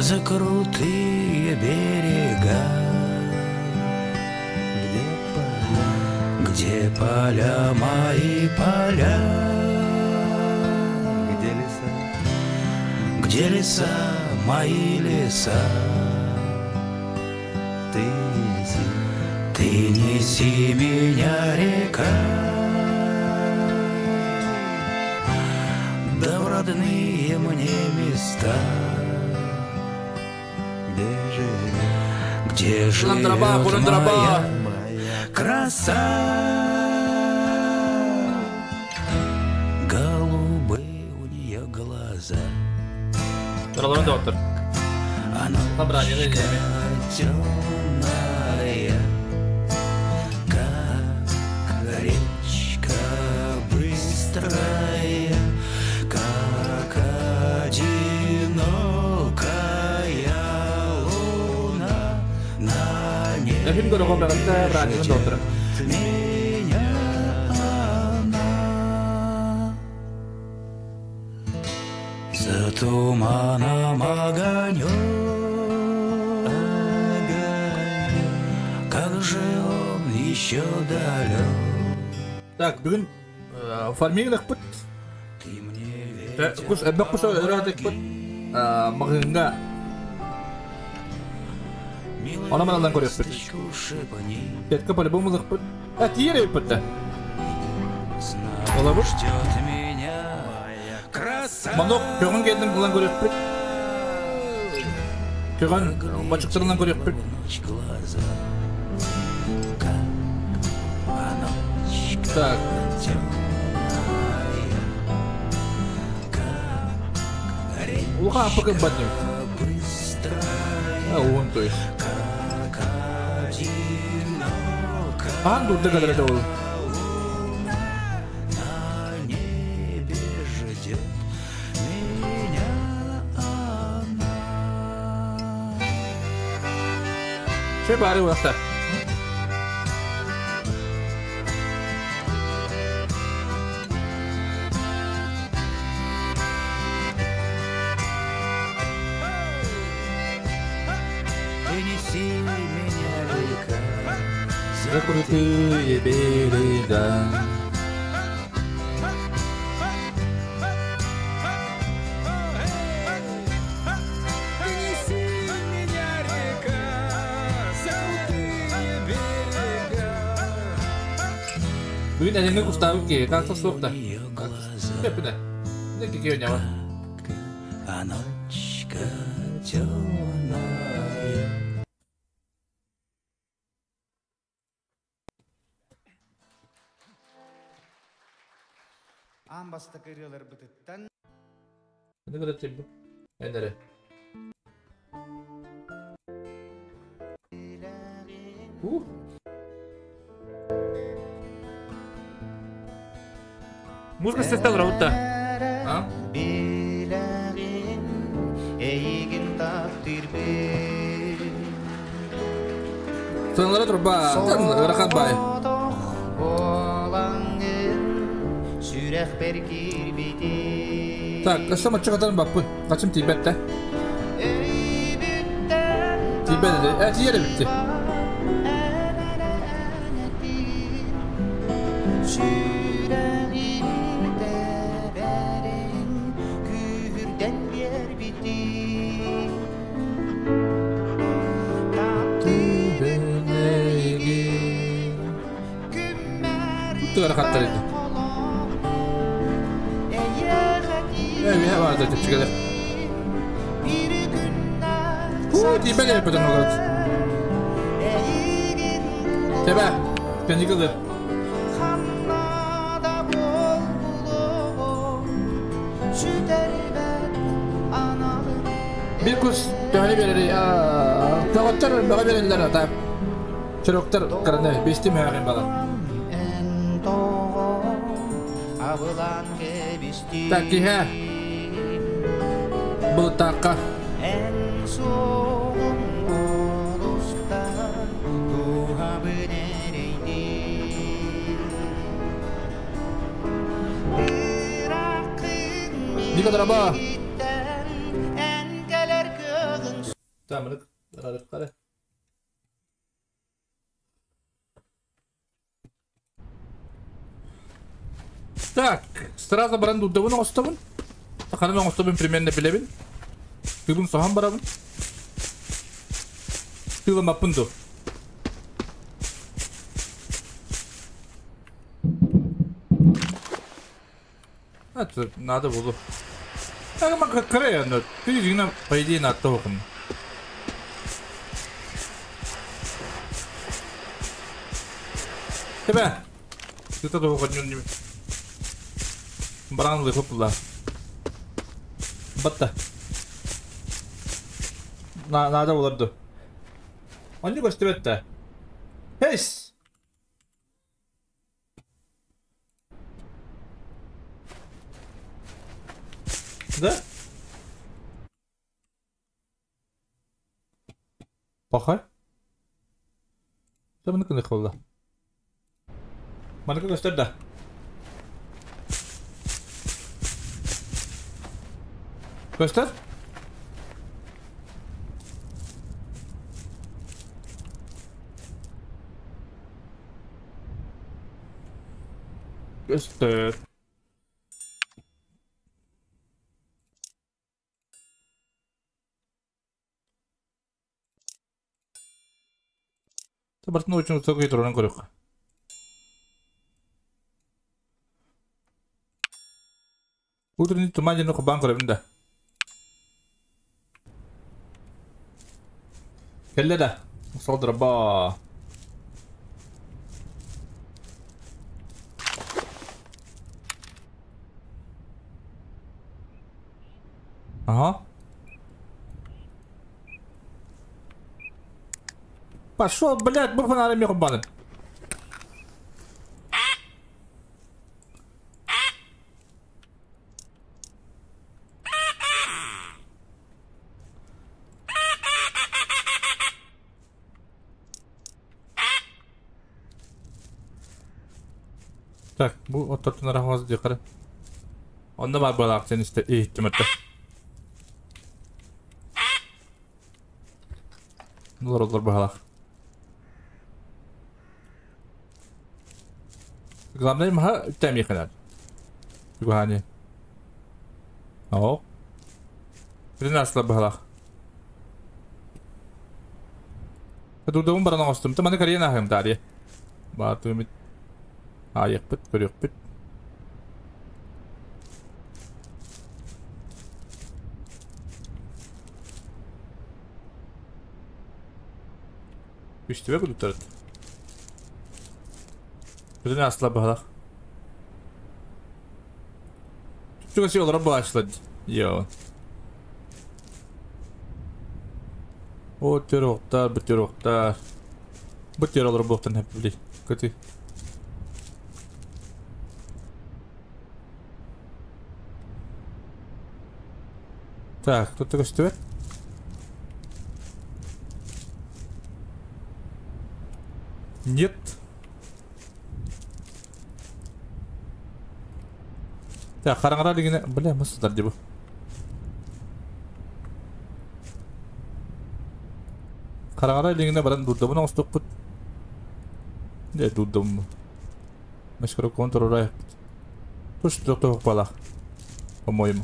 За крутые берега. Где поля? Где поля мои поля? Где леса? Где леса мои леса? Ты неси. Ты неси меня, река, да в родные мне места. Где живет Где живет моя краса? Голубые у нее глаза. А темная, как речка быстрая, как одинокая луна на небе ждет меня она. За туманом огонек, как же он еще далек. Так, бүгүн фармингнахпыт. Ты мне ветер Кус эбэх кус ыраатыкпыт. Магынга. Она маналан көрөппүт. Ласточку шепни, Петка по-любому лыхпыт. А тиер эппит. знаю, Олабыт. ждет меня краса. Манок көгөн келдин кылан көрөппүт. Көгөн бачыктырынан көрөппүт. Ночь глаза, как а ночка Так. темная, как речка Улахан аппакын баднем. быстрая, А, он то есть. как одинокая Ахан дурда кадыр ол. на небе ждет меня она. Şey бары уақта. Ты неси меня, река, За крутые берега. Ты неси меня, река, за крутые берега. Бүгүн әлемге куставы ки, как-то суықта. Ее глаза, Пепіне. Не кеке ойнауы. а ночка темная. Аан бастакы ырыаларбытыттан Не kadar bu? Enere. Музыка сестер работа. А? Билэҕин эйигин таптыырбын Саңлара турба, тан ырахан бай. Соҕотох буолаҥҥын сүрэхпэр киирбитин Так, өссө мачча баппын. Качым тиийбэт да. Өйбүттэн Тиийбэт да. Э, тиийэр эбитти. Сүрэҕим тэбэрин күүһүрдэн биэрбитин Таптыыбын эйигин күммэр Тугара хаттар edi. Э, бия бар да чүгәләр. Ху, тиийбэт эбит оҥорот. Тэбэ. Кэнни кылы. Bir кус төһөнү берери. Тагаттар бага берелер ата. Чөрөктөр караны бести мөҕин бала. Так, киһэ. Былтаакка. Эн суоҕуҥ олустан туһабын эрэйдин Ыракын Ника драба. миигиттэн эн кэлэр кыаҕыҥ Тамынык арарыктары. Так, сразу баран дурдабын оҥостобун. Ханан оҥостобун примерно билэбин. Тыыбын соһон барабын. Тыыламаппын ду. Это надо было. Так, кыра но ты дьиҥинэн по идее наадта оһохун. Тебе. Ты то оһохун Баран лыхып була. Батта. Надо буларду. Онньу көстүбэт да. Хейс! Да? Пахай? Маны кыных буолла. Маныка көстөр да. Көстөр? Көстөр. Барытын очень высокий туран көрүөххэ. Утренний туман диэн кубаан көрөбүн да. Кэллэ да. Солдорбо. Ага. Пошел, блядь, бу фонарь меху банып. Так, бу оттортун арахваз дикары. Онда бар балак сен исте иттим өттө. Олар олар баһалах. Главное маха тәмиханат. Гухани. О. Принесла баһалах. Дудум баран оҥостум. Маны карьена ахым таарыйа. Баатымыт. Аайыкпыт, көрүөхпүт. Үстүбэ кудуттарыт. Бүтүн асла баһалах. Түгәси олар башлады. Йо. О, терроктар, бу терроктар. Бу терролар буктан хеп били. Көтү. Так, тут көстүбэт. Нет. Так, хараңара дегене, бля, мысыдар дебу. Хараңара дегене баран дурдабын оңостукпут. Не дурдабын. Машкара контр Туш тоқтоқ бала. По-моему.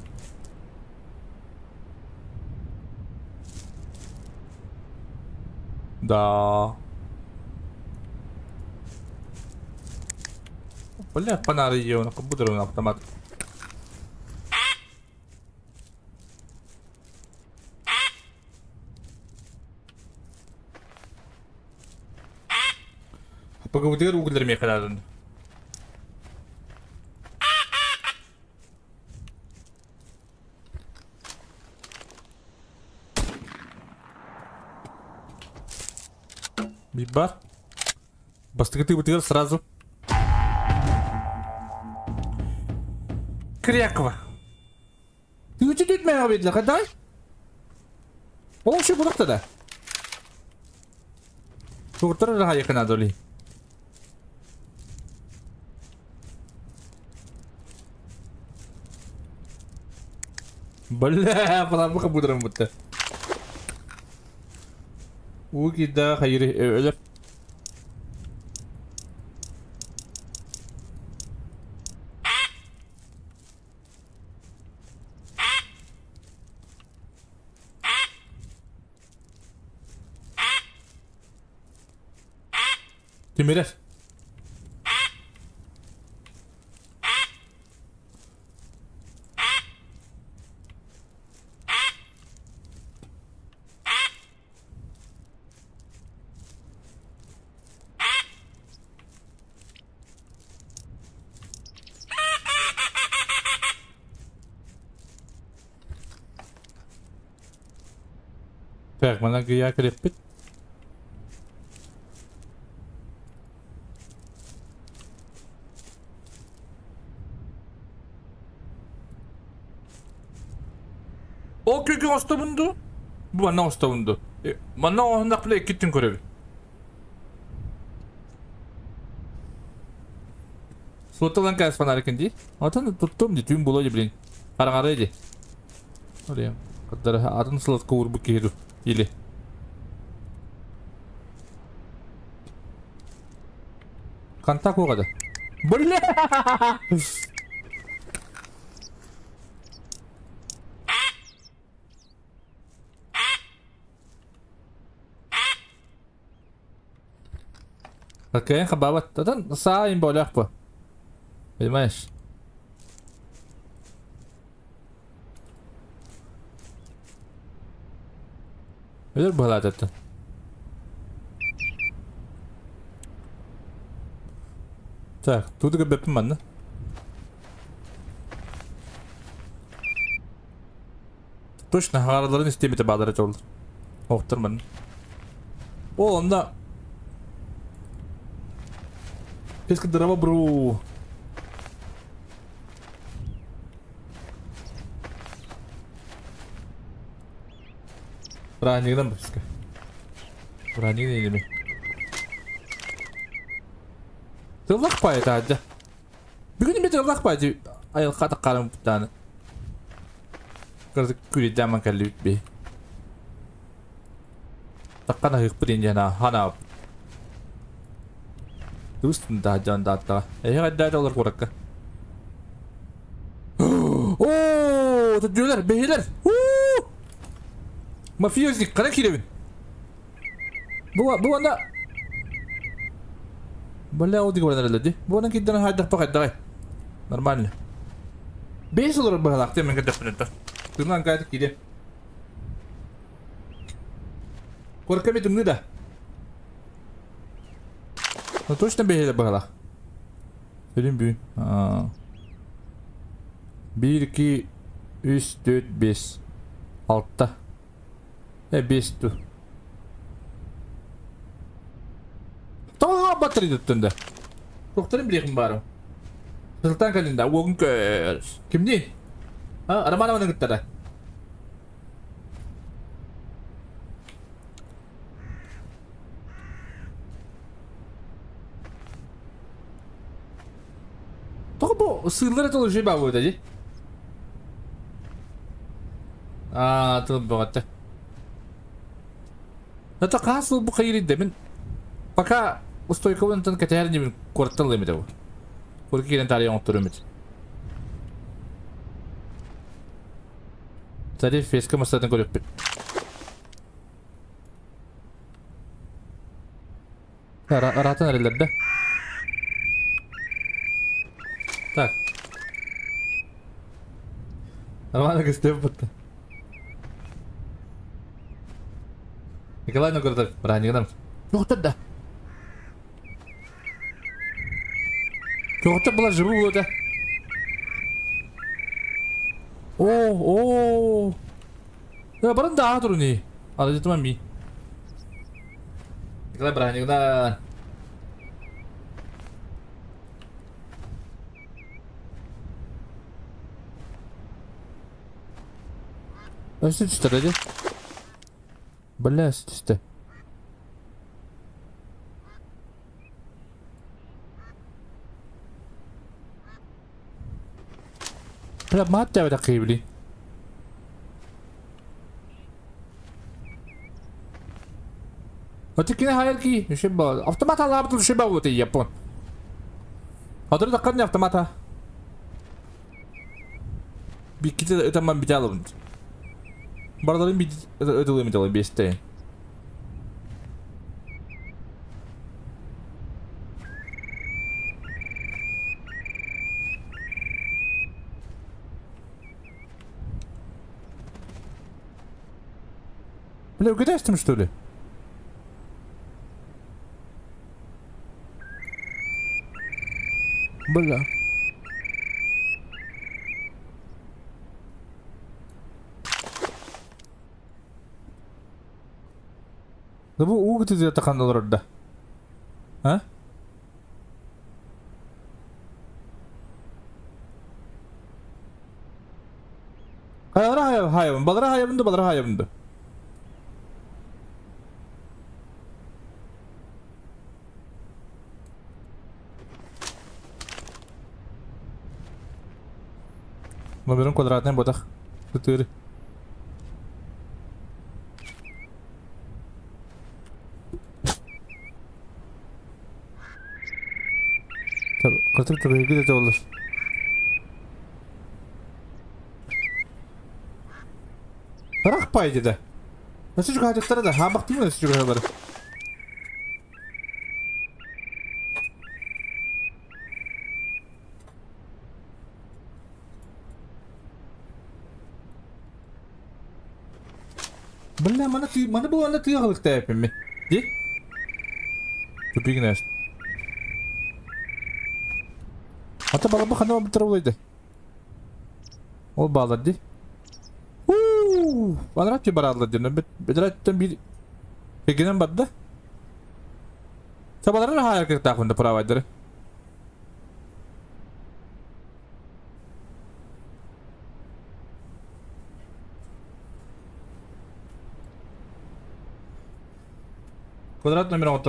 Да. Бля, фонарь ее, на компьютере на автомат. Поговорил углер мехадан. Биба. Бастыгы бутыр сразу. Кряква. Ты чуть-чуть меня видела, да? Ол еще будақ да. Туғыртыр раха якын адоли. Бля, фонарь будто. Уу киирдэҕэ хайыры өлөр. Тимирэр. Так, манан кыйаа кэлиппит. Ол күнкү оҥостобун дуу? Бу манна оҥостобун дуу? Манна оҥоһуннахпына иккиттин көрөбүн. Суотталан кээс фонарикын дии. Отон туттум дии, түүн буолуо дии блин. Хараҥарыа дии. Орыйам. Кыттары атын сылатка уурбут киһи дуу. Или. Контакт уоҕа да. Бля! Окей, хабабат. Татан саа им болях по. Понимаешь? Өлөр быһалаат Так, тут бэппин манна. Точно хагараларын истемите баалара чоллар. Охтор манна. О, онда. Песка дрова бру. Браанньыгынан быска. Браанньыгынан илими. Тыллах пай таадьа. Бүгүн эми тыллах пай айылха таққарым буттааны. Кырдык күридәман кэллибит би. Таққана хыппыт индиана хана. Тустун таадьан дааттаға. Эһэ кайдаа олар куракка. Оо, түдүлэр, бэһилэр. Мафиозник, кара киребин. Бу анда Бля, ол диге баран ди. Бу анан кидден хайдах пакайдагай. Нормально. Бес олар баһалаах мен кэдэппин Тымнан кайты киде. Корка бит да. Ну точно бэһилэ баһалаах. Сөрүн бүү. 1 2 3 4 5 6. 5 ту. Тоға батырый түттүндө. Тоқтарын билехим бары. Сылтан калинда, уогун көр. Кимди? А, Романова гыттара. Тоға бу сырлар это уже бабы ди. А, тыл богатты. Это касыл бу кайры мен пока устойковын кәтәрін мен квартал емеді бұл. Көркі келен тарих оңып емеді. Тариф феска масатын көріп. Аратын әрелерді. Так. Нормально кістеп бұтты. Николай Новгородов, бранигынан. Жоқтыр да. Жоқтыр бұлар жыбы болады. О, о. Я барын да тұру не. Ала жетіман ми. Николай бранигынан. Өсі түсті, деді. Бля, түсті. Бля, мат деп қибли. Отикини хайар ки, шиба. Автомат алабытыл шиба вот и япон. Хатыр таккан автомата. Бикките ытаман бите алабын. Бардарын бит ытылым италы бесте. Бля, угадайся что ли? Бля. Да bu uğu tizi takan olur orada. Ha? Hayara hayır hayır. Balara hayır balara hayır. Номером квадратный ботах. 4. Кыртык түбэһиги да олор. Ырах пай деді. Nasıl çıkacakları da ha baktım nasıl çıkacakları. Бля, мана ты, мана было на ты тәпім. Ди? Тупигнес. Ата бала хана бітір олайды. Ол балар ди. Ууу, Анрат баралар ден. Бедраттан bir Пегинен барды. Сабалары хайыр кыртақында правайдыры. Квадрат номер вот.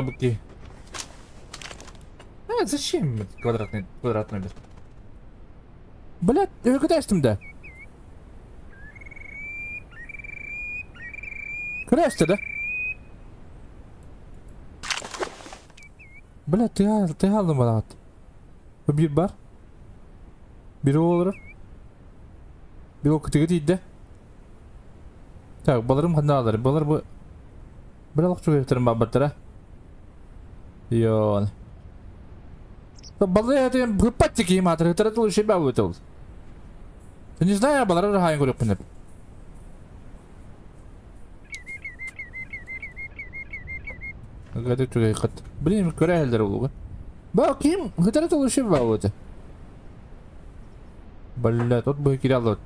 А, зачем квадратный квадрат номер? Блядь, я куда да? Куда да? Бля, ты алдым балағат. Bir бар. Bir olur. Bir o kutuyu değil. Так, баларым ханда алар. Балар бу Bir алак чугай өтөрүм бабаттара. Йон. Балар это гыппаттики матыр, это лучше бабу это. Не знаю, балар хайын көрөк күнеп. Гады чугай кат. Блин, көрәһелдер улуга. Ба ким? Это лучше бабу это. Бля, тут бы кирялот.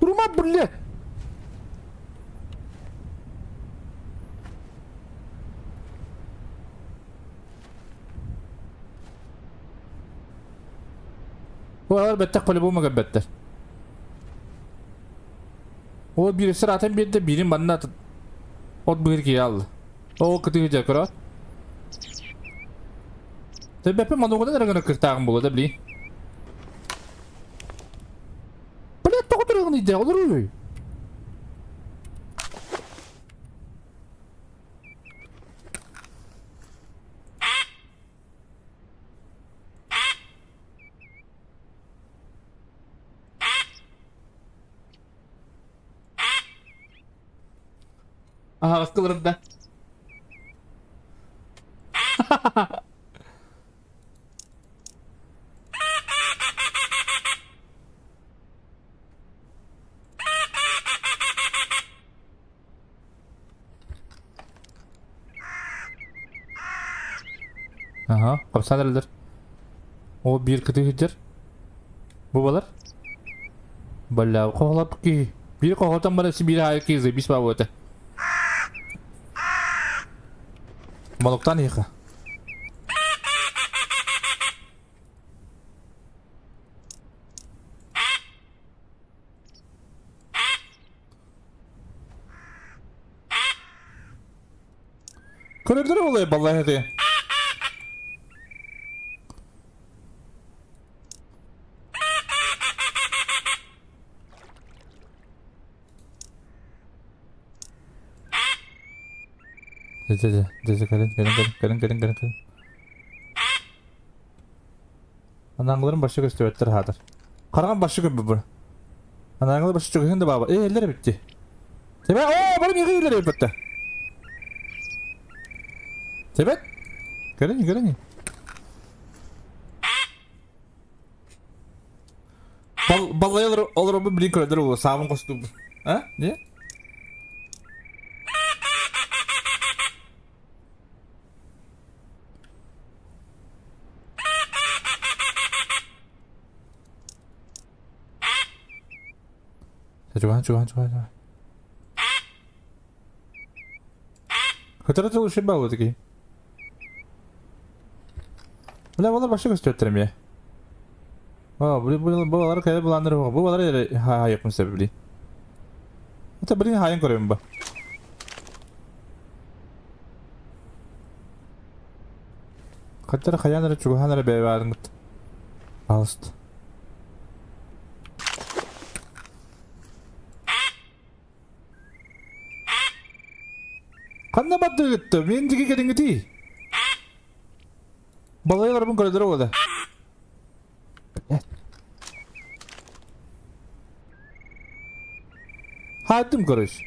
Турума, бля! Олар бәттә по-любому бәттер. О бир сыратын берді, бирин манна от бир киял. О кытыгы жакыра. Тебепе манугада рагана кыртагын болот, бли. Бля, токтурган иде, олор. Aha, кылырында. Aha, kapsanırdır. O bir kıtı Bu balar. Бля, qoğlap ki. Bir qoğlatan bana bir hayır ki, bir bab öte. Малыктан еха. Көрөрдөр олай балла эти. Дьэ, дьэ, кэлин, кэлин, кэлин, кэлин, кэлин, кэлин. Анаңларым башы көстүбэттэр хаатар. Хараҕым башы көрбүт бу. Анаңлар башы чугаһын да баба. Э, эллер битти. Тебе, о, бары мига эллер битти. Тебет. Кэлин, кэлин. Бал баллай олоробун билин көрөдөр ол саабын костум. А? Не? Чугаһан, чугаһан, чугаһан, чугаһан. Хытара тыл үші бау өтікі. Бля, балар башы көстөттөр эмиэ. О, бу бу бу балар кайда буланнар бу. Бу балар ха якын себеби. Это блин хайын көрөм бу. Хаттар хаянара чугаханара бэбаарынгыт. Пожалуйста. Ханна бардыгытты? Мен диги келиңити. Балайларбын көрөдөр ода. Хайдым көрөш.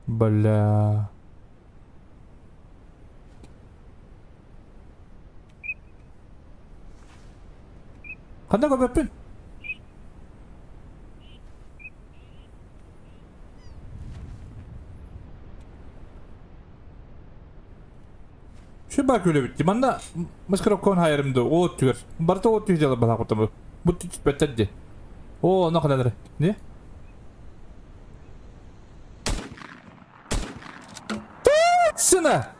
Бля. Ханна көбөппүн? Şu bak öyle bitti. Manna маскировкон хайырымды. О түгер. Барта о түгер жала бала кутамы. Бу түт беттеди. О, на кадар. Не? Сына!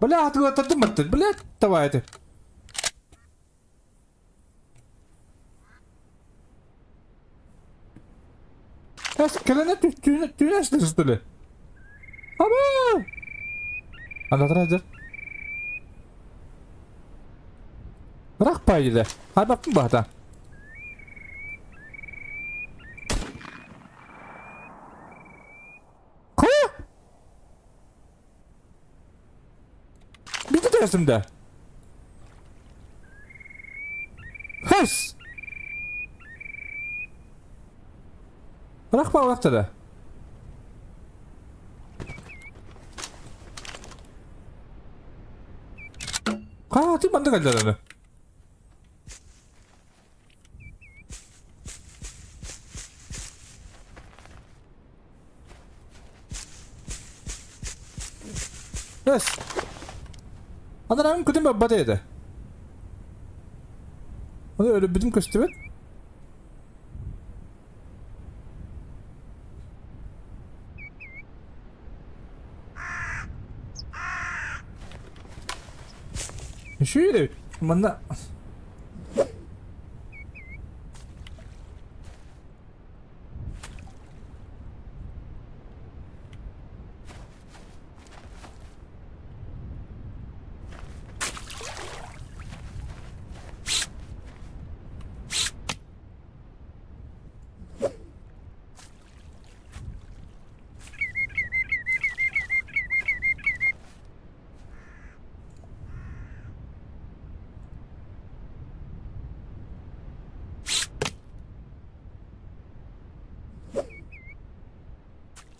Бля, атылаттырдым бартты. Бля, давай это. Эс, келene tüyüne что ли? Аба! Анда Рақ пайды. Хайбаттың бата. Қа? Бити төсімді. Хэс! Рақ па уақытыда. Қа, ти манды калдараны. Эс. Адарам күтім баббат еді. Оны өлі бүтін көстібет. Шүйді. Мында.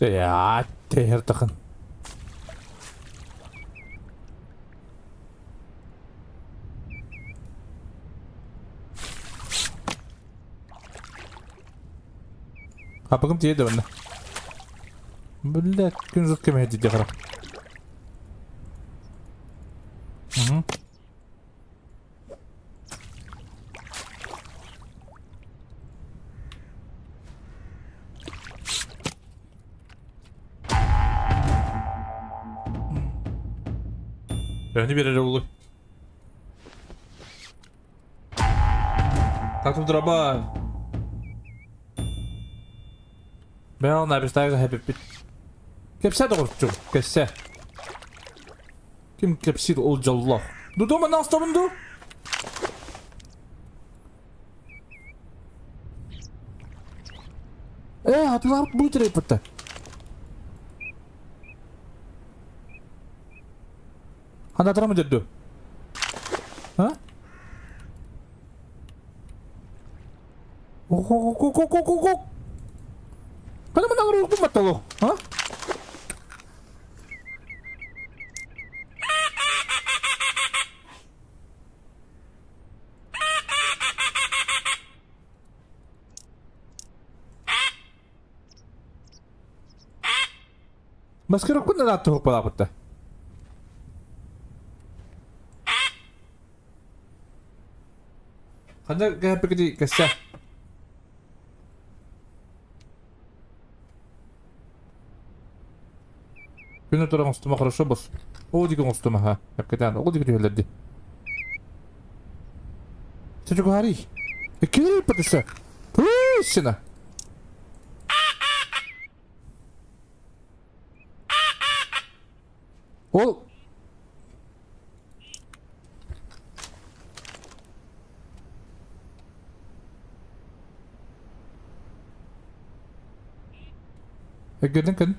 Я, тахын. Апагым тиеді онда. Бля, күн жұрт кеме дейді қара. Угу. Öni bir oldu. Так тут дроба. Бэҕэһээ Набистайга хэпиппит. Кэпсээ доҕорчугум, кэпсээ. Ким кэпсиир ол дьоллоох. Дудума наастабын дуу? Ээ, атылаабыт бу тирейпытта. Ханатара дерду? А? Ок-ок-ок-ок-ок-ок-ок! Кана man ang ruko matalo? Ha? Маскировку на дату палапытта. Ханна кэппикити кэссе. Күнү туран оҥостума хорошо бос. Оо диги оҥостума ха. Эпкетэн ол диги түһэллэрди. Чучугари. Кири патыса. Пусина. Ол Эггерден кэн.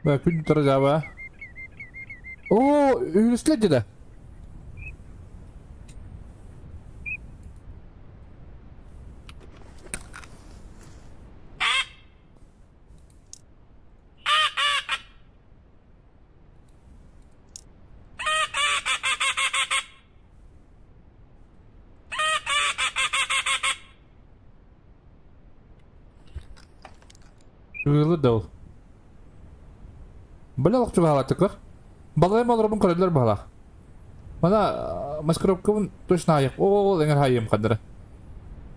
Бә күн тора Оо, үһүлүслэр деді. Үгүлү да ол. Бля лохчу баалатыкыр. Балайым олоробун көрөлөр баалах. Мана маскировкабын точно айык. О, эңер хайым кадыры.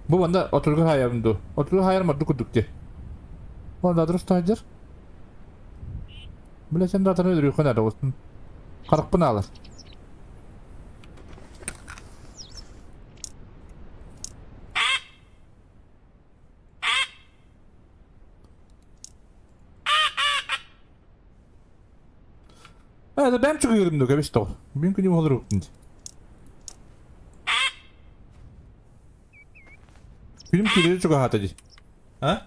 Бу манда отургу хайым ду. Отургу хайар морду курдук те. Ол да дұрыс тайдыр. Бля сен датаны өдүрүү хонар болсун. Карыкпын алар. Это бэм чугуйрым ду кэбис тоҕ. Бин күнүм олор уктун. Күнүм кирири чугаһата ди. А?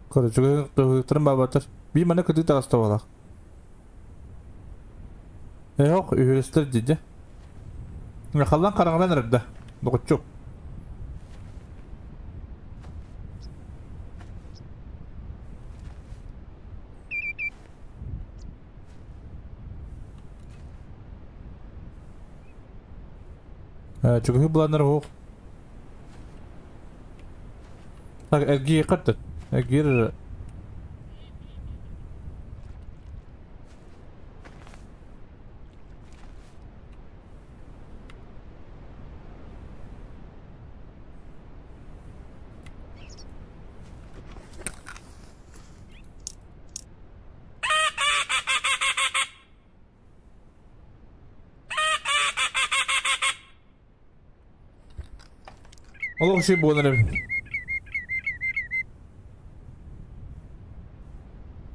Короче, чугуйрым бабатыр. Би мана кыты тагаста балак. Эох, үһүрестер диде. Халлан караңдан эрдэ. Догоччук. Чугуйрым буланнар ох. Так, эрги каттı. Эргир Олох şey буолар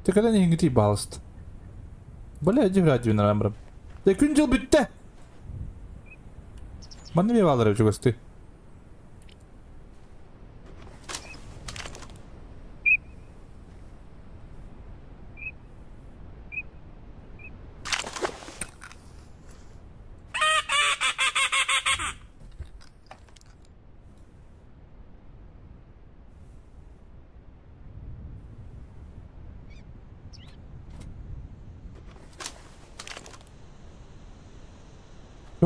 Текаден ингити балыст. Бля, иди вряд ли нарамрым. Те күн жыл бүтте. Манны ме балар чугасты.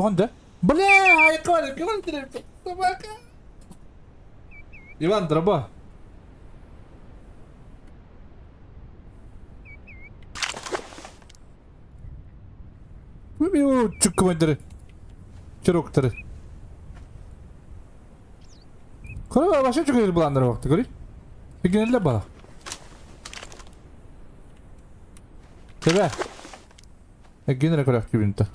Иван, да? Бля, айконик, Иван, собака. Иван, дроба. Чуккомандыры. Чироктары. Көрө баша чугайыр буландар вакты көрүй. Бигенелле бала. Тебе. Генере көрөх күбүнтэ.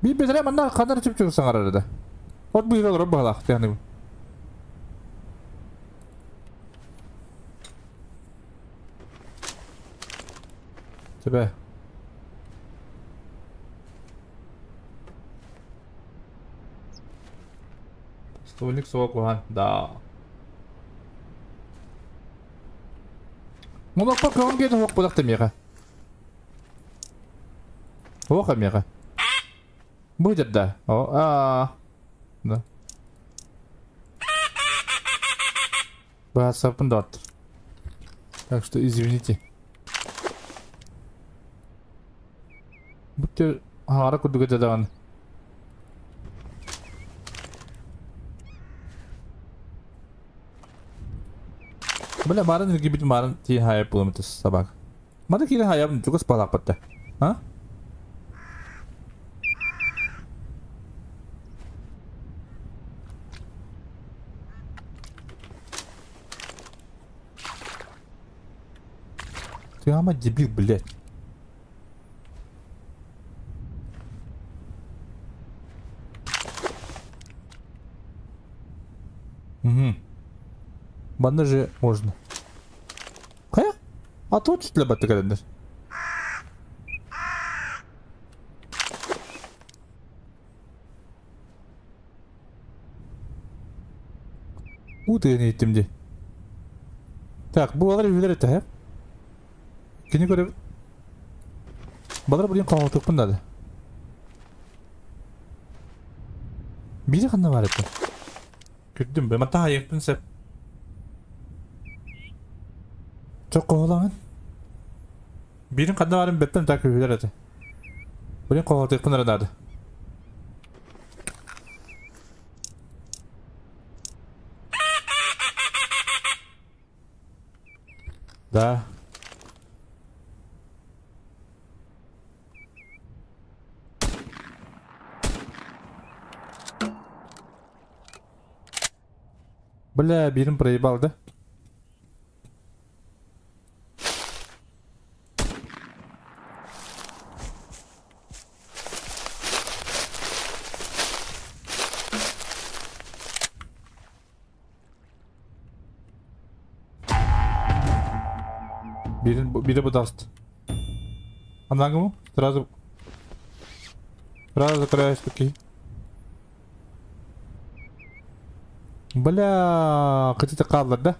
Bir bedre manna kadar tüp çok sangar arada. Ot bu yıl olur bahalak yani. Tebe. Стольник soğuk да. Молокпа көңін кеді хоқ бұлақ демеға. Хоқ амеға. Будет, да. О, а, да. Басапын дот. Так что извините. Будьте ара кудуга дадан. Бля, марын иргибит марын ти хая пулымытыс собак. Мады кири хая чугас палапатта. А? Ты ама дебил, блядь. Угу. Манна же можно. Кая? А тут для баты. У ты не иттим Так, bu alар үйлер это, he? Кини көрө. Балар бурин калгытык надо. Бири ханна бар это. Күттүм, бе мата айыктын сеп. Çok kovalamın. Birin kadar varım betten tak үйлер это. Бурин калгытык надо. Да. Бля, бирин проебал, да? Бирин, бири bu даст. Анагому сразу сразу закрываешь такие. Бля, хотите кадлар, да?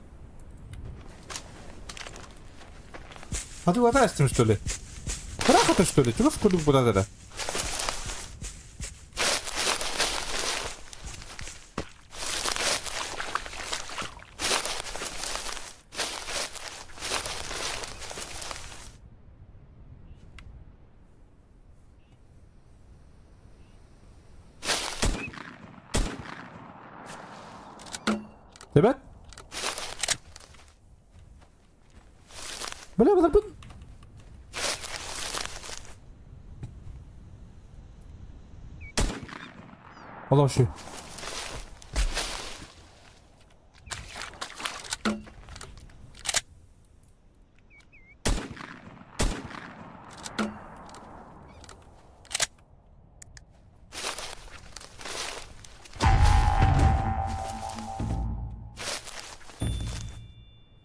А ты вода с ним, что ли? Рахата, что ли? Чего в куду куда да? Ребят? Бля, бля, Allah şu.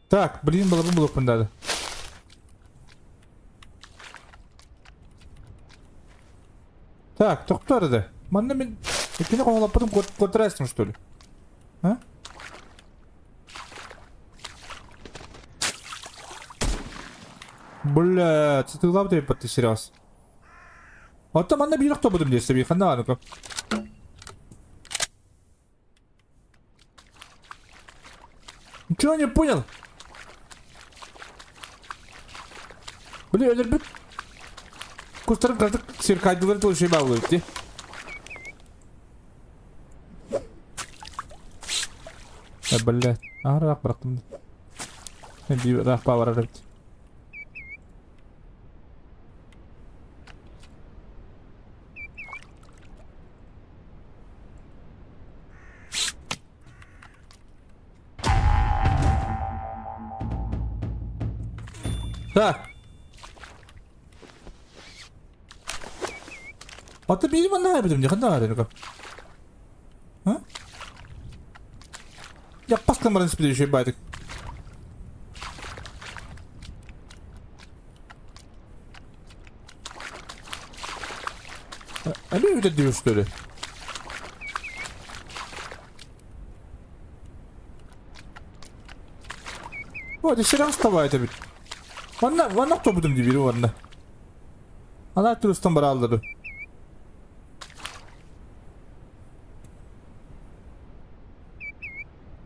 Так, блин, было бы блок надо. Так, тоқтар Манна мен Икини qoğlapпытым көртірәсің, что ли? А? Бля, цытылап деп бітті сериал. Ата манна бирок тобудум десе би ханда аныкы. Ничего не понял? Бля, өлөр бит. Кустарын кырдык сир кайдылар тул шей баглы битти. Бля, ара бырактым. Мен bir рах бар бит. Так. Ата биир манна хайбытым дии, ханна баар эбит? А? Я паскан баран испит еще байтык. Али үтэ диyor что ли? О, десерен вставай это бит. Ванна, ванна тобудum диye biri ванна. Ана турыстан бара алдырды.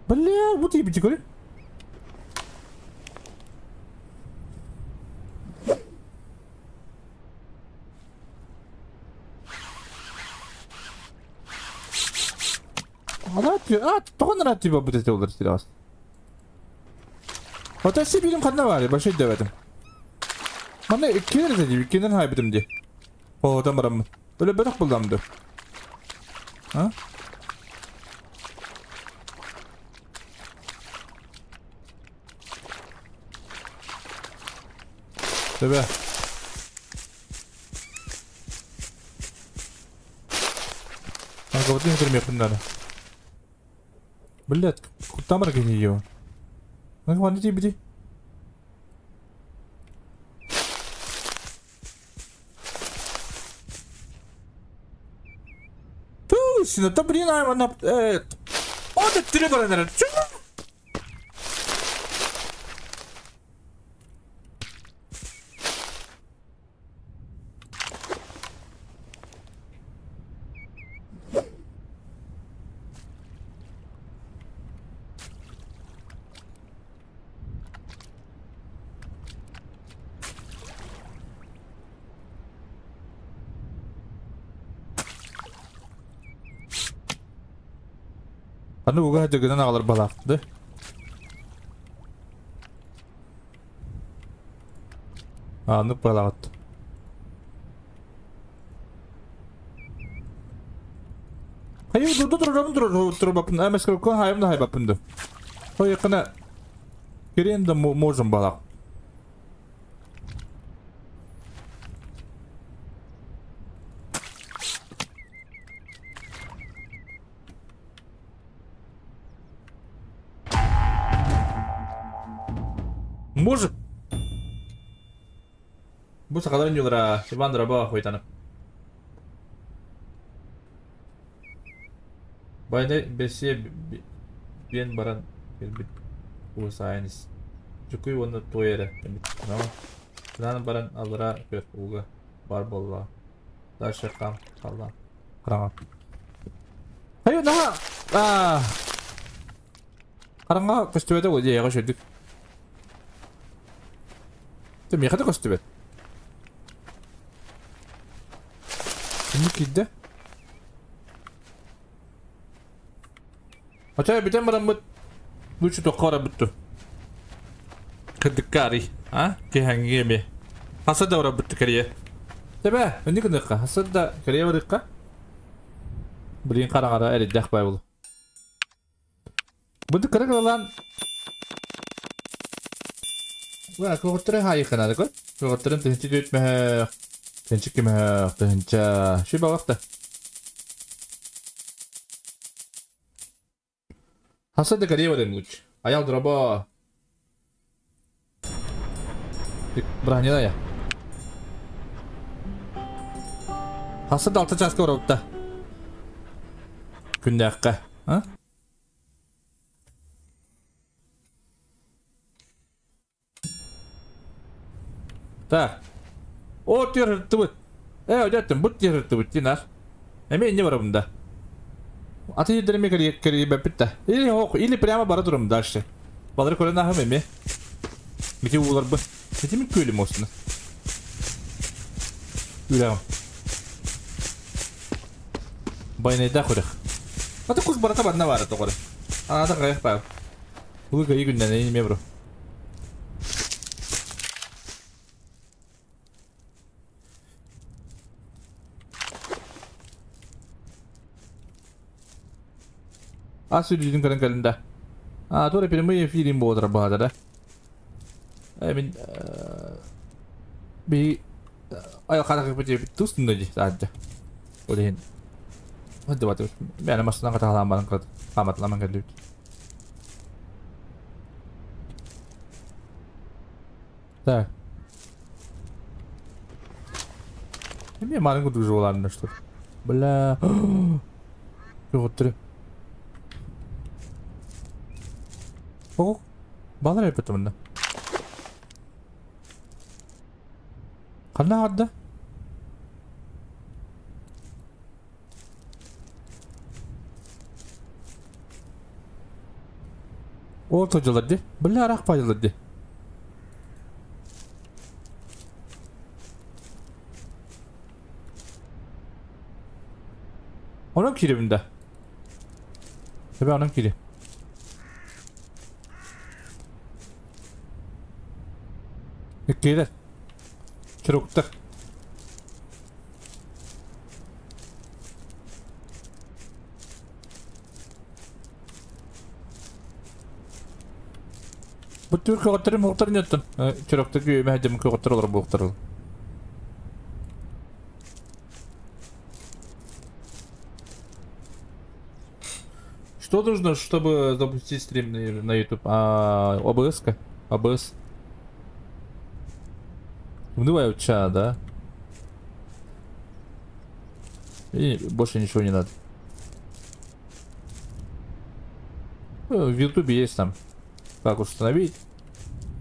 Бля, вот и бити көрі. Ана а, тоғын рад типа будет это олар стилас. Ота си билим ханна бар, башай дэвэтим. Мана иккилер эти, иккилер хайбытым ди. О, там барам. Өлө бөрөх булдамды. А? Төбе. Ага, вот не көрмеппин надо. Блядь, куда бар екен ее? Ну, вон иди, иди. Ту, сина, та блин, ай, она, О, ты три барана, чё? Аны уга жыгынан алар балақты. Аны балақты. Hayır dur dur dur dur dur бапын. Әмес көн хайым да хай бапынды. Хой кына керен да можем балак. Может. Бу сакаларын юлара Иван Драба хойтанып. Байны бесе бен баран бит усайнис. Жукуй оны тойера. Нама. Баран алыра көр уга бар болла. Дальше кам калла. Караңа. Хайы на. А. Караңа көстүбөтө го же шөдүк. Ты мехата көстүбөт. Кимни кидде? Ача битен баран бут. Лучше то кара бутту. Кыдыккари, а? Кеханги ме. Хасада ора бутты кария. Тебе, өнди кындыкка. Хасада кария барыкка. Блин караңара эриддах бай болу. Буду карагалан. Ва, коготтары хайы канады кой. Коготтарын тынчы дүтмө. Тынчы киме, тынча. Ши багакта. Хасада кария барым луч. Аял драба. Браня я. Хасада алты часка барыпта. Күндәккә, а? Так. О, тир тыбыт. Өдеттім, бұт тир тыбыт, динар. Эме не бар бunda? Аты едерме кире кире бепитте. Или ок, или прямо бара турум дальше. Балары көрөн ахым эме. Меке улар бу. Кетими көлүм осуна. Үрәм. Байнайда көрөх. Аты куз барата барна бары тоқыры. Ата кайык ба. Бу көйү күндөн эме бро. А сүрдүн көрөн кэлинда. А, тура прямые эфирим болдыр баада да. Мин би айылҕа тус дии саадьа. Ол иһин Хадыбаты. Мен масынан катаалаан баран хааматламан кэллибит. Так. Эмиэ марын курдук жуолаанна что. Бля. Көҕүттүрү. О, балар эппет мында. Ханна арды? О, тожилар ди. Бля, арах пайылар ди. Онон кииребин да. Тебе онон киире. Иккилер. Чуруктар. Бу түр көҕөттөрү муохтар ньоттон. Чуруктар күйөмэ хадьым көҕөттөр олор буохтар. Что нужно, чтобы запустить стрим на YouTube? А, OBS-ка? OBS. Давай ча, да? И больше ничего не надо. В YouTube есть там, как установить,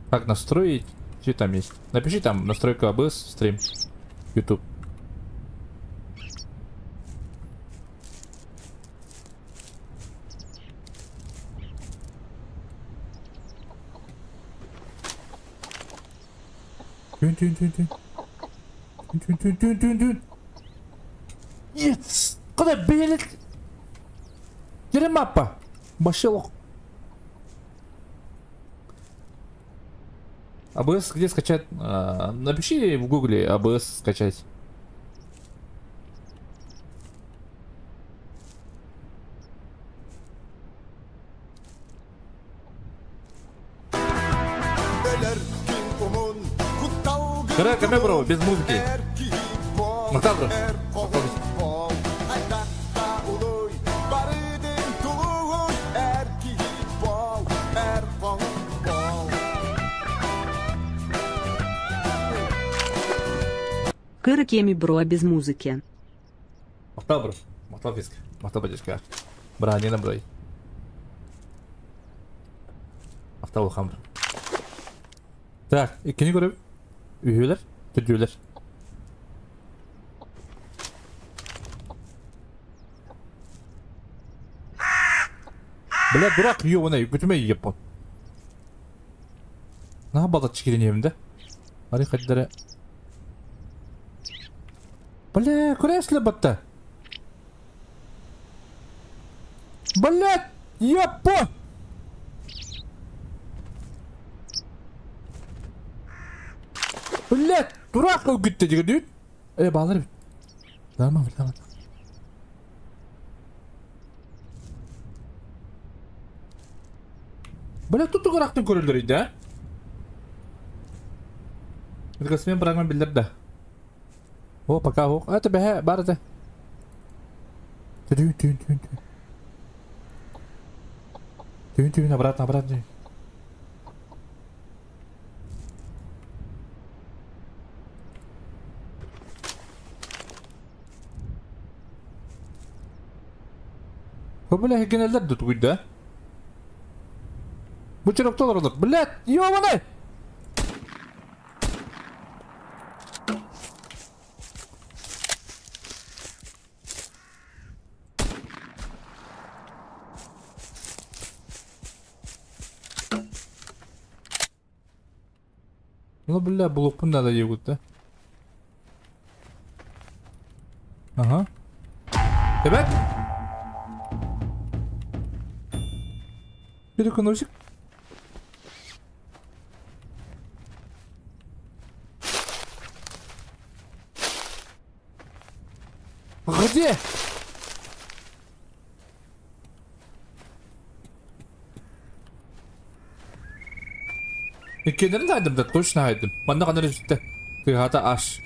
как настроить, все там есть. Напиши там настройка OBS, стрим, YouTube. Тün тün тün тün. Тün тün тün тün тün. Yes! Куда белет? Где мапа? Башилок. АБС где скачать? А, напиши в гугле АБС скачать. Кара бро, без музыки. Махтал, бро. Кырыкеми бро без музыки. Махтал, бро. Махтал, фиск. Махтал, батюшка. Бра, не наброй. Махтал, хамбр. Так, иккини көрүп. Үһүлэр, түрдүлэр. Бля, дурак, ёбаный, күтүмэ еппон. На балат чикирин да? Ари хаддара. Бля, куресле батта. Бля, ёппо! Блядь, дурак үгүттэ дигэн Э, балар. Нормально, нормально. Бля, тут тугурактын көрөлөр иди, а? Мен брагман билдер да. О, пока ох. Это бэхэ, бар это. Тün тün тün тün. Тün тün обратно, обратно. Бля, генелдер да тугуйда. Бу чироктолор олор. Блядь, ёбаный! Ну, бля, булукпун надо егут, да? Ага. Ребят! Переконосик. Где? Иккиэннэрин да айдым да, точно айдым. Манна ханна эрэ Тыһата аш.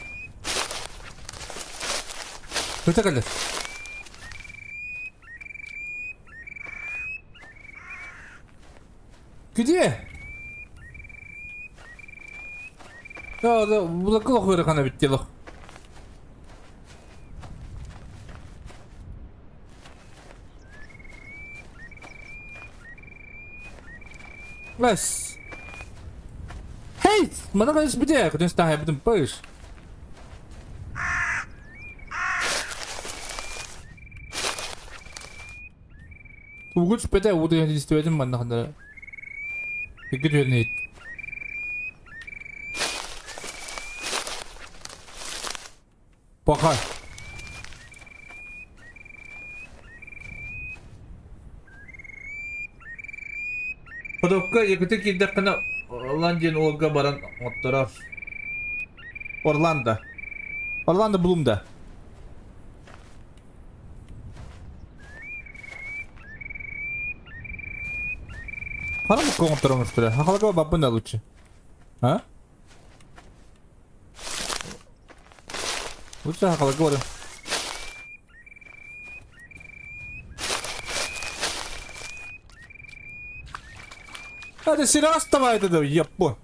Көтө кэлэр. Где? Да, да, булакы лох бит дело. Лес. Хей, мана кайс бите, кутен ста хай бутун пыш. Угут спете угут истебетим манна хандара. Икки түһэн Пока. Ходовка якыты киирдэххинэ Ландин уолга баран оҥотторор. Орландо. Орландо Блумда. Хара букка оҥотторон устура. Хахалага баппын да лучше. А? Лучше хахалага барым. Это серьезно давай это, епо.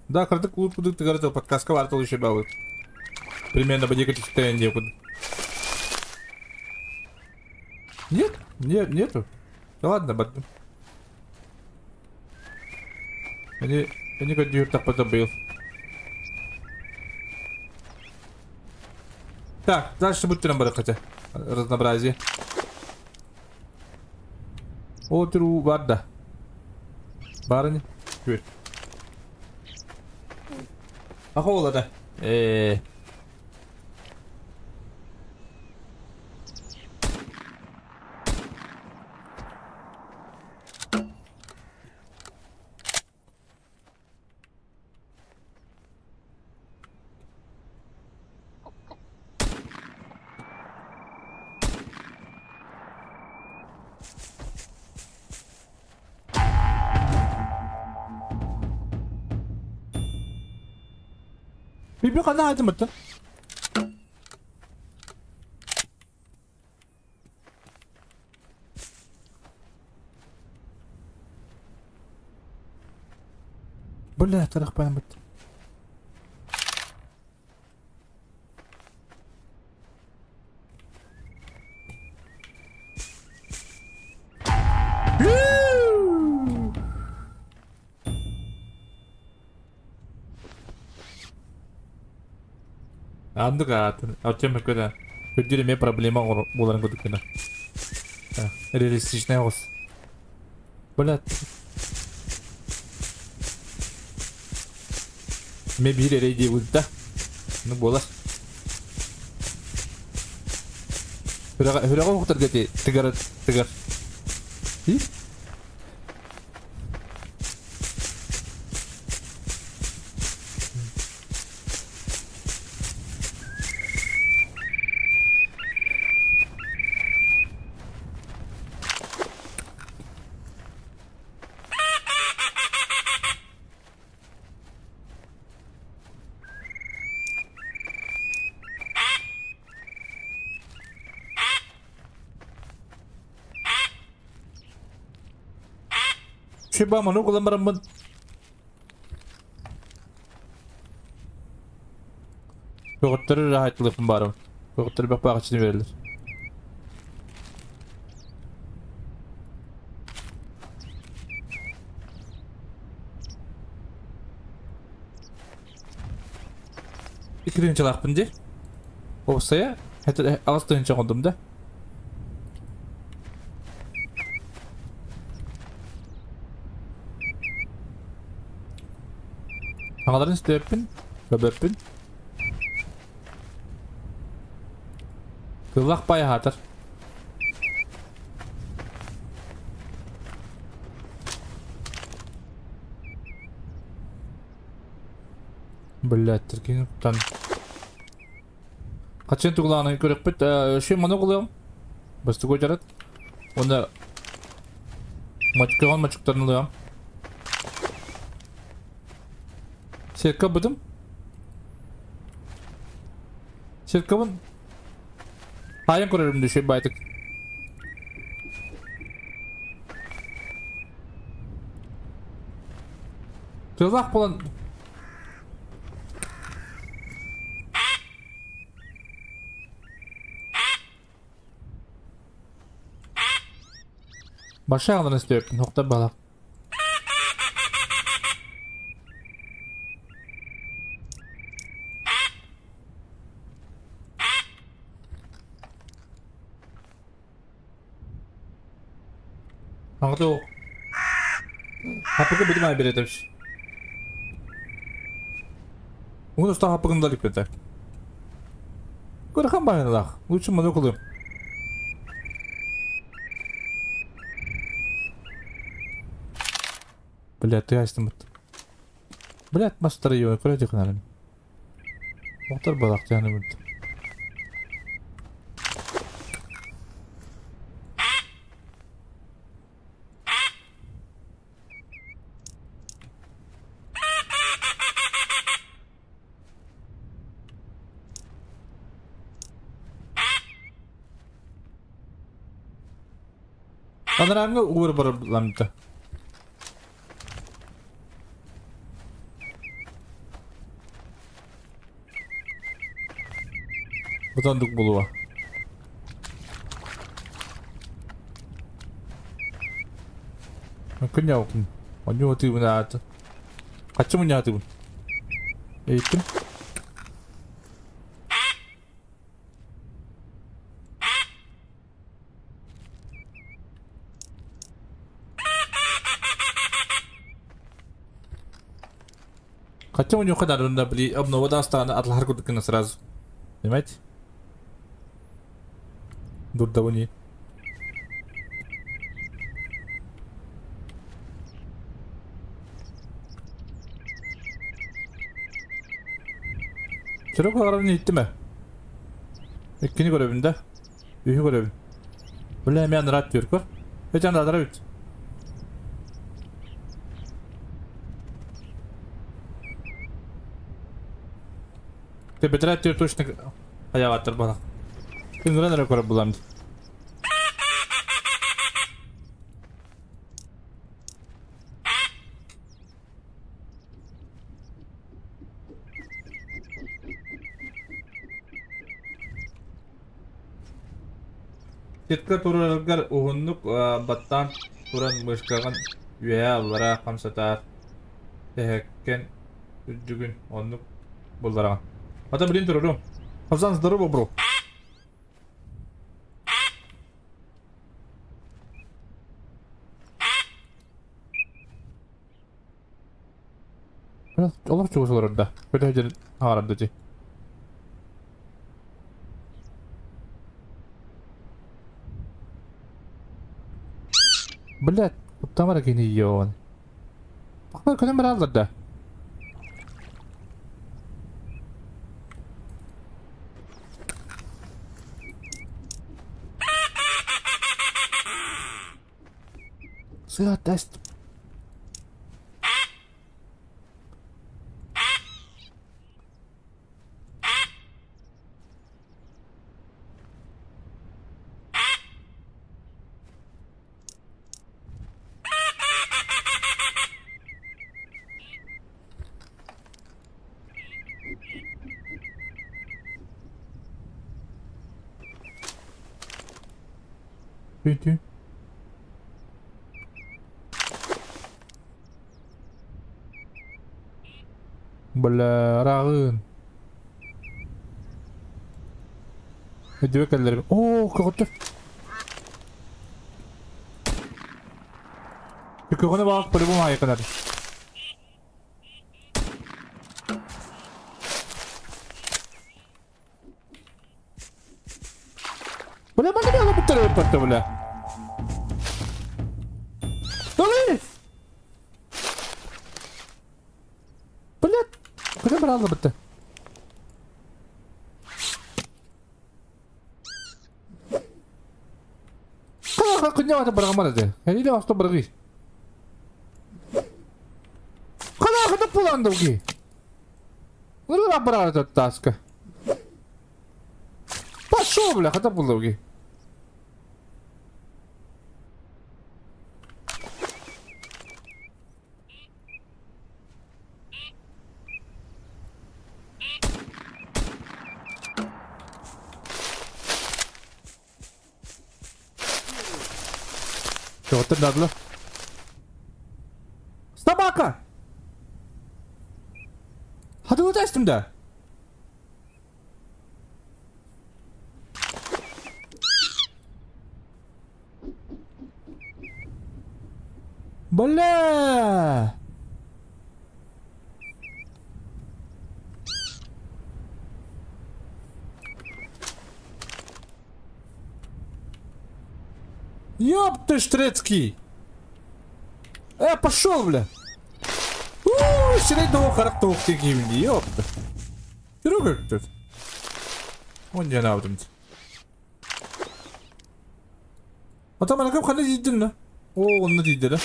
Да, картык клуб кудык тыгары подкастка бар еще балы. Примерно по декать состояние куда. Нет, нет, нету. Да ладно, бардым. Они как так подобыл. Так, дальше будет нам хотя. Разнообразие. Отру варда. Барыня. Күр. Ахола да. Bir kadar hadi mı? Бля, тарах память. Андык атын, көдө. Көдүрө ме проблема боларын көдүк кына. Реалистичный ос. Бля. Ме бир эрейди да. Ну болар. Хүрага уктар гети тыгар тыгар. И? Шиба ману кулан бараммын. Көҕүттөрү рахайтлыппын барым. Көҕүттөрү бак багычыны берилер. Икиринчи лахпын ди. Осая, это алыстырынча кондум да. Аңаларын үстөппүн, көбөппүн. Кыллах бай хатыр. Блядь, тиркин тан. Качан тугланы көрөк бит, ши маны кылыам. Басты көжарат. Онда мачкаган мачыктарын алыам. Сетка бытым. Сеткабын. Хайын көрөрүм düşüyor байтык. Тылах болан. Баша алын істеп, ноқта бала. Аңғыты о. Хапыгы бітім ай беретіпш. Угун уста хапыгын да липпете. Көрхан байынлах. Лучше мұны қылым. Блядь, ты астым. Блядь, мастер ее, көрөтө кынарым. Оқтар балақ жаны бұд. Анарамга уыр барып ламты. Бұтандық болуа. Күн яуқын. Оны отыбын аты. Қачы мұны атыбын. Ейттім. Хотя у него когда бли обнова даста от ларку сразу. Понимаете? Дурдауни. Чырок ағарын итті ме? Еккені көребін да. Үйі көребін. Біле мен рат diyor көр. Өтен адара бит. Ты бетрат diyor точно аяваттыр бала. Күнгірен әрі көріп бұламды. Сетка тураргар уһуннук баттан туран мышкаган үе аллара хамсатар тэхэккен үдүгүн оннук буллараган. Ата блин турурум. Хавзан здорово, бро. Олар чугус олар да. Көтө жер харады ти. Блядь, тамара кини йон. Бакма күнүм бир алды да. Сыа тест. Tü. Бля, рағын. Өдібек әлдер. О, көғытты. Көғыны бағып по-любому айқынар. Бля, мана не алып бітті, бля. Давай! Блядь, куда брал бітті? Қана күнде аты барғамар еді. Әрине басты барғи. Қана қыдып боланды оги. Ну, брал этот таска. Пошел, бля, хотя бы. Чего-то надо. Собака! А ты вот да? Бля! Ёб ты штрецкий! Пошел, бля! Ууу, среднего характера гимни, ёпта. Друга тут. Он не надо. А там она как ходит, да? О, он на да?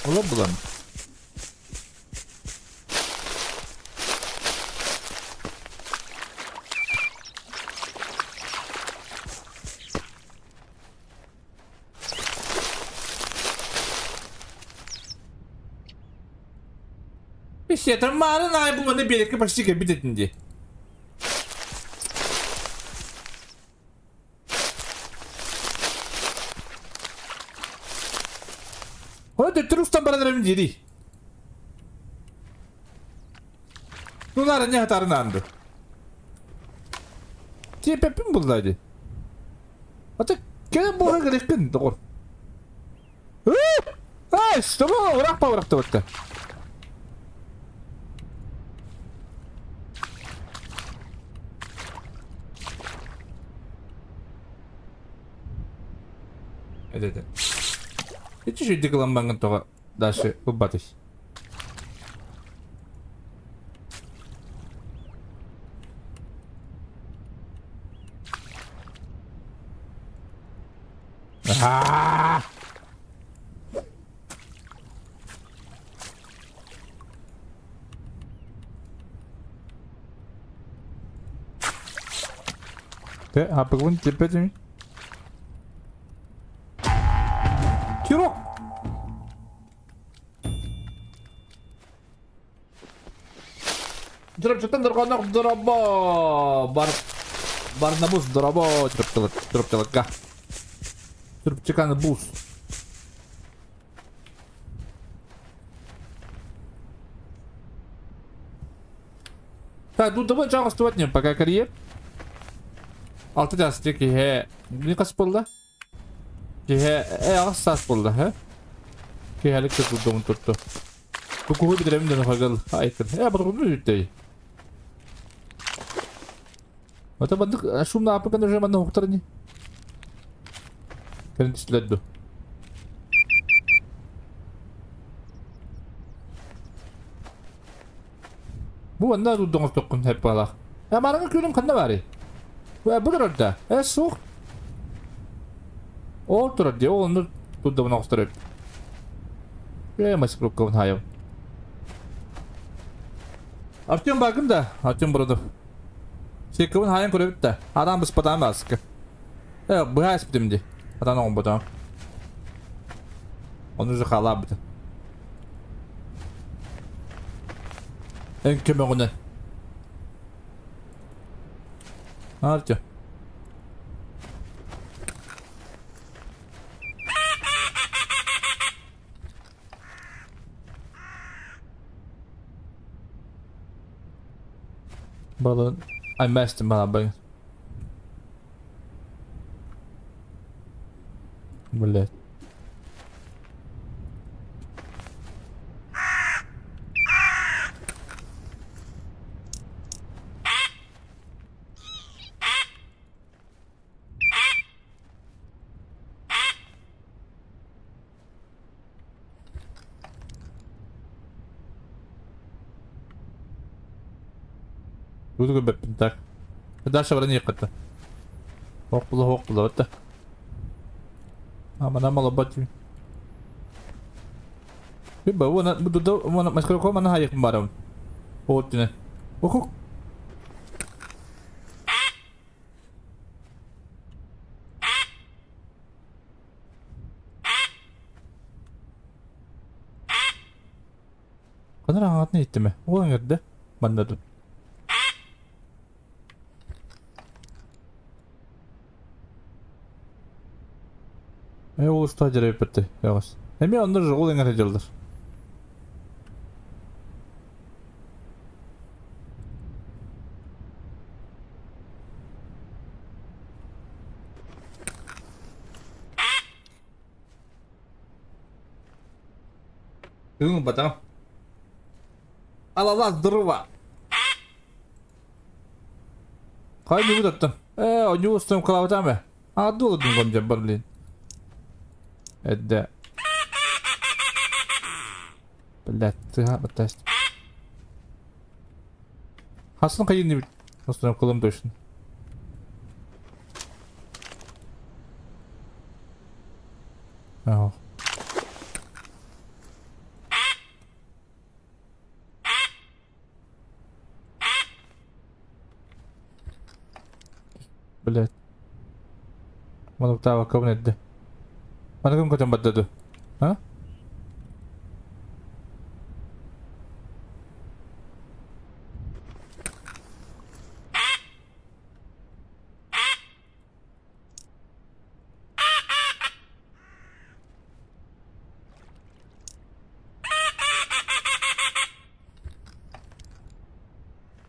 Лаблан. Это мало на было на берег почти как нди. Вот это трус там барадрам дири. Ну надо не хатарнанду. Тебе пим был дади. А ты кем бога грехин догор. Ай, что было? Урах паурах-то вот-то. Это. И чуть-чуть декламбанга только дальше убатыш. А-а-а! А погонь теперь. Кирок! Барнабус дроба, дроптелка. Дроптикан бус. Так, ну давай жалость не пока карьер. Алты жастык е не кас болду? Е агас болду, хэ? Кехалик тутду тутту. Бу куху битирем ден хагал айтын. Бу үттей. Ата бандык шумна апыкан уже манна хуктарни. Кениследду. Бу анда туддуңуз токкун хеп балах. Мараңа күнүм канда бари? Бу турарда. Сух. Ол турар де, ол туддуңуз октурап. Маскировка хайым. Артем багым да, Артем Бродов. Секунд хайын көрөбүт да. Адам быс батам баскы. Быһа испитим. Адам оң батам. Он уже халаб. Эн көмөгүнө. Артем. Balın. I messed him up. Блять. Так. Дальше вроде некто. Ох, плохо, это. А, она мало бати. Бу уона маскировка мана хайык барам. Оттина. Охук. Kadar anlatını etti mi? O nerede? Ben de dur. Ол usta жарай бітті. Яғыз. Эми онда жол эңер жылдыр. Бүгін батам. Алала здорово. Қай не будет Они устам клаватами. А долго дым блин. Это. Блядь, ты тест. Хасын қайын не кылым точно. Ага. Блядь. Мануктава кабинетте. Мана кым көтөн баттады? А?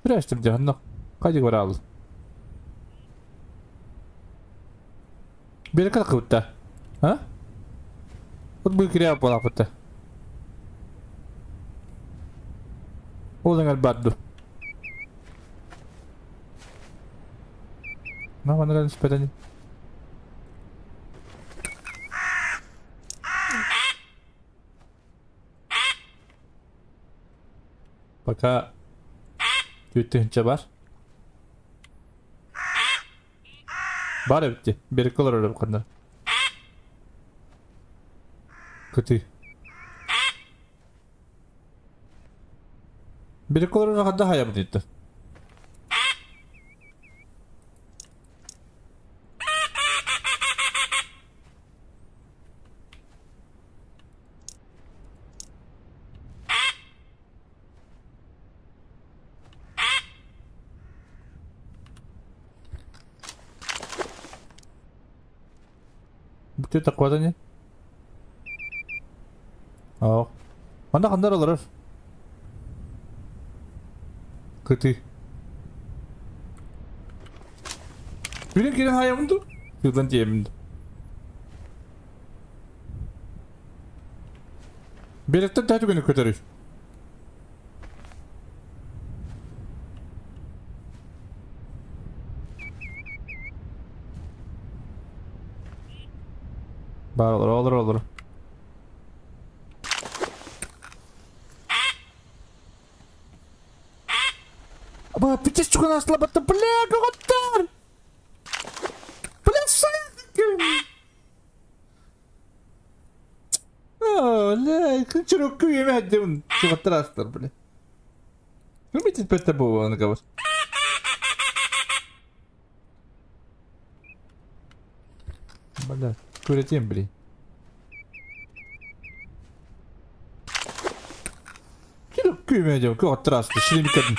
Прячьте где, ну, қайда баралы? Берекет кыбытта. А? Вот бы киря балапытта. Ол бадду. На, мана спетани. Пока Түттүнче бар. Бар битти. Берек олар өлөп кандай. Көтү. Берек олар кандай хаябы дейт. Бүтө таквада не? Aa. Анда кандай алар? Көтү. Бирин кирен хаямынды? Yıldan diyeminди. Беректен тәтү күнү көтөрүш. Бар olur, olur, olur. Аба, пичес чукан аслабатты, бля, готтар! Бля, О, бля, күнчүрөк күйеме әдемін. Чугаттар астар, бля. Ну, битит бетте бу, аны кабыр. Бля, көретем, блин. Күйеме әдемін, көттар асты, ширин кәдім.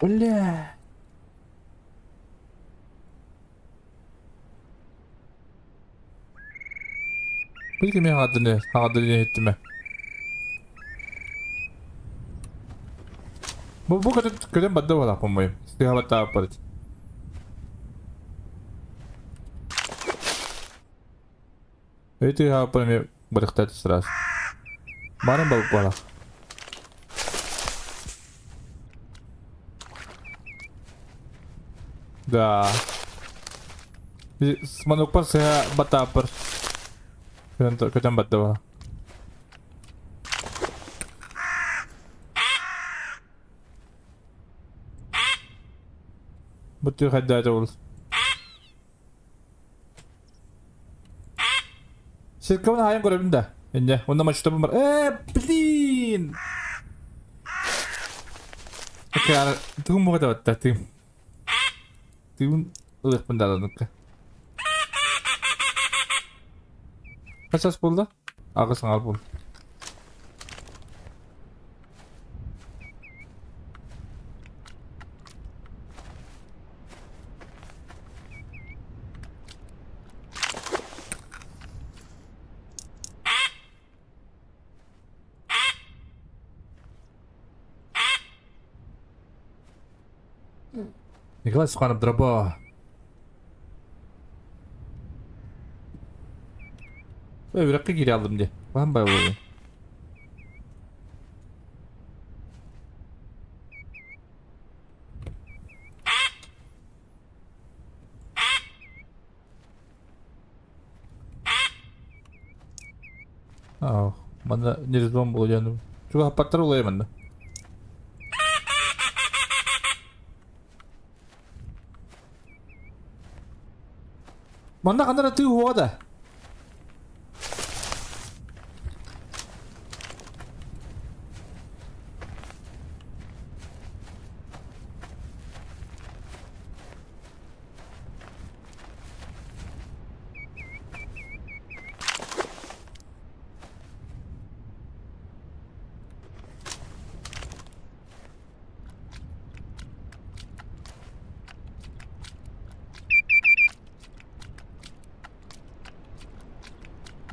Бля. Bilgi mi adını ettime. Bu kadar kötü madde var по-моему. Стихавата аппарат. Эти аппарат барахтать сразу. Барам был пора. Да. Манукпар сыһа батааппар. Көтөн батта бала. Бу хайдаата ол. Сиркабын хайан көрөбүн да. Инне, онно мачтабын бар. Блин! Окей, тыгын буга да тыгын. Тыгын ылыхпын да аланыкка. Kaç buldu? Ağız al bul. Николай Суханов дроба. Үрәккә кире алдым ди. Баһан бай булды. Ах, манда нерезон булды яны. Чуга паттар улай манда. Манда кандара тыы хуада.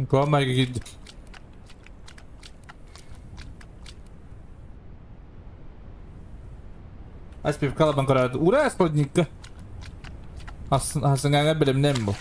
Kom gid. Аспив калабан карады. Ура, складника. Асын аңа билемнем бу.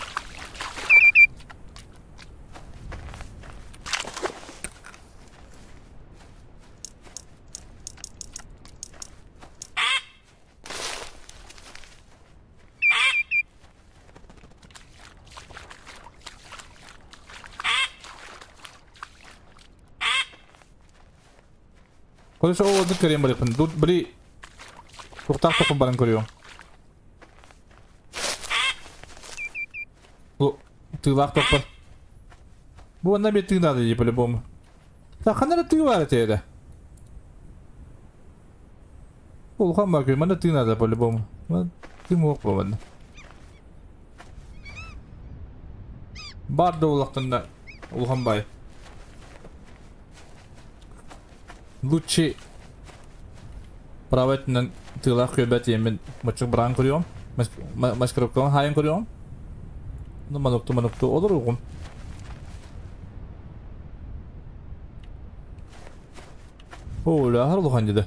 Короче, ол одны көрем барыпын. Тут бри тоқтақ тоқын барын көрем. Тылақ тоқпар. Бу онна бет тыгнады ди по-любому. Так, ханара тыы бар этеді. Ол хан бар көрем, мана тыгнады по-любому. Тым оқ болмады. Бар да олақтында улхан бай. Лучше правительнен тылах көбәт емен мачык бран көрüyorum. Маскировканы хайын көрüyorum. Ну манукту манукту olur угум. Оля, харлухан деди.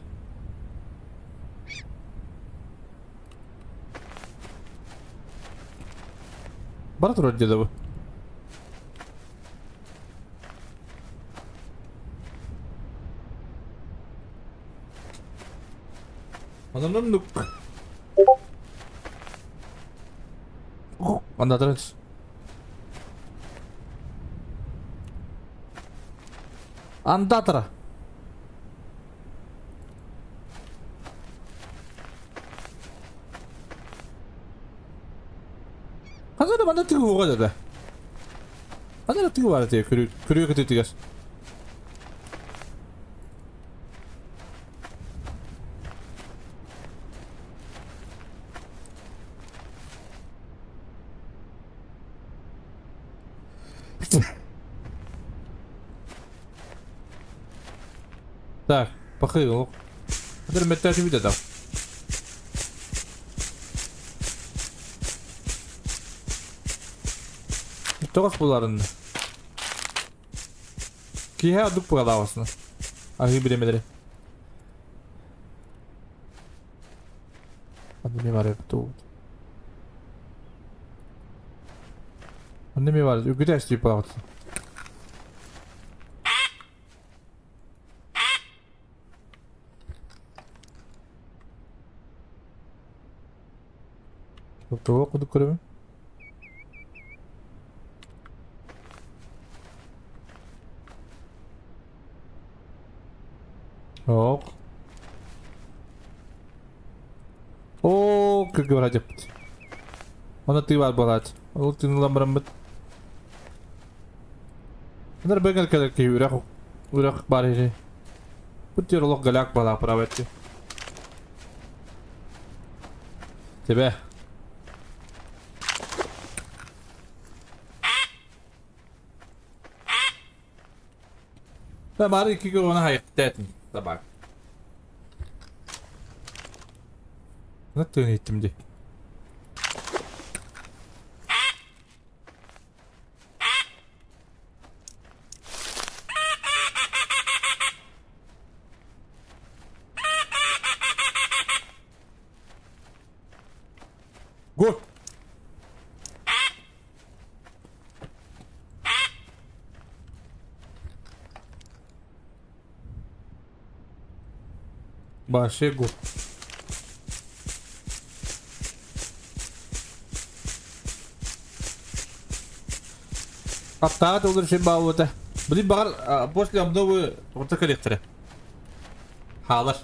Бара турар деди бу. Ананнук. Анда Андатра. Хазар манда тыгы уга да. Хазар тыгы бар те көрү көрү көтө тигес. Так, похыл. Хазар меттәши бит там. Тоғыз буларын. Киһә дук бугалавасны. Аһы биремелери. Анда не бар тут. Анда не бар. Үгүтәш дип багыт. Тоҕо кудук көрөбүн? Ок. О, кыргы бара дьаппыт. Оны тыы бар буолаат. Ол тыынылан бараммыт. Өнөр бэҥэр кэлэр киһи үрэх үрэх бар иһи. Бу тиэр олох галяк балаа правэтти. Тебе. Да бары икки көрүнэ хайыктаатын табак. Ne tığını ettim di. Go. Вообще го. Аттаат олар шен баабыта. Блин багар после обновы орта коллекторы. Хаалар.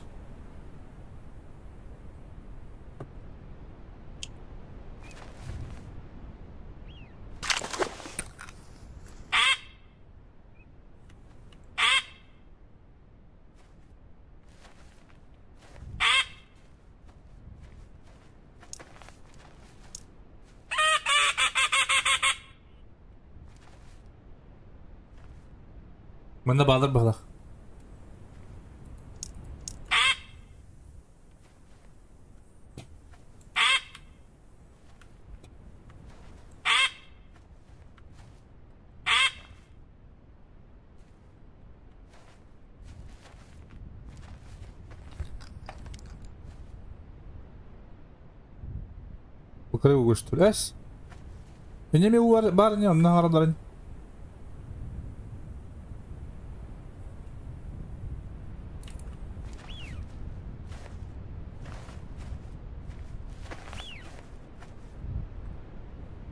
Манна баалар баалах. Букары угуштур. Эс. Менеме бар бар не онна хараларын.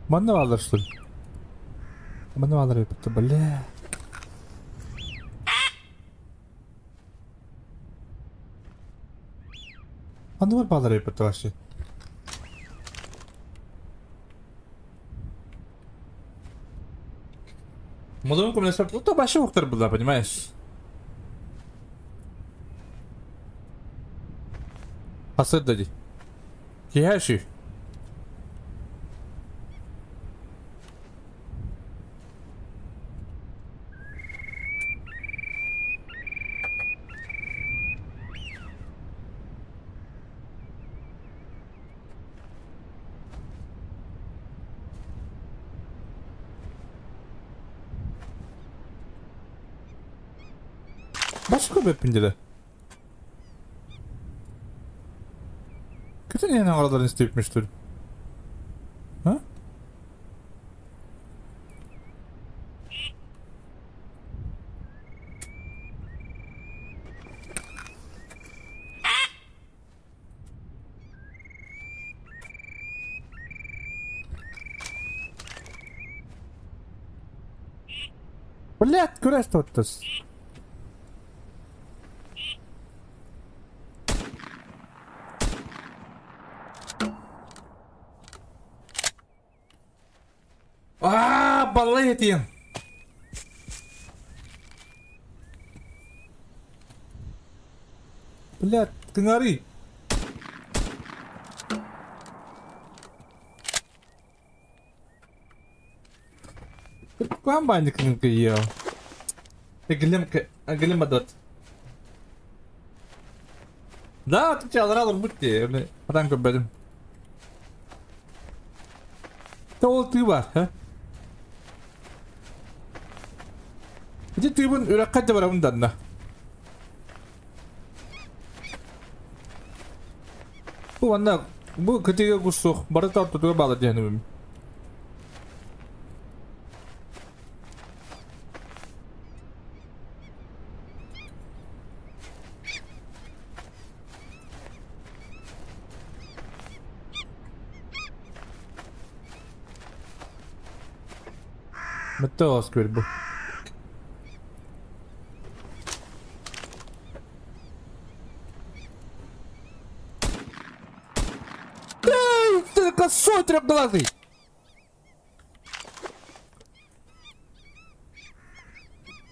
Манна баалар что ли? Манна баалар это, бля. Манна баалар это вообще. Молодым коммунистам, ну то вообще ухтар была, понимаешь? Асыр дади. Кихаши. Başka bir pindide. Kötü niye ne aralarını isteyipmiştir? Ha? Блядь, куда что это? А, балетин. Блядь, кынгары. Куан банник кынгы Эглем адот. Да, тут я алрал бутти. Атан көбөдүм. Ол тыы бар, ha? Ити тыыбын үрәккә да барабын данна. Бу анна бу кытыга куссух бары тартутуга бала диэнүм. Мөттө оскөр бу. Эй, ты косой трехглазый!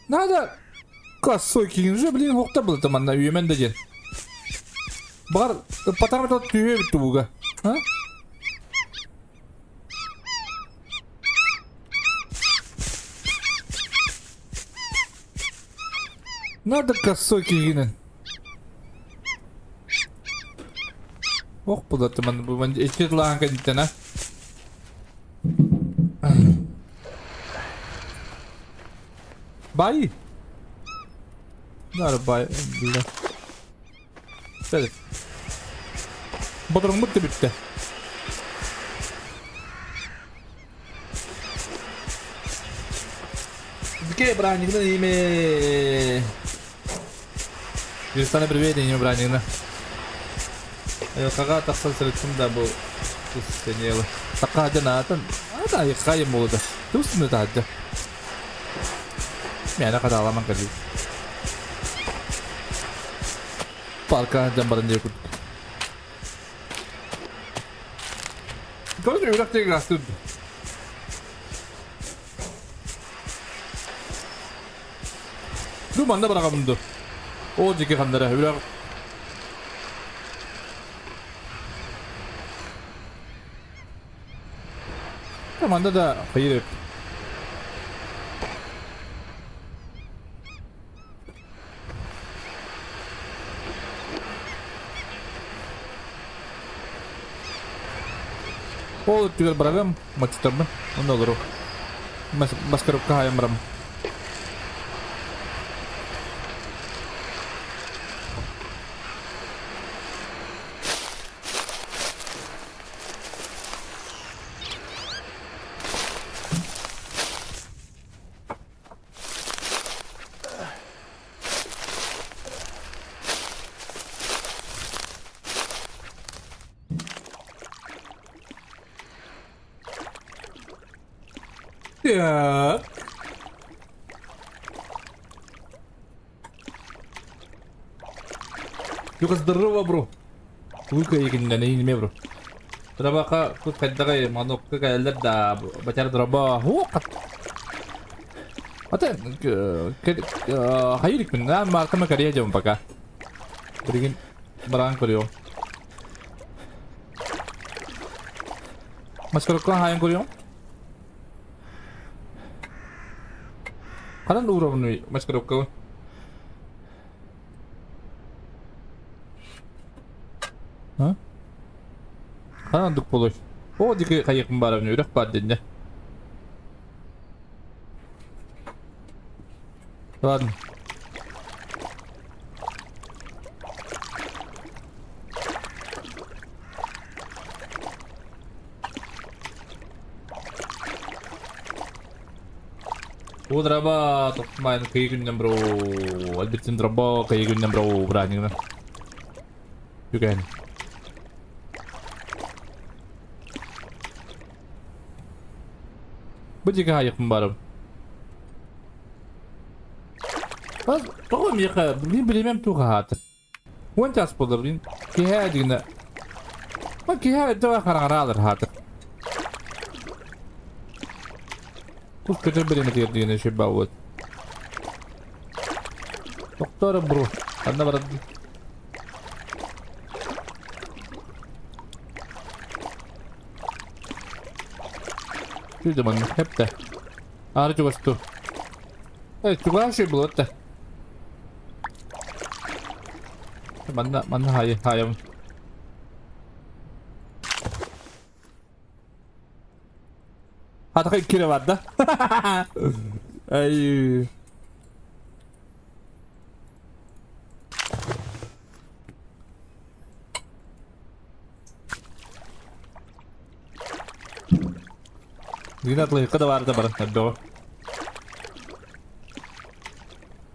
Надо косой кигин же, блин, хокта был там на үйемен деден. Бар, потом это түйе бітті буга. А? Надо косой кигинен. Ох, бұлаты ман бұл ман эчет лаан кәдіттен, а? Бай! Нар бай, бля. Сәлі. Бодырың бітті бітті. Біке бранигна име. Юристана привет, име бранигна. Айылқаға тақсан сырыттым да бұл сенелі. Таққа жан атын. Ата айыққайым болды. Тусын тағды. Мен қада аламан кәді. Парка жан барын деп күрдік. Короче, үрәк тегі асты. Ду манда барағамынды. О жеке қандара үрәк. Манда да қайыр. Ол түгел барагам, мачтармын, онда олар. Маскаровка хайым барам. Так. Юка, здорово, бро. Лука егиннен иниме, бро. Дробака тут кайдагай манок кайлер да батяр дроба. Хо кат. Ата хайрик мен на мартама кария жам пока. Билигин баран көрүө. Маскарокка хайын көрүө. Канан уровни маскировка. А? Канан дук болой. О, дики кайыкым бар эмне үрөк бар дедине. Ладно. Удраба, тохмайн кыйгүннен бро. Альбертин драба кыйгүннен бро, бранигна. Юген. Бу диге хайыкмын барым. Аз тоҕо миэхэ билин билимем туха хааты. Уон час буолар билин киһээ дигинэ. Ма киһээ дава хараҥараалар хааты. Кус көтөр билиме тиэр дигинэ шибба уот. Доктор бро, анна барат. Жүдө ман хепте. Ары чугасту. Эй, чугаши булотта. Манна, манна хайы, хайым. Хатакай кире бар да. Ай. Дигин атлы када бар да бар. Әбдо.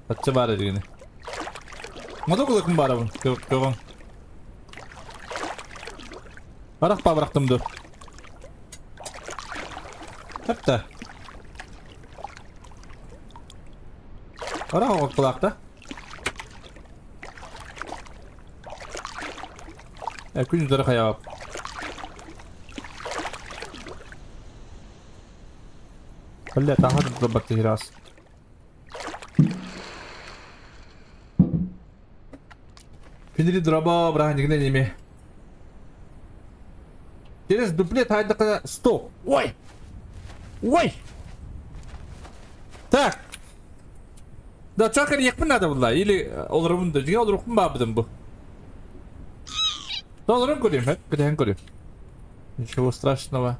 Атча бар дигин. Модо кулакым бар абын. Көгөн. Барак па барактымды. Тепте. Ара оҕоккулаахта. Күн үтөрө хайаҕап. Бля, таһа да раз. Финри дроба браһынньыгынан эми. Через дуплет хайдакка стоп. Ой! Ой! Так. Да, чакыр якпын надо было. Или олорумун да. Жиге олорукпун бабыдым бу. Да, олорун көрейм, көрейм, көрейм. Ничего страшного.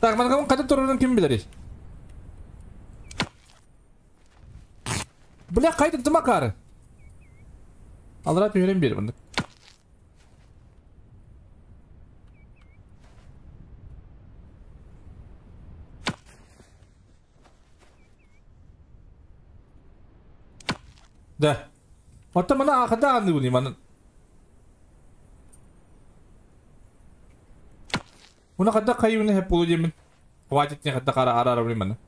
Так, мангамын кайда турарын ким билер? Бля, кайда дымакары? Алра түһөрен бер бұны. Да. Ота мана ахада анды буни манын. Уна кадда кайыбыны хеп болу деймін. Хватит не кадда кара ара ара мана.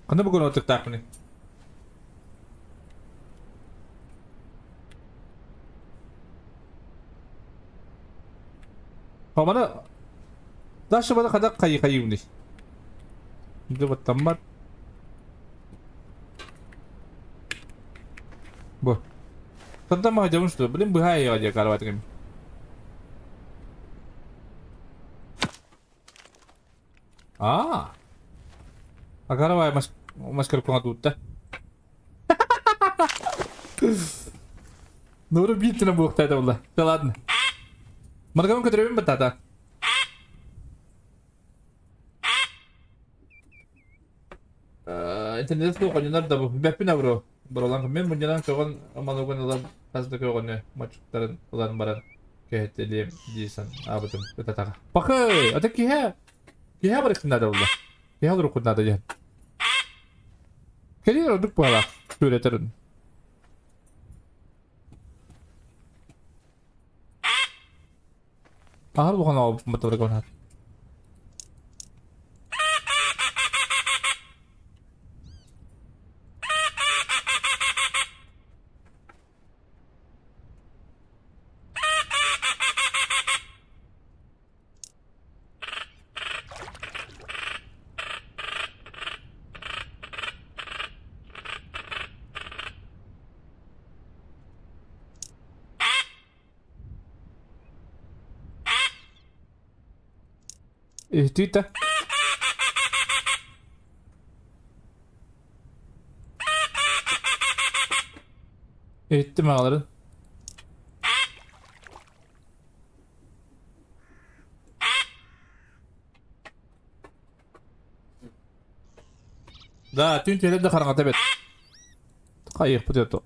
Канда бүгін отық тақпыны? Мана Дашы бана када кайы кайыбыны. Деп таммар. Бу. Тогда мы хотим что? Блин, быхай я карватым. А. А каравай маскарпуна тут, да? Ну, рубить на бухта это было. Да ладно. Маргам которым батата. Интернет суох оннор да бэппин абро. Боролан мен мунньанан көҕөн амалугун ылан хас да көҕөнү мачуктарын ылан баран кэһэтэлиэм дии абытым ытатаҕа. Пахы! Ата киһэ! Киһэ барыктын наада булла. Киһэ олоруккун наада диэн. Кэлиэр ордук буолаах сүрэтэрин. Ахар бухан аабыт матабырга. Tita. Ettim ağları. Да, түн теле да қараңғы бет. Қайық бұт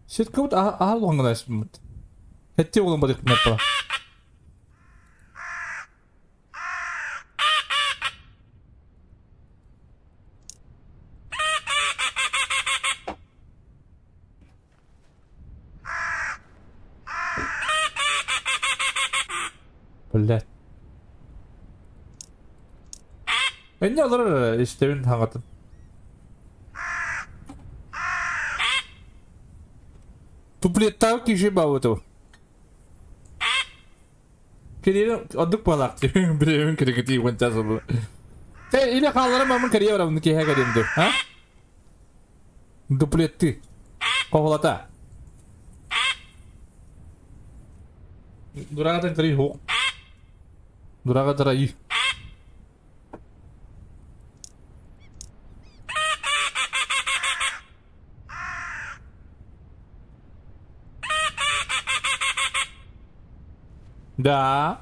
Сетка бут ахал болған ғана Хетте болған бадық бұнаппа. Блядь. Энне олар истебин хаңатын. Туплеттау киши бабыту. Кериерин одук балак биребин керекети гонча солу. Те иле халлары мамын керие барабын кеһе керемду. А? Дуплетти. Кохолата. Дурагатан кери хо. Дурагатара и. Да.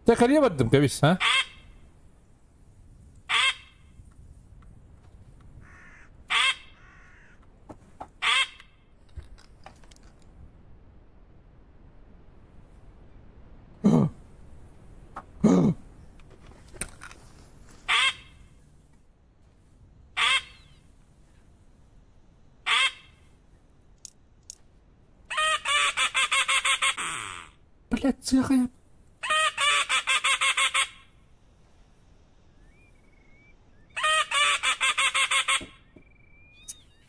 Te бардым, кабис, а? Блядь, сыахайа.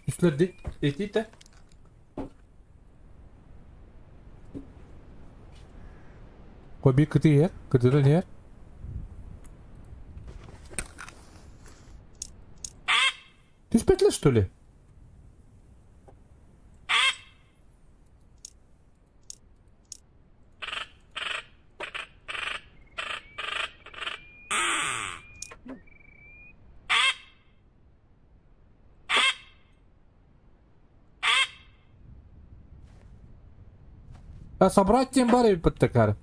Üstler Eti de. Koy bir kıtı yer. Kıtıdan yer. Ты спятила, что ли? А собрать тем баре подтакар.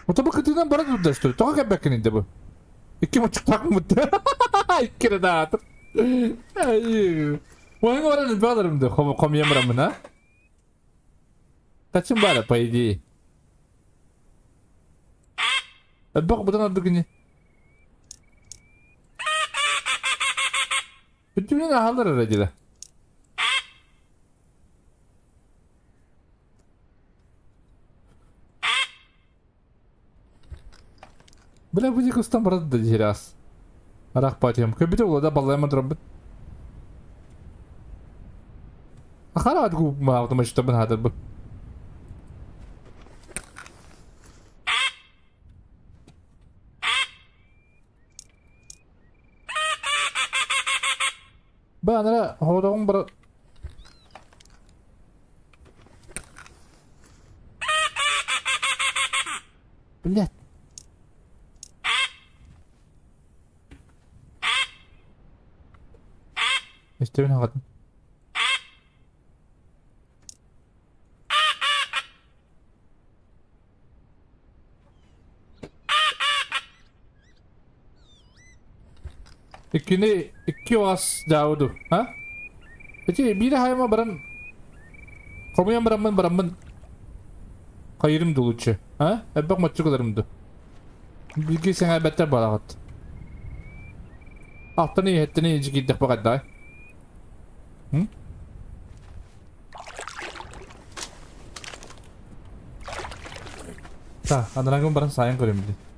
Вот кытынан барат туда, что ли? Только как бэкин bu. İki buçuk tak mı? İki de daha atır. Oyun oranı bir alırım da komiyem ramına. Kaçın bari по идее. Bak buradan aldık yine. Bütün ahalar herhalde. Бля, будет кустам брат да раз. Арах патием. Кабите улада балайма дробит. Ахара адгу ма автоматически бен хадыр бу. Ба анара hodog'um bir Блядь. İşte ben hakikaten. İkini iki was jauh ha? Jadi bir hayma baran komuyan baran baran kayırım doluçu, ha? Bak maçı kadarımdı. Bilgi sen elbette balagat. Altını yettini iyice gittik bak daha. Hı? Ta, anarangım baran sayın göreyim bir.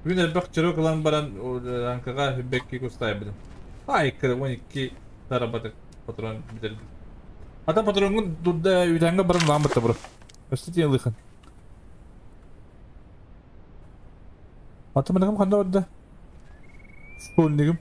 Bugün elbek çırık olan baran rankaga bekki kustayabilirim. Ay 12 tarabatık patron bitirdim. Hatta patronun durda üydenga baran lan bitti bro. Östü diye lıkın. Hatta benim kanda orada. Spolnigim.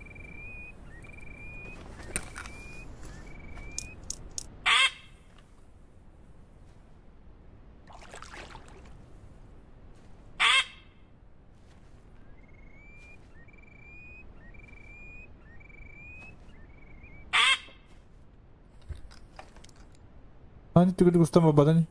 Hani tügüdü gustama badani.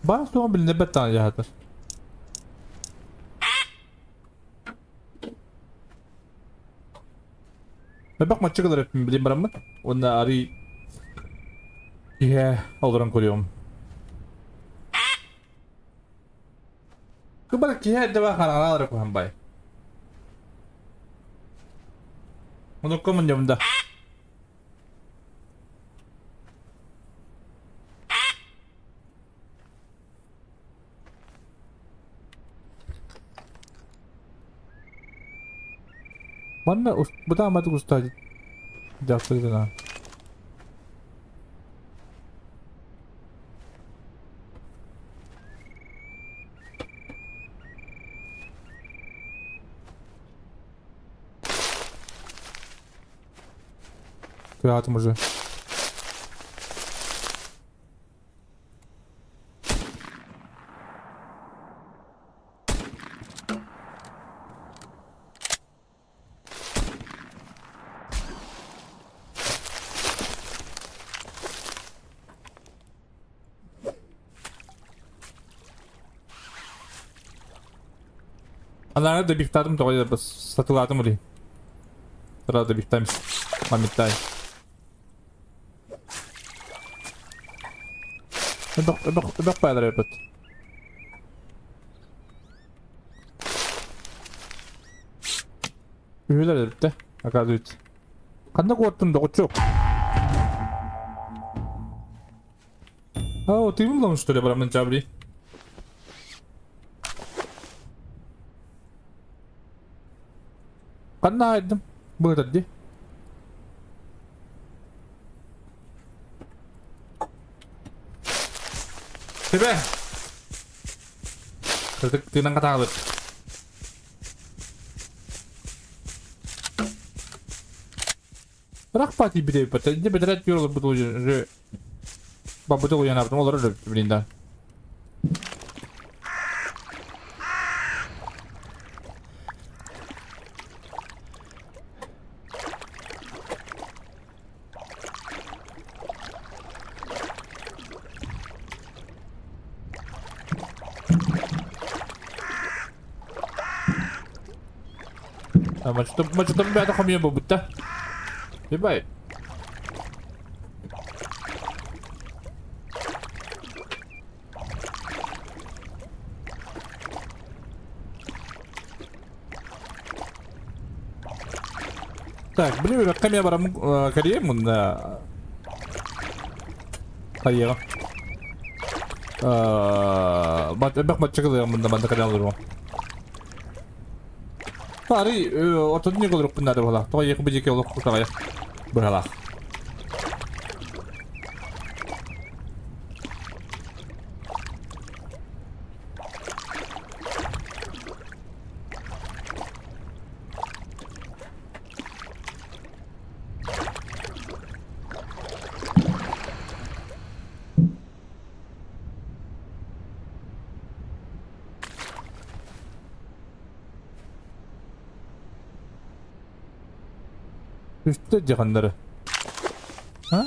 Bana soğan biline betten yahatır. Ve bakma çıkılır hepim bileyim baramı. Onu arı diye alırım koyuyorum. Kıbar ki her deva kanala koyayım bay. Onu koyun yanımda. Bana bu da amadı usta cevap Kıraatım уже. Ананы да бихтадым тоҕо бас сатылаатым ули. Тара да бихтайм. Мамиттай. Эбэх эбэх эбэх байлар эбит. Үһүлэр эбит оказывается. Ханна куоттун доҕоччук? А, ты ему что ли, барамын чабри? Ханна айдым? Быһытар ди. Тебе! Кырдык тыынан катаалыт. Бірақ пати бите бит. Не бедрәт юрылып бит уже. Бабыты уянабытым олар өлөп блин да. Мачтым бәді қомия бу бітті. Ебай. Так, блин, камера барам карьер мында. Карьера. Бат бак матчыгы мында мында карьер. Ари, отон не голрук буннары була. Тоға екі бежеке олық құтағай. Бұралақ. Үстте жахандары. А?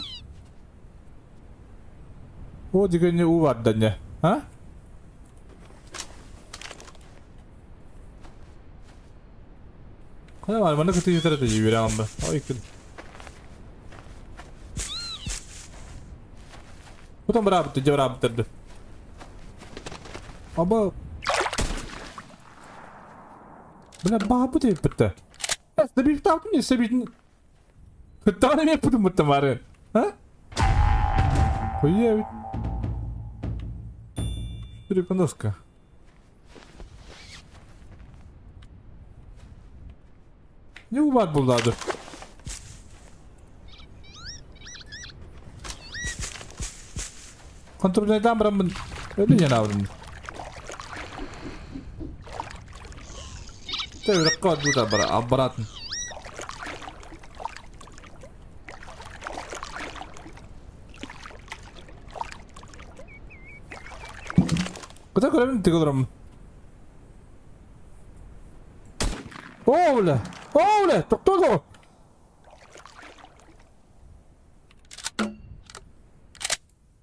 О дегенне у бар не? А? Кана бар, мана күтү жетер өтө жибере амбы. Ой, күн. Потом брабыты, же брабыттырды. Аба. Бля, бабы деп бітті. Сәбит таптым не, сәбитін. Тағана мен пұтым бұттым бары. А? Хуя ведь. Перепоноска. Не убат булдады. Контрольдан барамын. Öyle yanavdım. Тәбірік қуат бұда бара, абаратын. Куда көрөмүн тиги олором. О, бля! О, бля! Токтоо!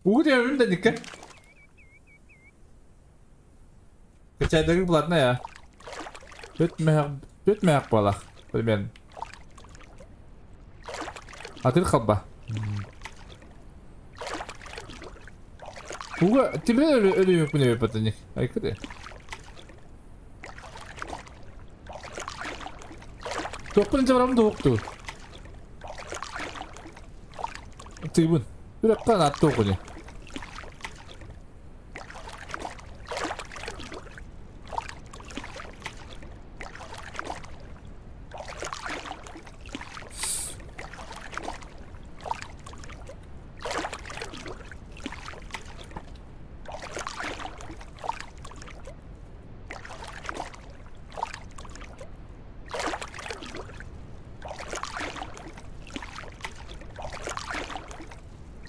Угу деп да никке. Кечайдагы булатна я. Өтмәк балах, примерно. Атыр халба. Уга, тебе өлі күне бепатыник. Айкыды. Тоқпын жабарам тоқту. Тыйбын. Үрәккан атты оқыны.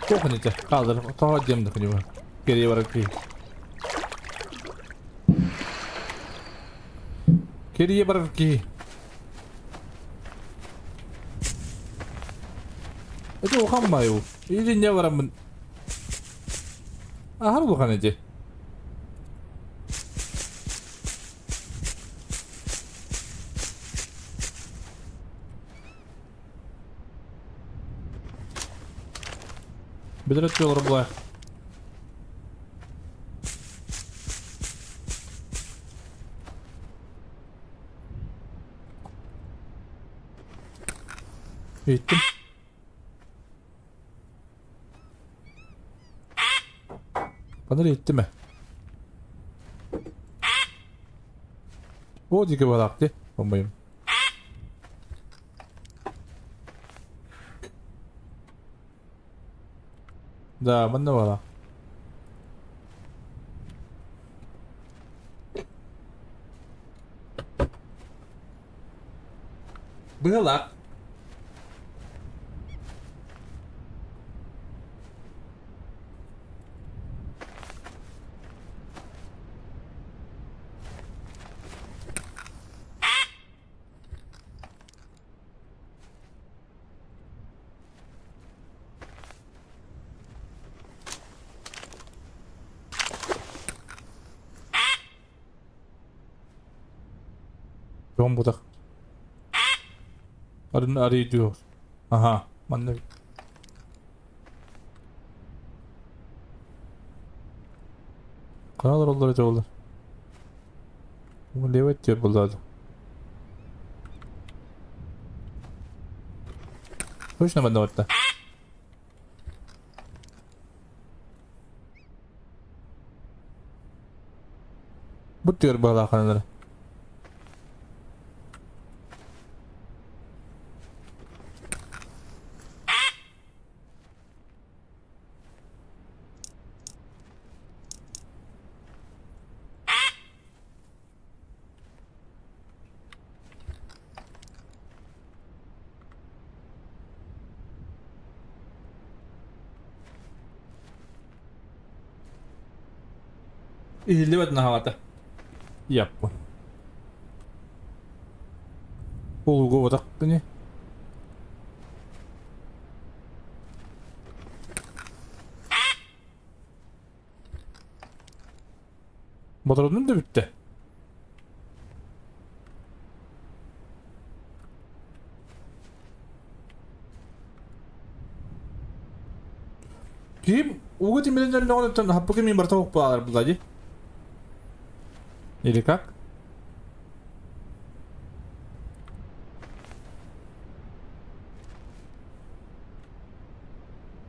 Тоқын Kaldır. Тоға демді күні Geriye барып ки. Geriye барып ки. Это ухаммаю. Или не барамын. Ахар улахан эти. Билер өттү олор була. Иттим. Bana etti mi? O dike baraktı. Bombayım. Да, манна бала. Быһылак. Yoğun budak. Arını arayı diyor. Aha. Manna. Kanallar oldular oldu. Bu levet diyor bunlar. Точно в одного-то. Бут diyor bağla kanalları. Иһиллибэт наһаҕата. Яппын. Олуга батак кини. Батырдым да битте. Ким уга тимирден оттон хаппы ким барта окпалар булади. Или как?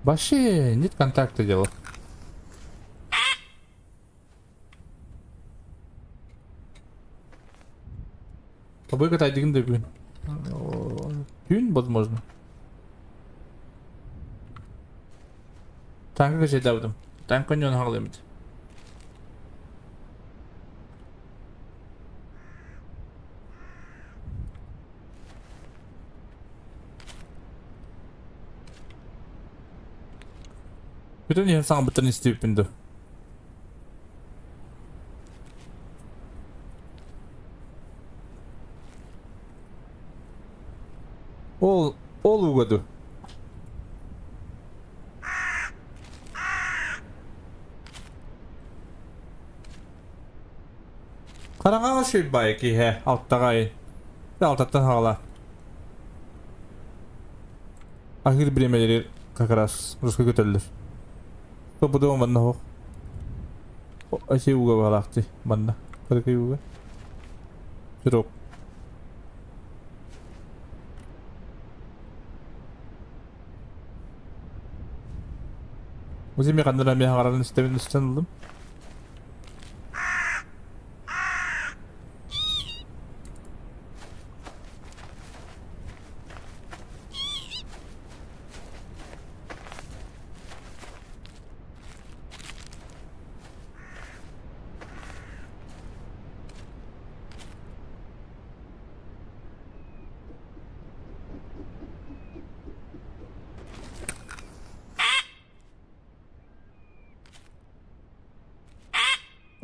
Вообще нет контакта дела. Побыка тайдигин да бүгүн. Күн, возможно. Танка качайдабытым. Танк коньон хагалымыт. Бүтін ең саған бүтін істеп бінді. Ол, ол угаду. Қараңаға шөй бай ки хэ, алттағай. Алтаттан хағала. Ахир биремелери как раз русский көтөллөр. Топудума манна хох. Аси уга балакты манна. Каракай уга. Сироп. Узими кандара мен харарын истебин үстен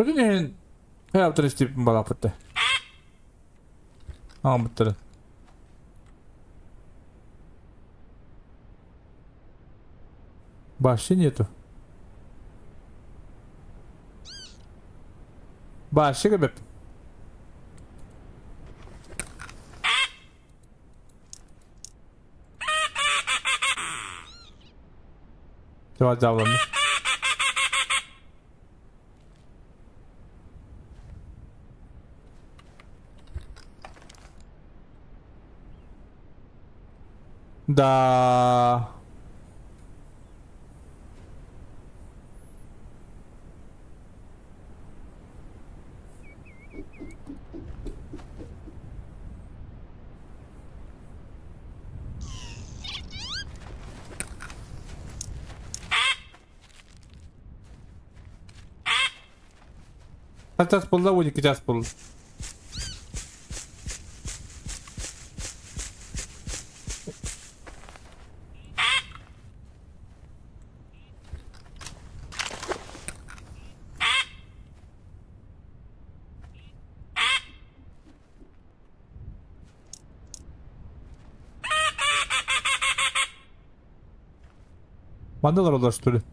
Бүгүн хәптер истеп балапытты. Амыттыр. Вообще нету. Вообще кебеп. Жавланды. Да. Kaç buldu? 12 час buldu. Mandalar ulaştırdı.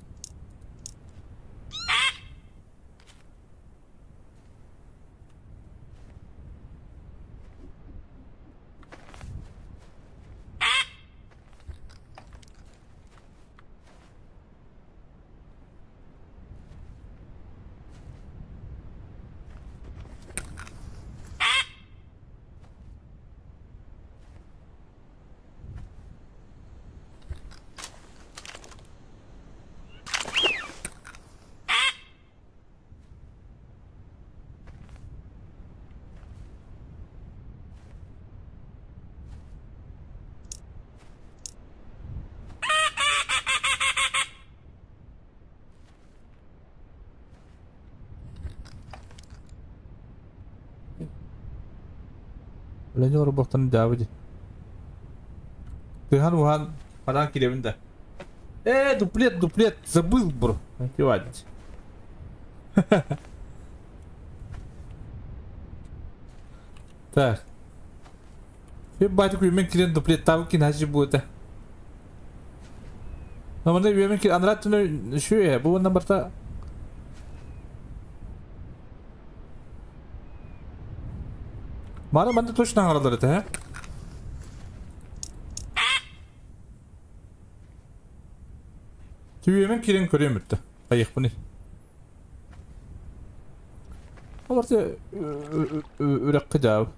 Лэньор бохтан дявди. Тыхан ухан падан киребин да. Дуплет, дуплет, забыл, бро. Ладно. Так. Батик үмен кирен дуплет табы кин хажи будет. Но мында үмен кирен анрат түнө шүйе, бу ондан барта. Мана манда точно аңаралар это, he? Түйемен кирен көрем бітті. Айық бұны. Олар үрек қыдау.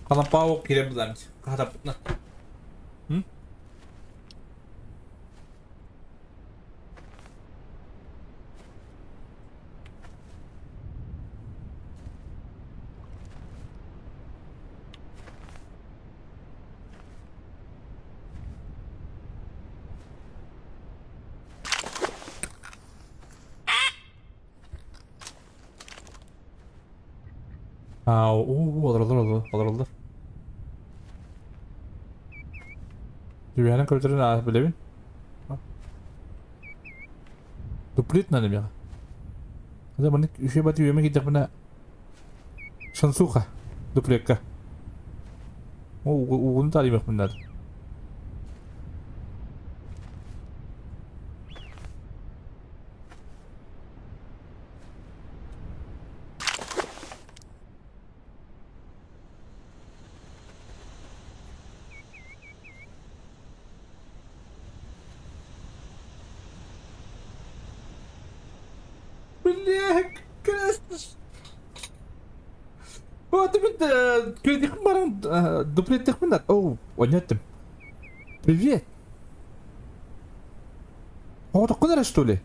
Қалампау кирен бұзамыз. Қадап бұтна. Olur olur olur olur olur. Düğenin kötürün ah bilebin. Дуплет надо мне. Hadi bana şey batı yemek gidecek bana. Şansuka. Duplekka. O uğunu tarayayım bunlar. Оу, понятно. Привет. О, так куда что ли?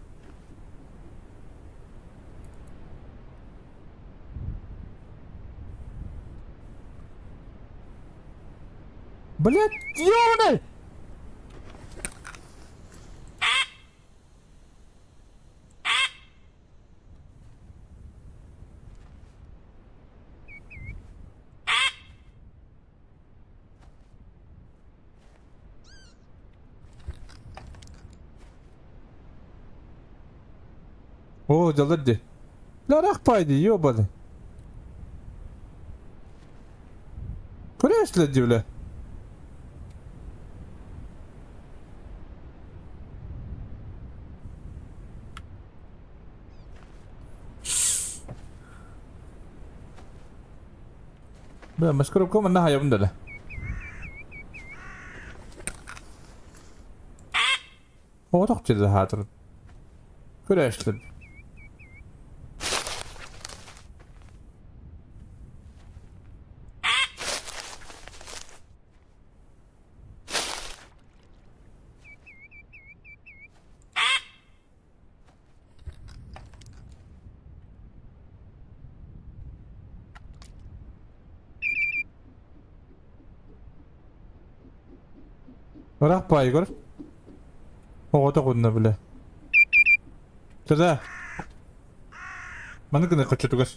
Блять, ёбаный! О, дялды. Ларах пайди, ёбаный. Куряш ли, бля? Бля, маскировка на хаябын да. жерде хатыр. Көрәшлер. Ырах бай көр. Оҕото кунна биле. Тада. Маны гына кочотугар.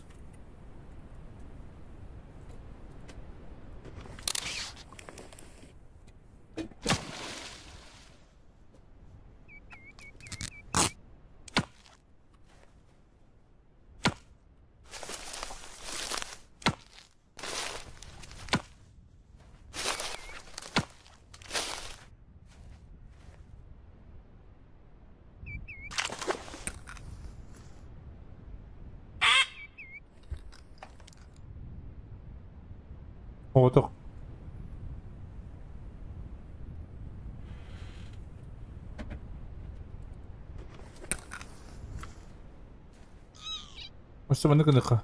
Оҕотох. Өссө маны гыныха.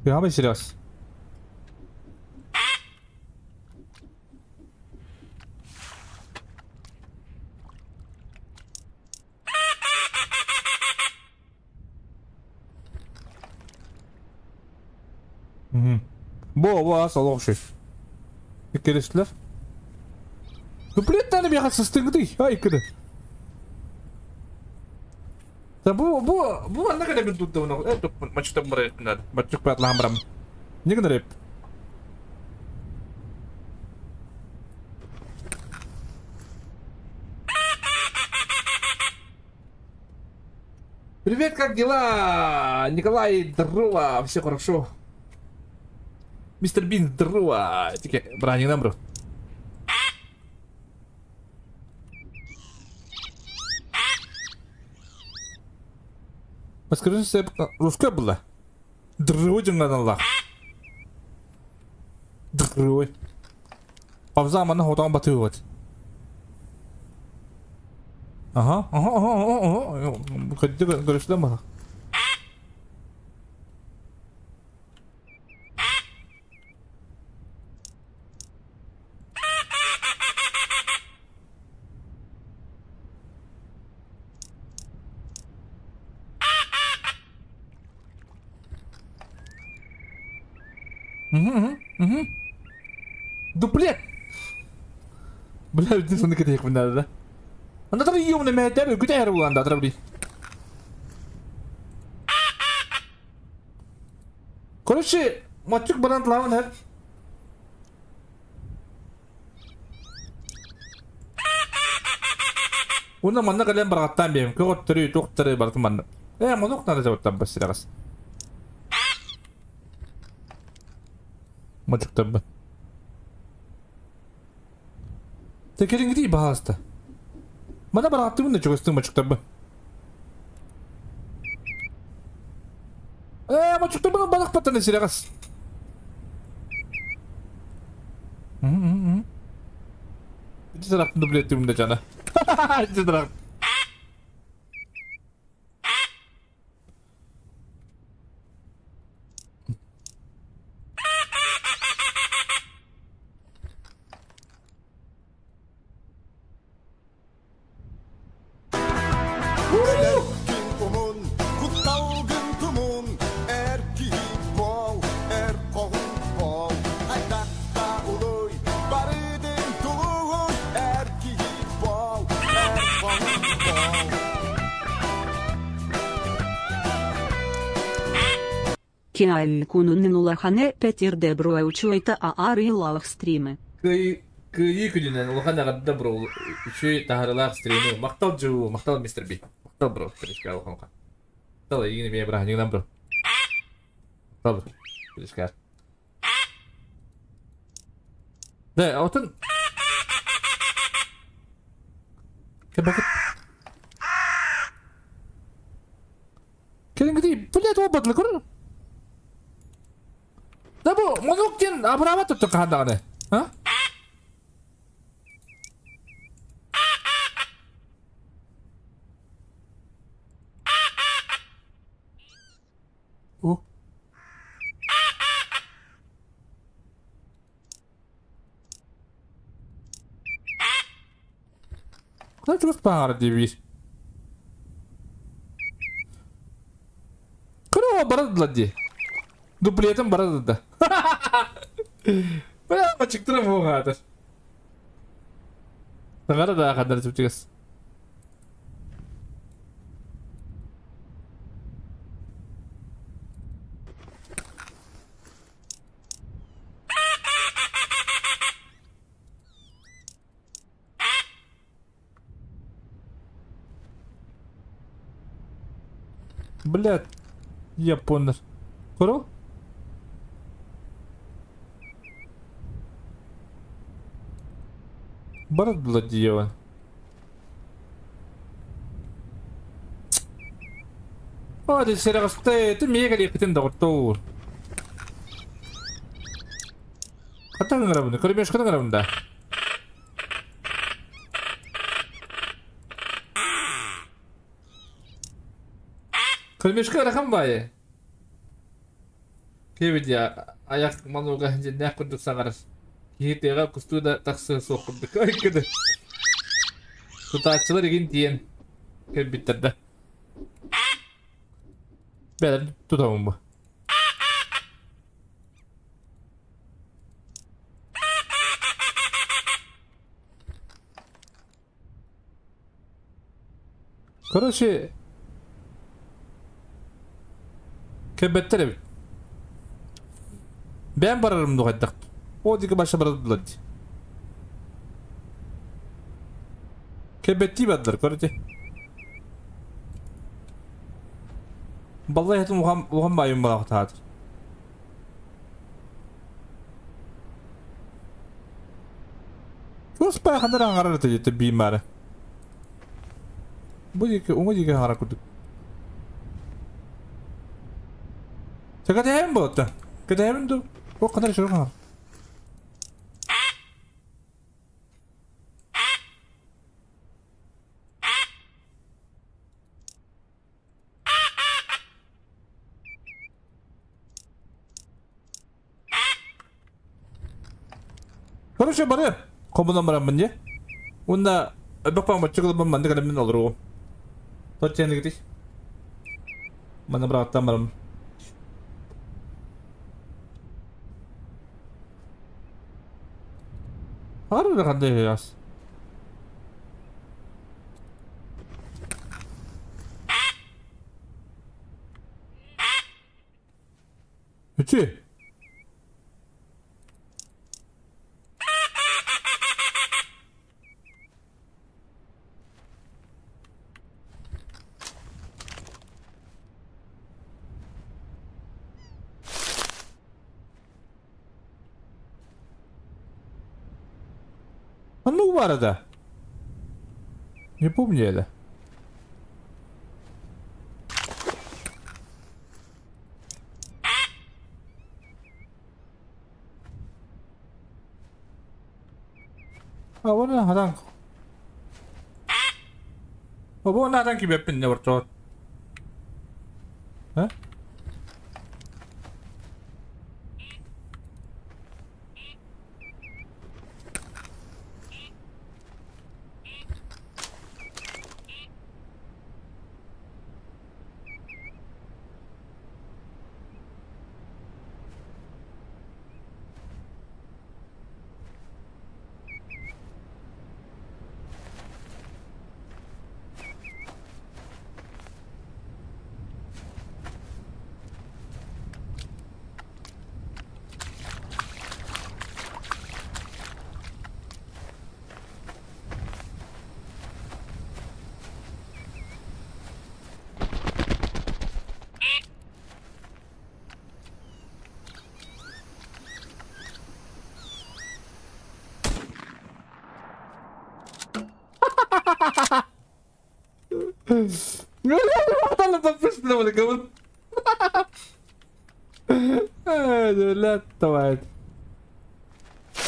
Яма серьез. Бу бу ас олох шей. Келестилер. Дуплет таны бияха сыстыгды. Ай кыды. Та бу бу бу анна када бин тутта уна. Э туп мачта мре надо. Мачук пат ламрам. Не гнареп. Привет, как дела? Николай, здорово, все хорошо. Мистер Бин, здорово. Тике, брани нам, бро. Подскажи, русская была? Дродин надо. Дрой. Павзам, она вот он батывает. Ага, ага, ага, ага. Ходи, говоришь, да, мага. Угу, угу. Дуплет! Бля, единственный катек надо, да? Анда тар ёмны мәтәр, күтәр булганда тар бли. Короче, матчук баран тлавын хәп. Уна манна калем баргаттан бем, көгөт төрү, токтары бартын манна. Э, монок надо жабыттан бас сирагас. Матчук табы. Текерин баһаста. Мана бараттыбын да чугастың мачук табы. Э, мачук табы балак паттаны сирагас. Иди тарактын дублеттим да жана. Иди тарак. Кунуннулахане Петир Дебруэучуэта Аари Лалах стримы. Кыйы күнүнэн улахан аҕадда бро үчүй таһарылаах стримы. Мактал жуу, мактал мистер Би. Мактал бро, киришке алханка. Мактал игини мие бра, нигнан бро. Мактал бро, киришке. Да, отын. Кебекет. Келиңгити, блядь, ол батлы көрөр. Да бу, монук ден абрама тутту кахандаганы. А? На чугас баҕар диэбиир. Кыра барадылар дии. Дуплетын барадыда. Бля, бачыктыра буоҕаатар. Саҥара да хандар чүчүгэс. Блядь, японнар. Көрө? Барадылар диэҕин. Оо, дьэ сэрэҕэстэй, ты миэхэ кэлиэхпитин доҕоттоор. Хата ыҥырабын, көрүмүөшканы ыҥырабын да. Көрүмүөшкэ ыарахан баайы. Киэбит я аяк мануга дьиннээх курдук саҥарар. Киһи тыаҕа кустуу да тахсыа суох курдук. Ой, кыды. Тутааччылар игин тиийэн кэлбиттэр да. Бэлэн тутабын бу. Короче, кэлбэттэр эбит. Бэйэм барарым дуу хайдах? О диэки баша барардылар дии. Кэлбэттии бардылар, короче. Баллай хатым улахан улахан баайым балаҕатаатыр. Туоспа хандар аҥарар этэ диэтэ биимаары. Бу диэки уҥа диэки аҥара курдук. Кэтэһэбин буолта. Кэтэһэбин дуу? О, хандар чурах аҥар. Короче, бары хомунан бараммын дии. Уонна өбөх баҕамаччы кылбан маннык эрэ мин олоруом. Тот диэн Манна бырааттаан барам. Хары хандай ас. Үчү. Оннук баара да? Не помню это. А уонна хатан Обо хатан кибеппин не ортоот. А?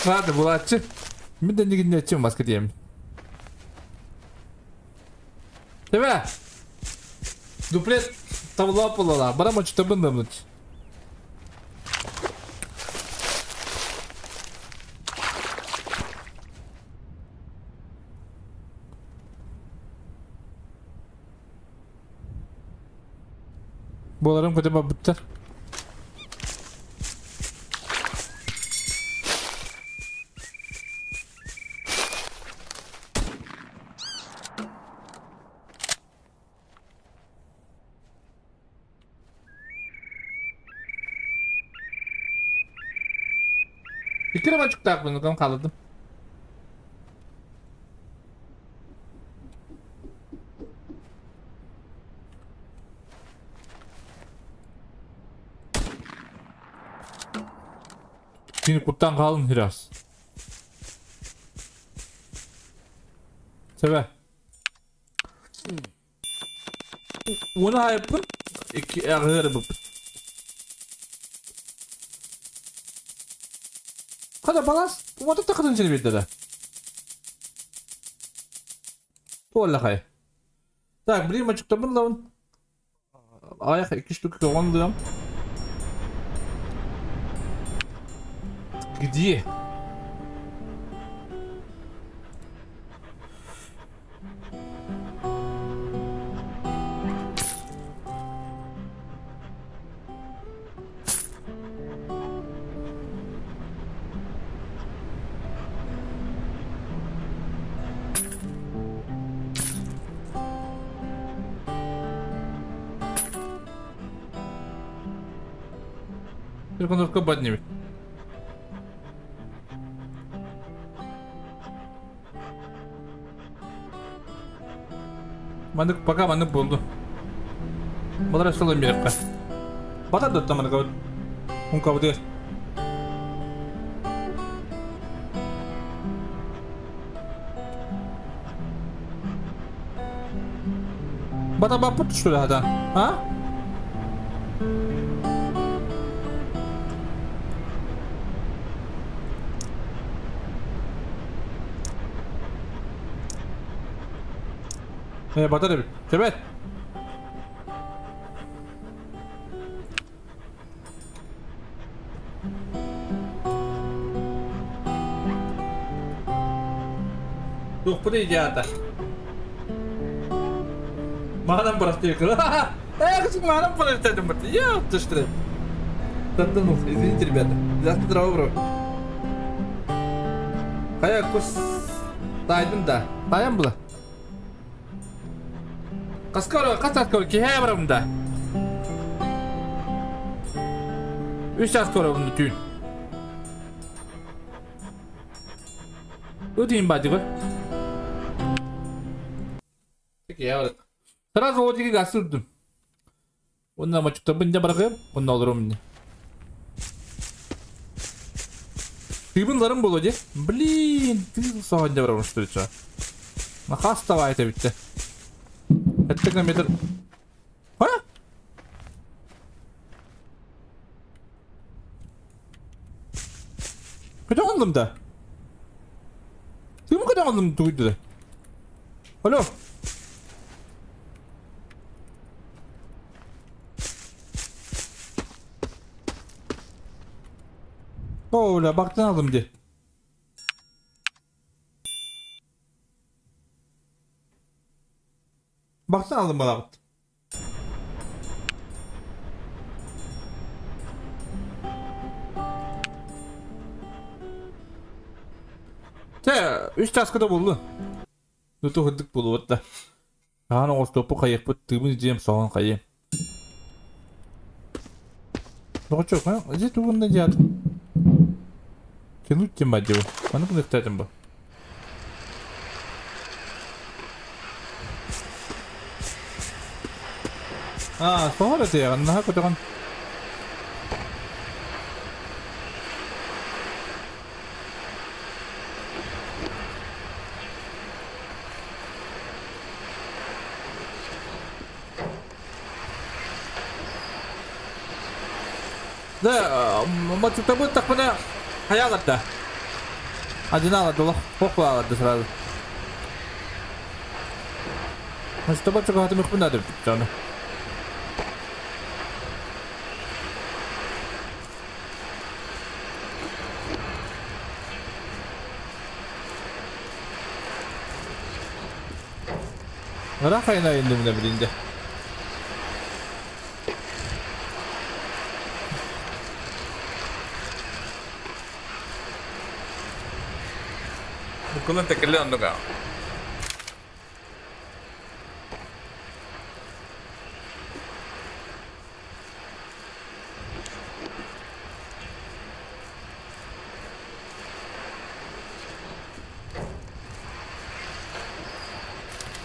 Ладно, булааччы. Мин да нигиннеччим маска диэм. Тебе! Дуплет табыла буолала. Барам очутабын да мыныч. Буоларым көтө барбыттар. Икки романчиктаахпын, кам хаалладым. Кини куттан хаалын хирас. Себе. Уона хайыппын, икки аҕыһы быппыт. Хада балас, уота тахатын сини биэрдэ да. Туолла хай. Так, блин, мачыктабын лабын. Аяқ 2 штука көҕөн. Где? Секундовка поднимет. Маннык пока маннык буолду. Балар солон берекка. Батар да таманыкка. Унка бу. Бата баппыт что ли хата? А? Батар эбит. Тебет. Тух идиота. Мағанан просто Эх, мағанан просто Я ты что? Извините, ребята. Завтра бро. Хая кус тайдым да. Тайым было. Каскор, каскор, кихе барам да. Үч час скоро бұны түйін. Өтейін ба дейі. Сразу отиги гасырдым. Онна мачукта бында баргым, онна олорум мне. Тыйбын было де. Блин, ты сағын барам что ли что? На хаставай это битте. Это метр. А? Кайда алдым да? Тыйбын кайда алдым туйды да? Алло. Оля, бактан алдым де. Бактан алдым балағыт. Те, үч таскада болду. Нүту хыдык болу отта. Аны остопу кайык бут тымын жем соған кайым. Ногочок, а? Здесь тугунда жат. Тянуть тем бадеву. Аны куда тетем ба. А, соғар это я, на котогон. Да, мачукта будет так мына хаялатта. Один алады, олақ қоқпа алады сразу. Мачукта бачука хатым үкпін деп жаны. Рахайна енді міне білінде. Кылын текелли оннуга.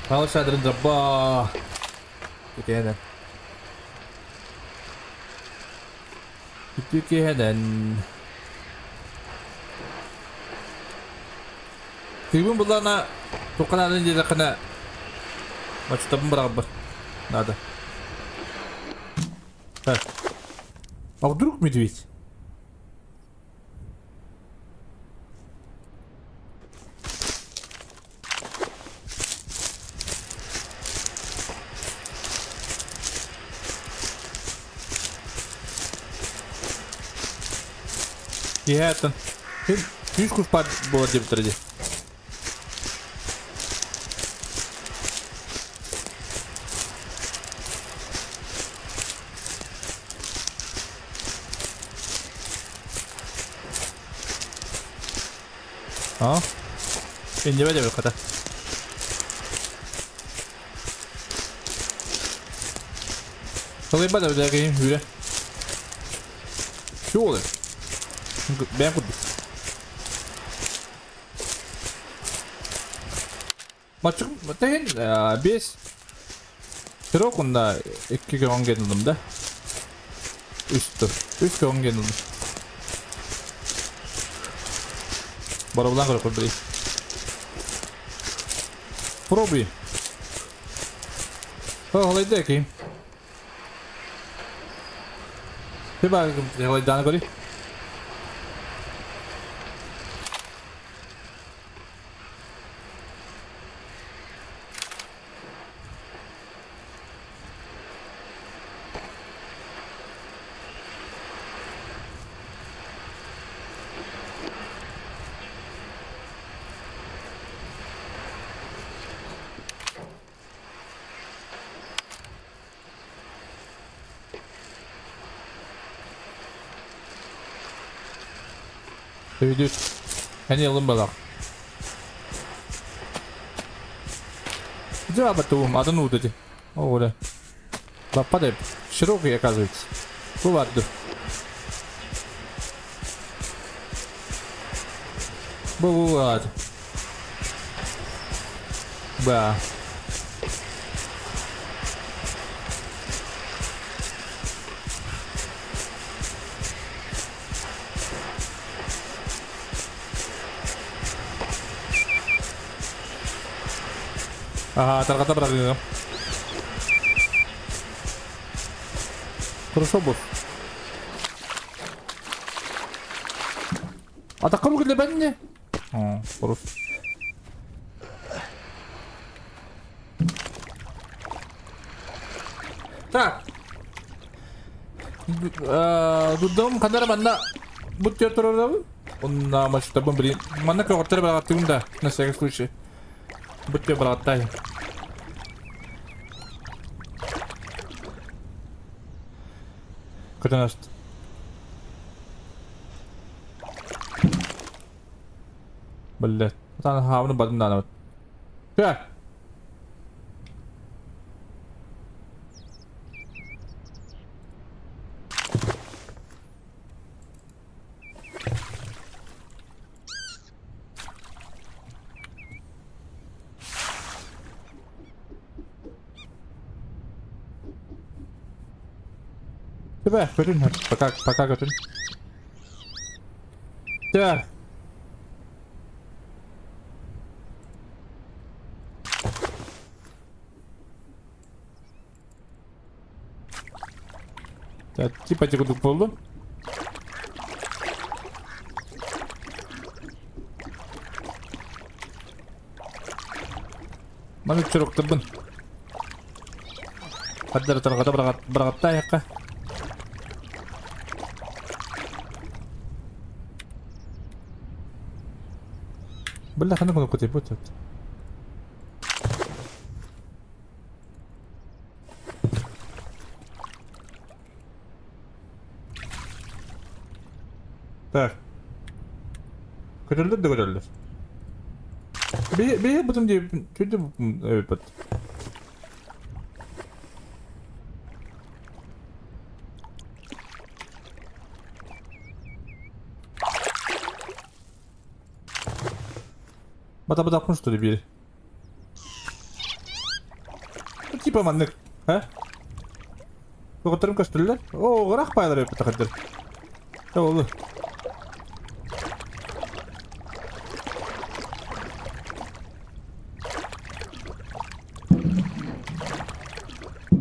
Хаос адрын жабба. Үтүөнэн. Үтүө киэһэнэн. Тыыбын буллаҕына туохха нааданы диэтэххинэ мачтабын быраҕарбар наада. Так. А вдруг медведь? Киэһэттэн күүс куспар буолар диэбиттэрэ дии. А? Иннибэ диэбит хата. Салайба да билэ киһи үүрэ. Чуолы. Бэйэм курдук. Мачык тэһин 5 Сирок онда 2 көҕөн генылым да. 3 тур. 3 көҕөн генылым. Барабылан көрөкөр били. Пробуй. Халайда ким? Ты халайданы көрүй. Өйдүт. Эни ылым балак. Жаба туум, атын уу ди. О, Лаппа деп. Широкий, оказывается. Бу барды. Бу бу Ба. Ага, таргата бырагыгым. Хорошо, босс. Атакка бу кэлэ не? О, хорошо. Так. Дудум ханара манна бут турарабы. Онна масштабын блин. Манна көҕөртөр бараттыгым да, на всякий случай. Бут бараттай. Көтөн Блядь. Там хавны бадын да. Так. Тебе, көтүн, пока, пока көтүн. Так. Так, типа кудук болду. Маны чуруктырбын. Хаддар таргата барагатта якка. Бля, хана кнопку тебе будет. Так. Көтөлдөр да көтөлдөр. Бэйэ бутум диэбиппин түрдэ эбиппит. Бата бата что ли биир. Типа маннык, а? Доҕотторум көстөллөр. Оо, ыраах баайлар эбиппит хаддыр. Олу.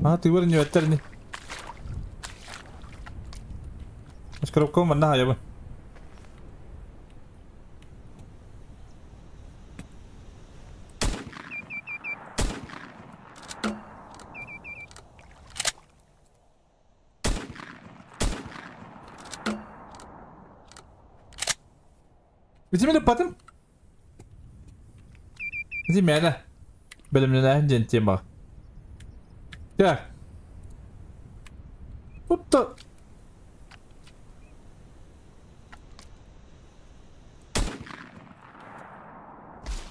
А, ты вырню эттерни. Коробка манна хаябын. Битимин ыппатым. Ити мээнэ. Бэлэмнэнээһин диэн тема. Так. Будто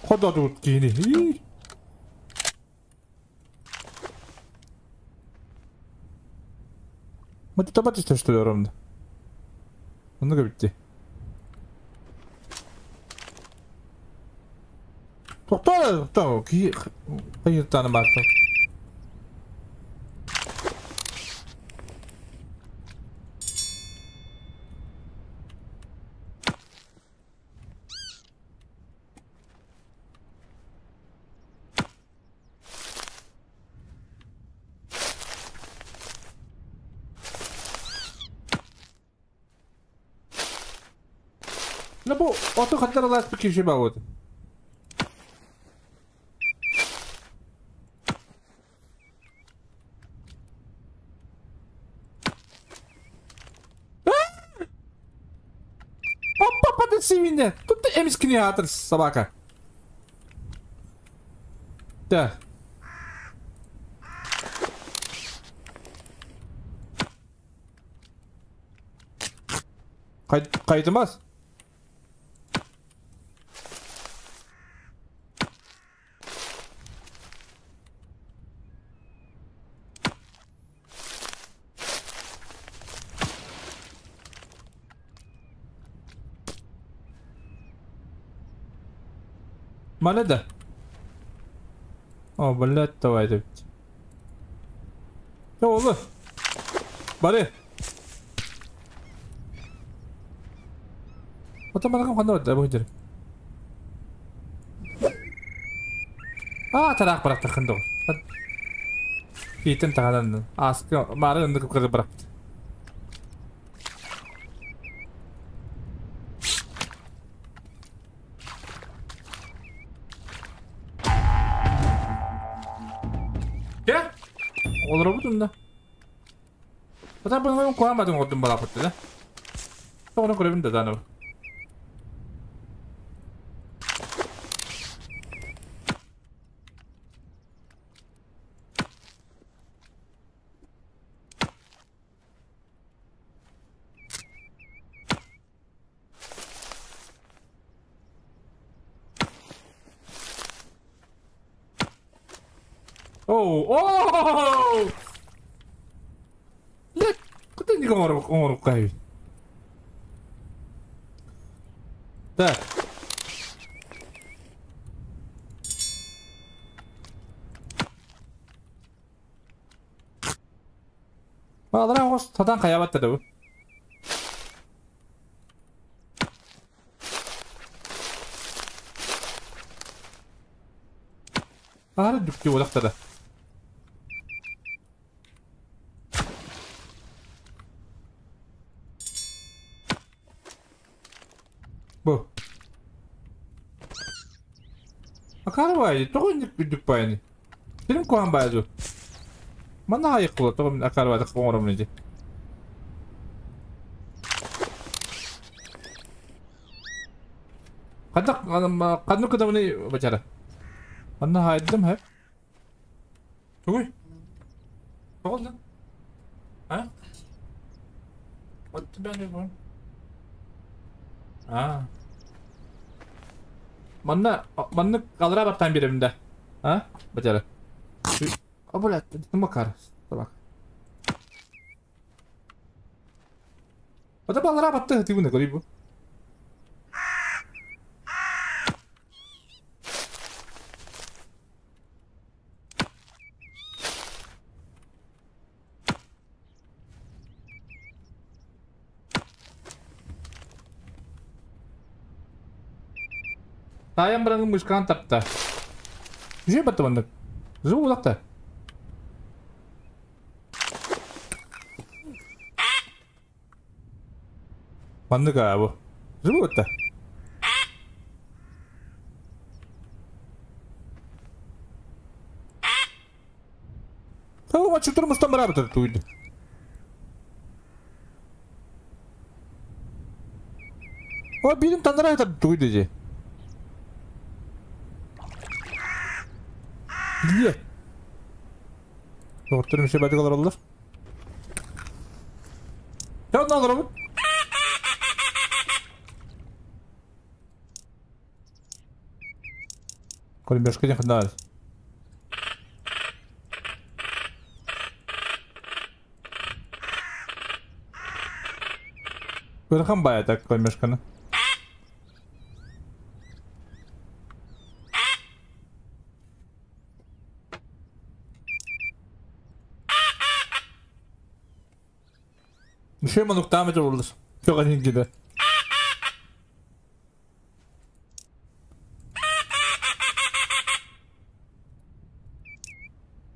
Ходоодут киһини. Мати таба түстэ что ли оромда? Оннук эбит дии. Тохтоо, тохтоо, киһи хайыртааны баарта. Бу оту хаттар алааспыт киһи баҕабыт. Папа, свинья! Тут ты эмискини аатыр собака. Так. Кайтымас. Маны да. О, блядь, давай деп. Олы. Бары. Ота манакам ханна барды, бу жер. А, тараак баракта хындо. Итен таганан. Аскы бары ынды кып барак. Олоробут да. Ота бу куамадын одун балапытты да. Тоҕону көрөбүн да даны. Oh, oh! Лек, куда оҥоруккай? Так. Балара оҕус татан хаябатта да бу. Аара дүкти олақтада. Бу. Акары баайы, тоҕо инник үрдүк баайыны? Сирим куһаҕан баайы дуу? Манна аайык буолар, тоҕо мин акары баайдах оҥороммун ити. Ханна ханнык кытабыный бачара? Манна хаайдым һэ? Тугуй? Тоҕо lan? А? Вот тебя не понял. А. Манна маннык алра баттаан биэрэбин да. А? Бачара. А, блядь, это Макар. Собака. Это балара батты тибүнэ көрүй бу. Таайан бараҥын мышкаан тарта. Үчүгэй батта маннык. Звук улахта. Маннык аа бу. Звук батта. Тау маччутар мустан бараабытар тууйду. О, биирим танара этар туйду же. Биле. Доҕотторум еще бадык олороллор. Чэ, онно олоробут. Кольбешка диэн ханна Ыарахан баайата кольмешканы. Үшөө мануктаам этэ боллар. Көҕөн гиде.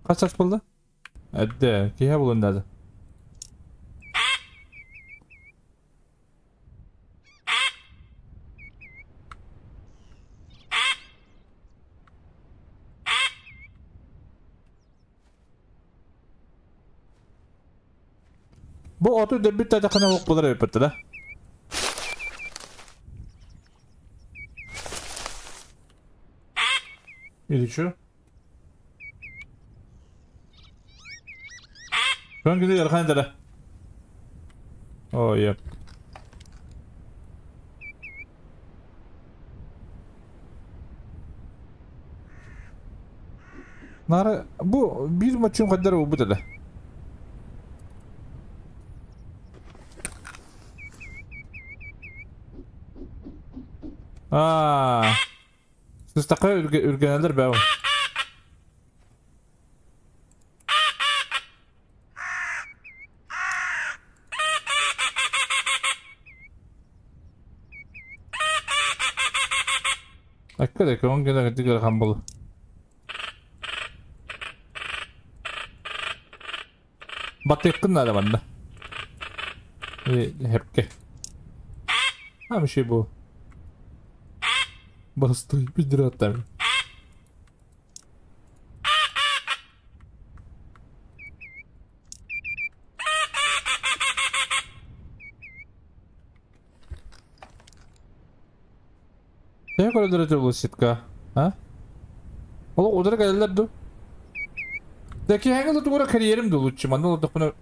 Хас сас буолла? Эрдэ, киһи булун наада. Бу оту дөбүт татахына ох булар эбиппит да. Или чё? Көн күнү ярхан дара. О, yep. Нара бу биир мочун хаддар буолбут этэ. Аа. Сыстакка үргэнэлэр бээ. Акка да көҥ гына кытыгыр хамбыл. Батыыккын наада манна. Хепке. А миши бу. Бастой пидратами. Төһө көрөллөр этэ бұл сетка? А? Ол удара кэлэллэр ду? Да киһэҥэ да тугура карьерим ду лучше. Манна олордохпуна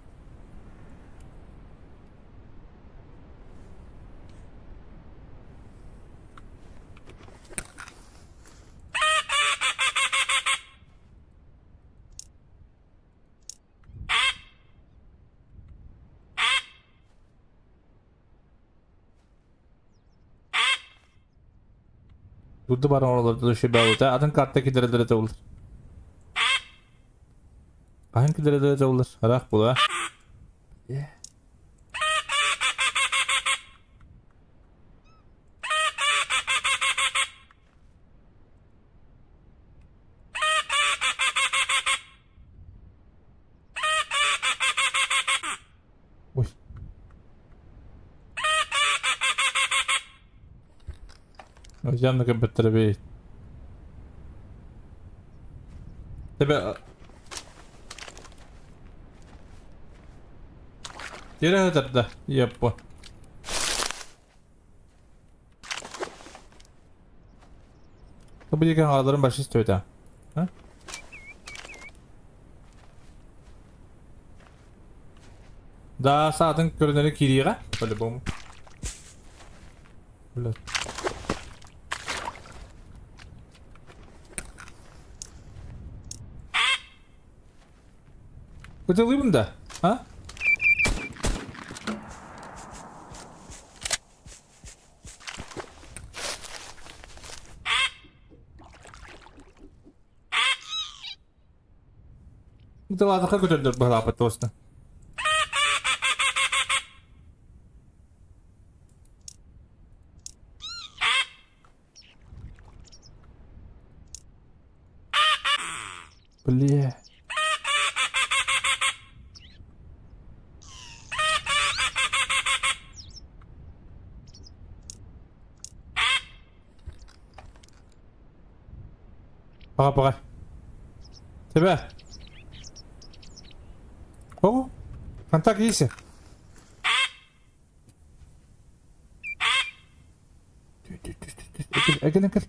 Дурду баран олордо шебаута атын карта кидерелер этэ булар. Хаһан кидерелер этэ булар? Араах була. Ой. Явно көмпөттөр Тебе Тире да, еппо. Бу деген аларын башы истөйдө. А? Да, саатын көрүнөрү кириэҕэ, по-любому. Блядь. Ытылыыбын да? А? Ытылаатахха көтөрдөр быһалааппыт туоста. Бля. Пока, пока. Тебя. О, контакт есть. Экен, экен.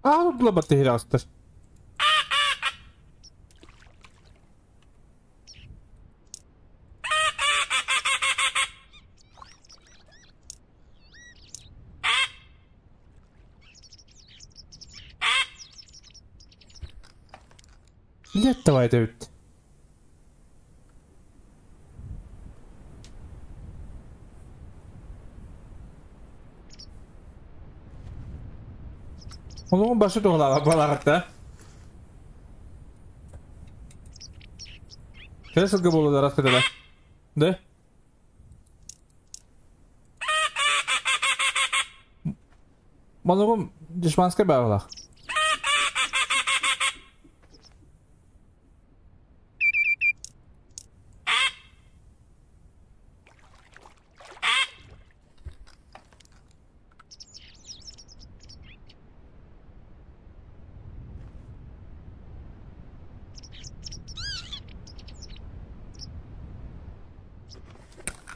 Аа, тула тihirastır. Леттавай эбит. Олоҕун башы туһалаах балаҕатта. Кэлэ сылга буолла раз кытыла. Да? Малогум дешманскай баалах.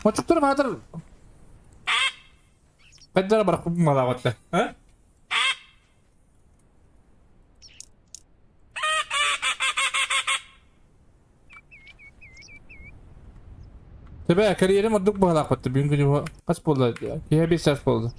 Мочуктар маатар Кайдара барах малаҕатта. А? Тебе карьерим ордук баһалаахпатты бүгүн күнү хас буолла? Киһи 5 саас буолла.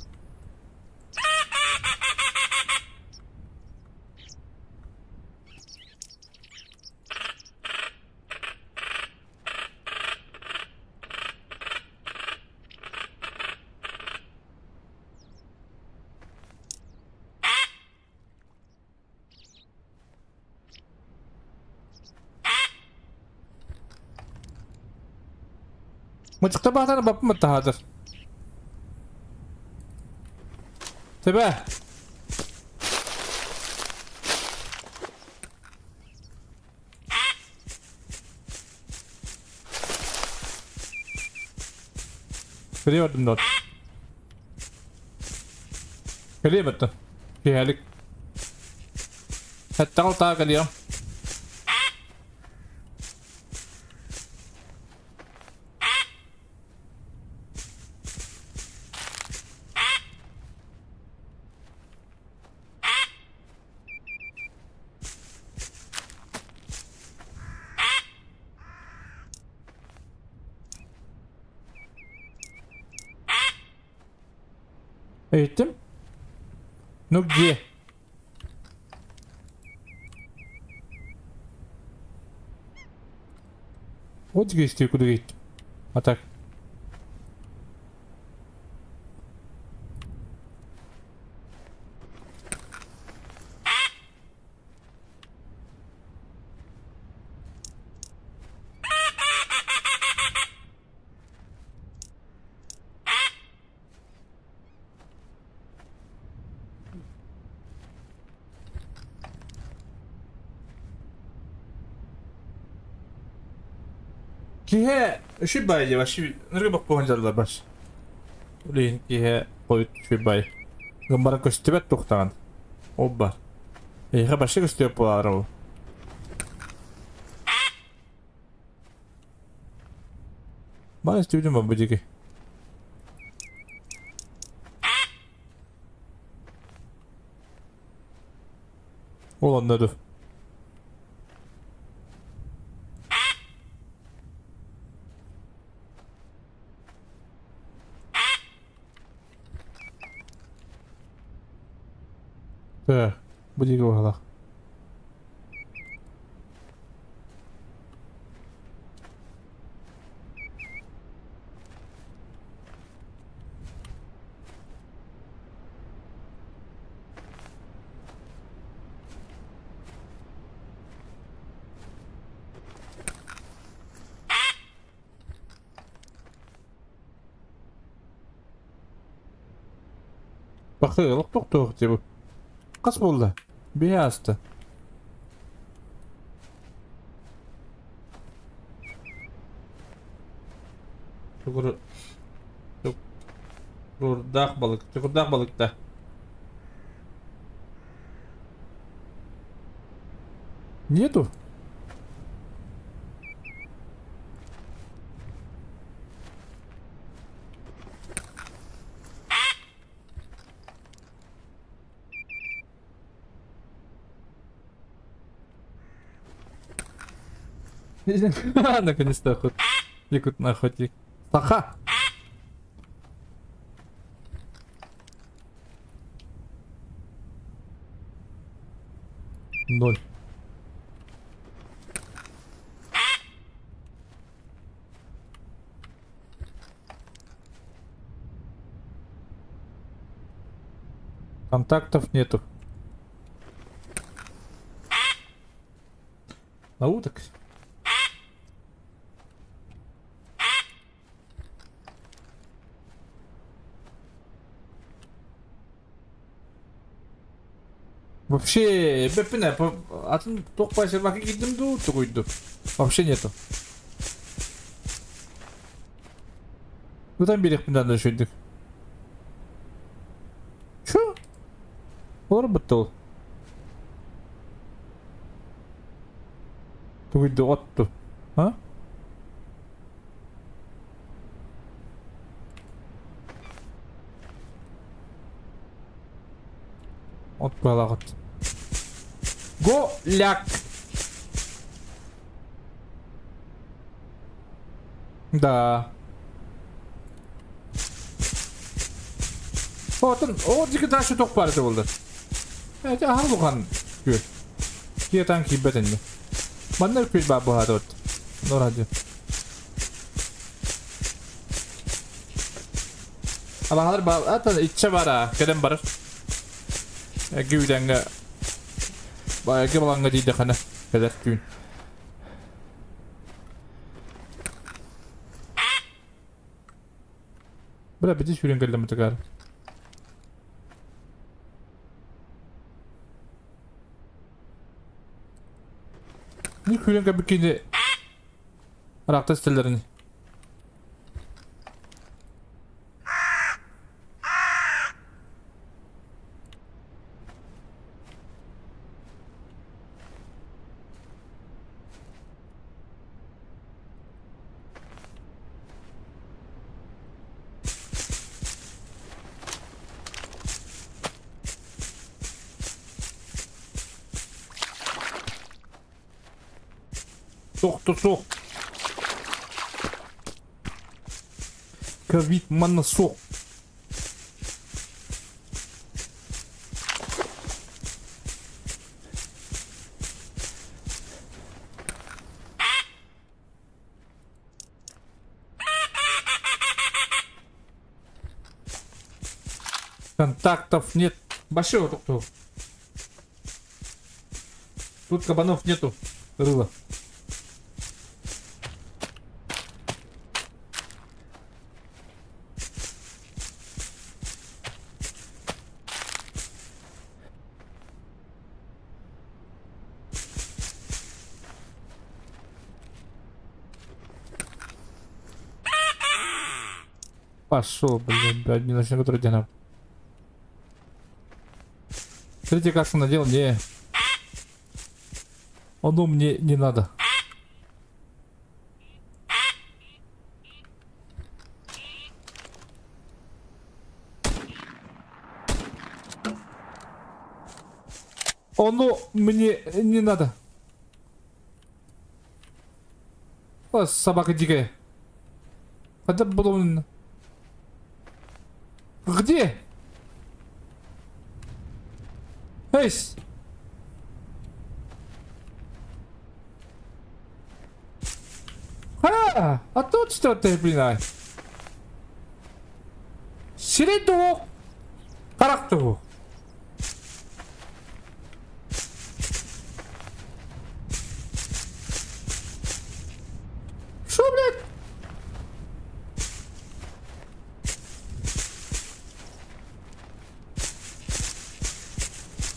Мочукта баатана баппым таһаатыр. Тебе. Кэлиэ дот. Кэлиэ бэтті. Киһэлик. Хэттаҕал таа кэлиэ. Eğitim. Ну где? Вот здесь куда едет. А так. Киһэ үчүй бай дии вообще ныргы боппуһун дьаллар баш. Улин киһэ хойут үчүй бай. Гымбара көстүбэт тухтаҕан. Ол бар. Эйиэхэ башы көстүөп буолаары ол. Баар истибитим бу диэки. Ол онно ду. Так, бу диэки баһылаах. Бахы, олох тохтуох дии бу. Хас буолла? Биһи ааста. Чугур... Чугурдаах балык. Чугурдаах балыкта. Нету? Наконец-то охот. Якут на охотник. Саха! Ноль. Контактов нету. На уток. Вообще, бэппинэ, атын туох баай киирдим дуу, тугуйду. Вообще нету. Ытан биэриэхпин даҕаны үчүгэйдик. Чё? Олор бытта ол. Тугуйду отту. А? От быһалаах. Голяк! Да. Отон, о, диги дальше туох баар этэ буолла. Эти аһар улахан күөл. Киэтаан киирбэт инни. Манна күөл баар буолаата вот. Нора диэн. Абаһалар баар, ата иччэ баар кэлэн барар. Эги үдэҥҥэ эги балаҥҥа тиийдэххинэ кэлэр түүн. Бля, бити сүүрэн кэллим бытыгаар. Не күүрэн кэлбит кини араакта истэллэрин. Суох, суох. Ковид манна суох. Контактов нет. Большого тут. Тут кабанов нету. Рыла. Пошел, блин, блядь, не начну, который день. Смотрите, как он надел, не. Оно мне не надо. Оно мне не надо. О, собака дикая. Когда было... Где? Эй! А, а тут что ты, блин? Сиредок! Каракту! Шо, блядь?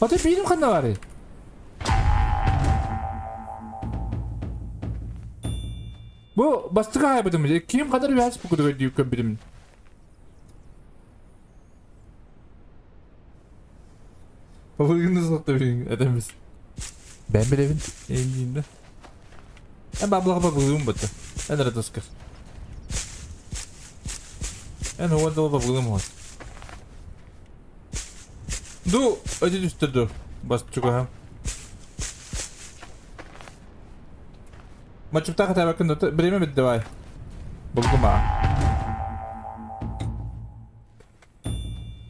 А ты пилим ханавари? Bu bastık haybatım. Kim kadar bir has bu kadar diyor köpürüm. Bugün nasıl nokta bir edemiz. Ben bile evin elinde. En babla babulum batı. En radoskar. En hova babulum var. Du ödül üstü Bas çuka. Maçıpta kadar bakın da breme bitti vay. Buldum ha.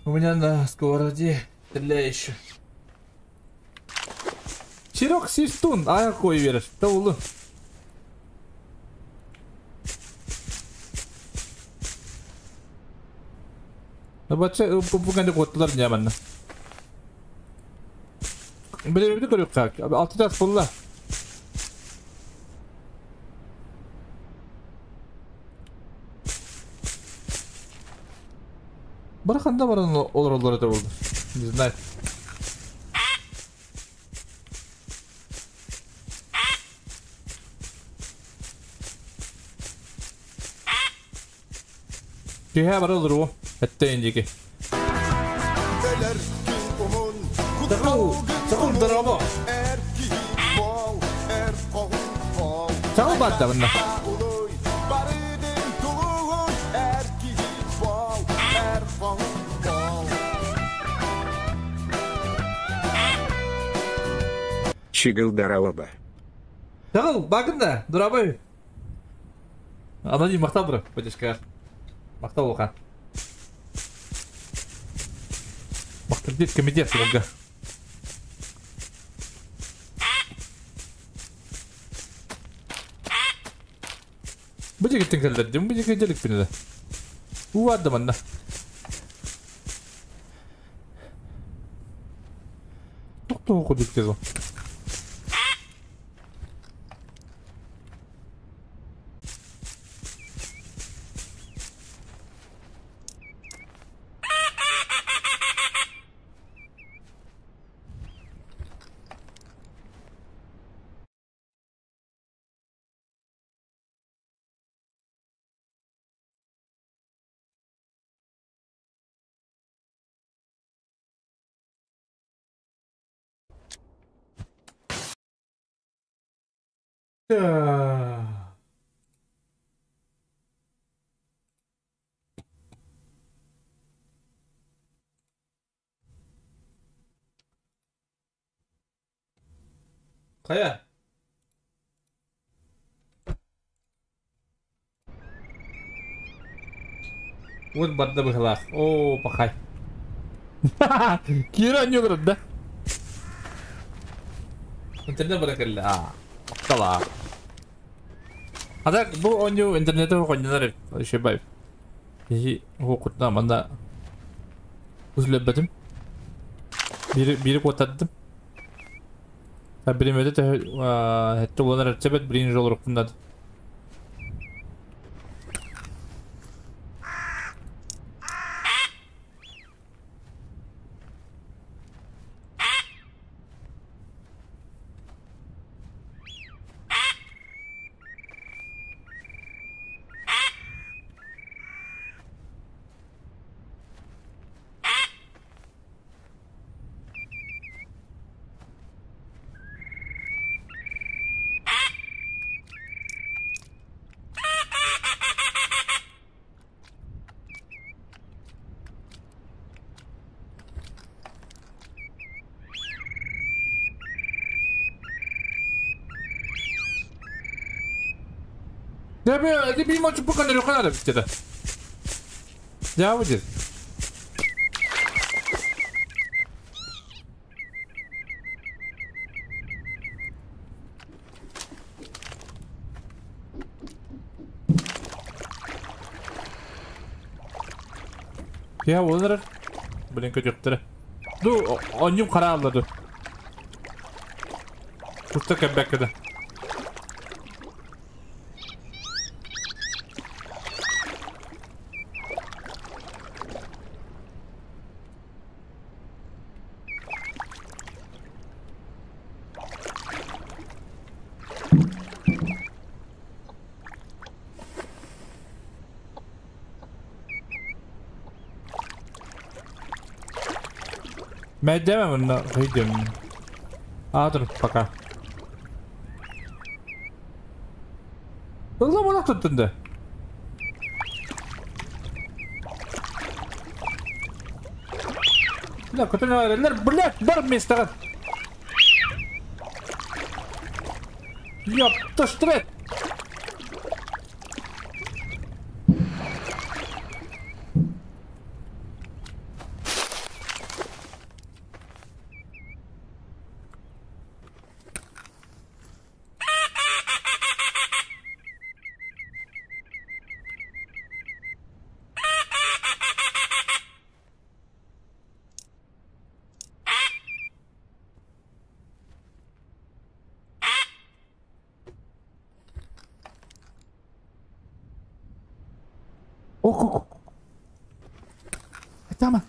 У меня на сковороде стреляющий. Чирок свистун, а какой веришь? Да улы. Бача bu koydular ne hemen. Böyle bir görüyor kalk. Altı ders bulla. Bırakın da varan olur olur da oldu. Не знаю. Киһэ бар olur o. Этте индики. Сакул дорого. Сакул батта bunlar. Чигл дараоба. Сакул bakın da дурабай. Аноним мактал бро, подешка. Мактал улахан. Мактал комитет сылга. Bu ceket kellerdim, bu ceket delik beni de. Uvardı bana. Çok da okuduk dedim. Kaya. Вот барда быхлах. О, пахай. Кира не да? Интернет баракалла. Мактала. А так бу оню интернете хоннар шебай. И хокутна манда үзләбәдем. Бири котаттым. Бири мәдә хәтта уланар рецепт бирин жол рукуннад. Дэ би мочу пукан рөхана битте. Жабы дир. Я олар. Блин, көтөктөрө. Ду онньум карааллады. Куста кэббэккеде. Мэдэмэ мына хыйдым. Адыр пока. Ылла мына туттунда. Да, көтөнөлөр, блядь, бар местага. Ёпта штрет. Ок. Тама.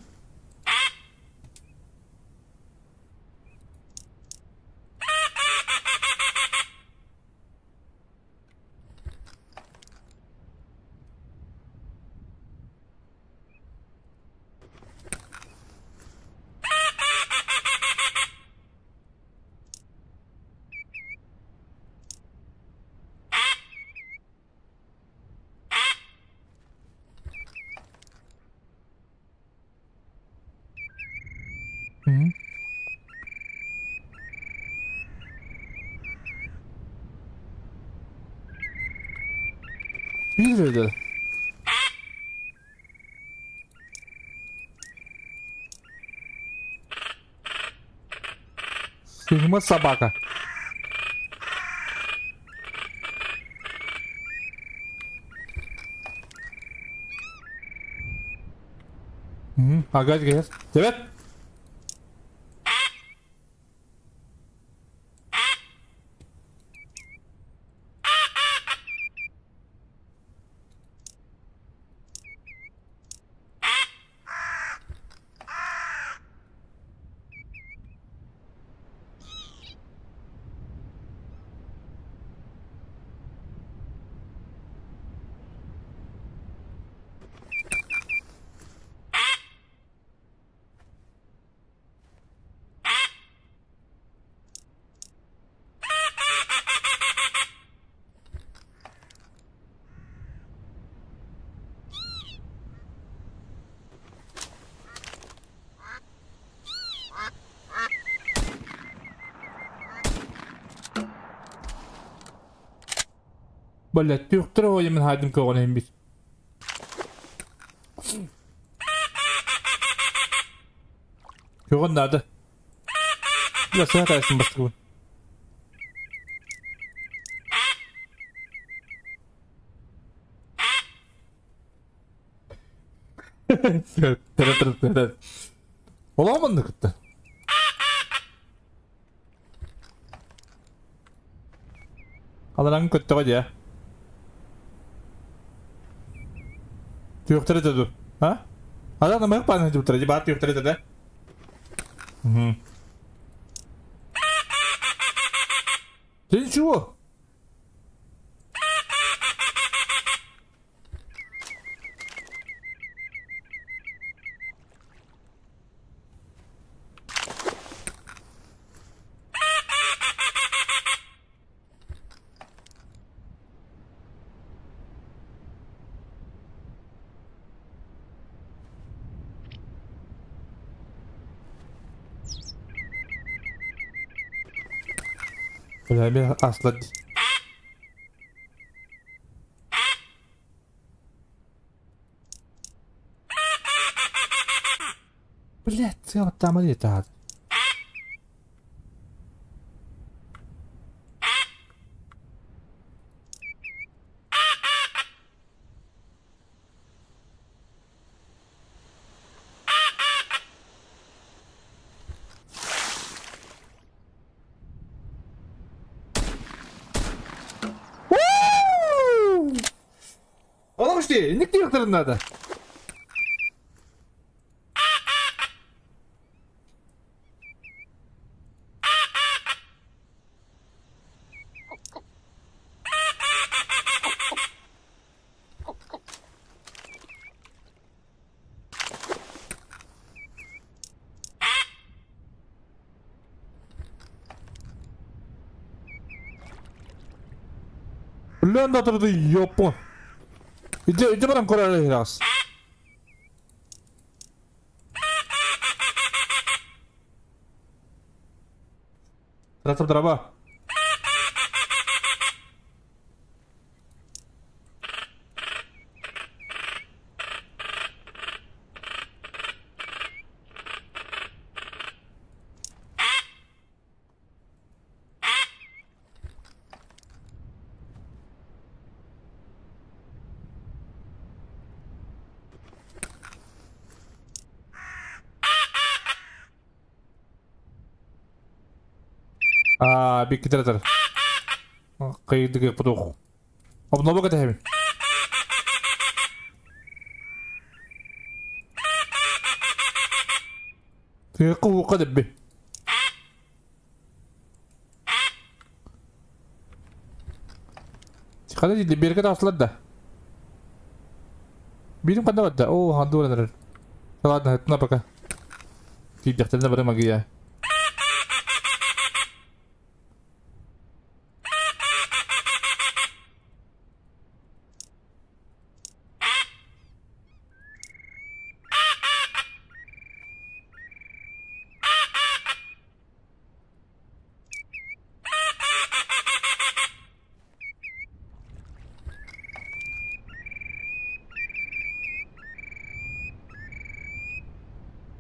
Bildirdi. Сигма собака. Ага, газ. Привет. Блять, трое мен хайдым көҕөн бит. Көҕөн надо. Я сатайсын бастыгын. Тыры. Оламынды кытта. Аларан көттөҕө дия. Түйөктөрө ду. А? Ада намак паны туттара, ба түйөктөрө да. Угу. Ты чего? Бля, аслад. Блять, я вот там летает. Никто не надо. Бля, надо, ёпа. Иди, иди барам король раз. Ратап драба. Биккитер. Кыйдыгы пудух. Обноба катахами. Тыقو قدبي. خلي دي بيركة أصلا ده. بيرم قدام ده. أوه هندور نرد. ладно, это на пока. Ты дехтелна бары магия.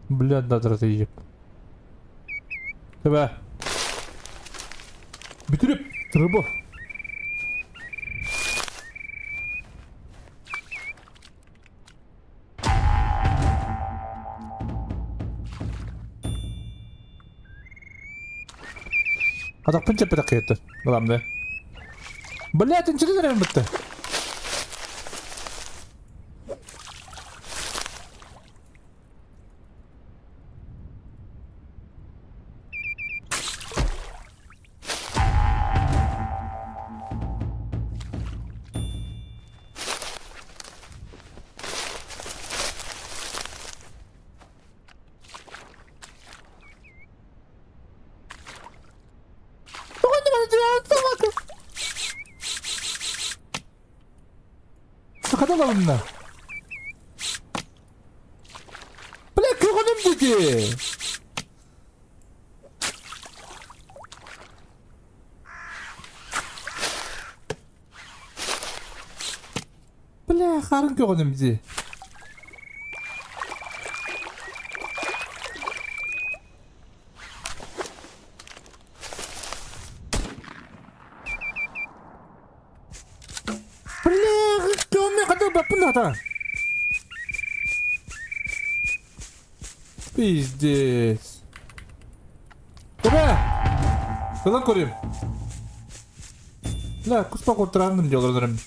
Бля, да, ты Давай. Bitirip рыбу. Атак пынча пирак кетти. Главное. Блядь, интересно бітті. Бля, көҕөнүм дики. Бля, харын көҕөнүм ди. Бля, көмө када бапын ата. Пиздец. Бля! Кылан көрем. Бля, куспа куртырандым диолордорум.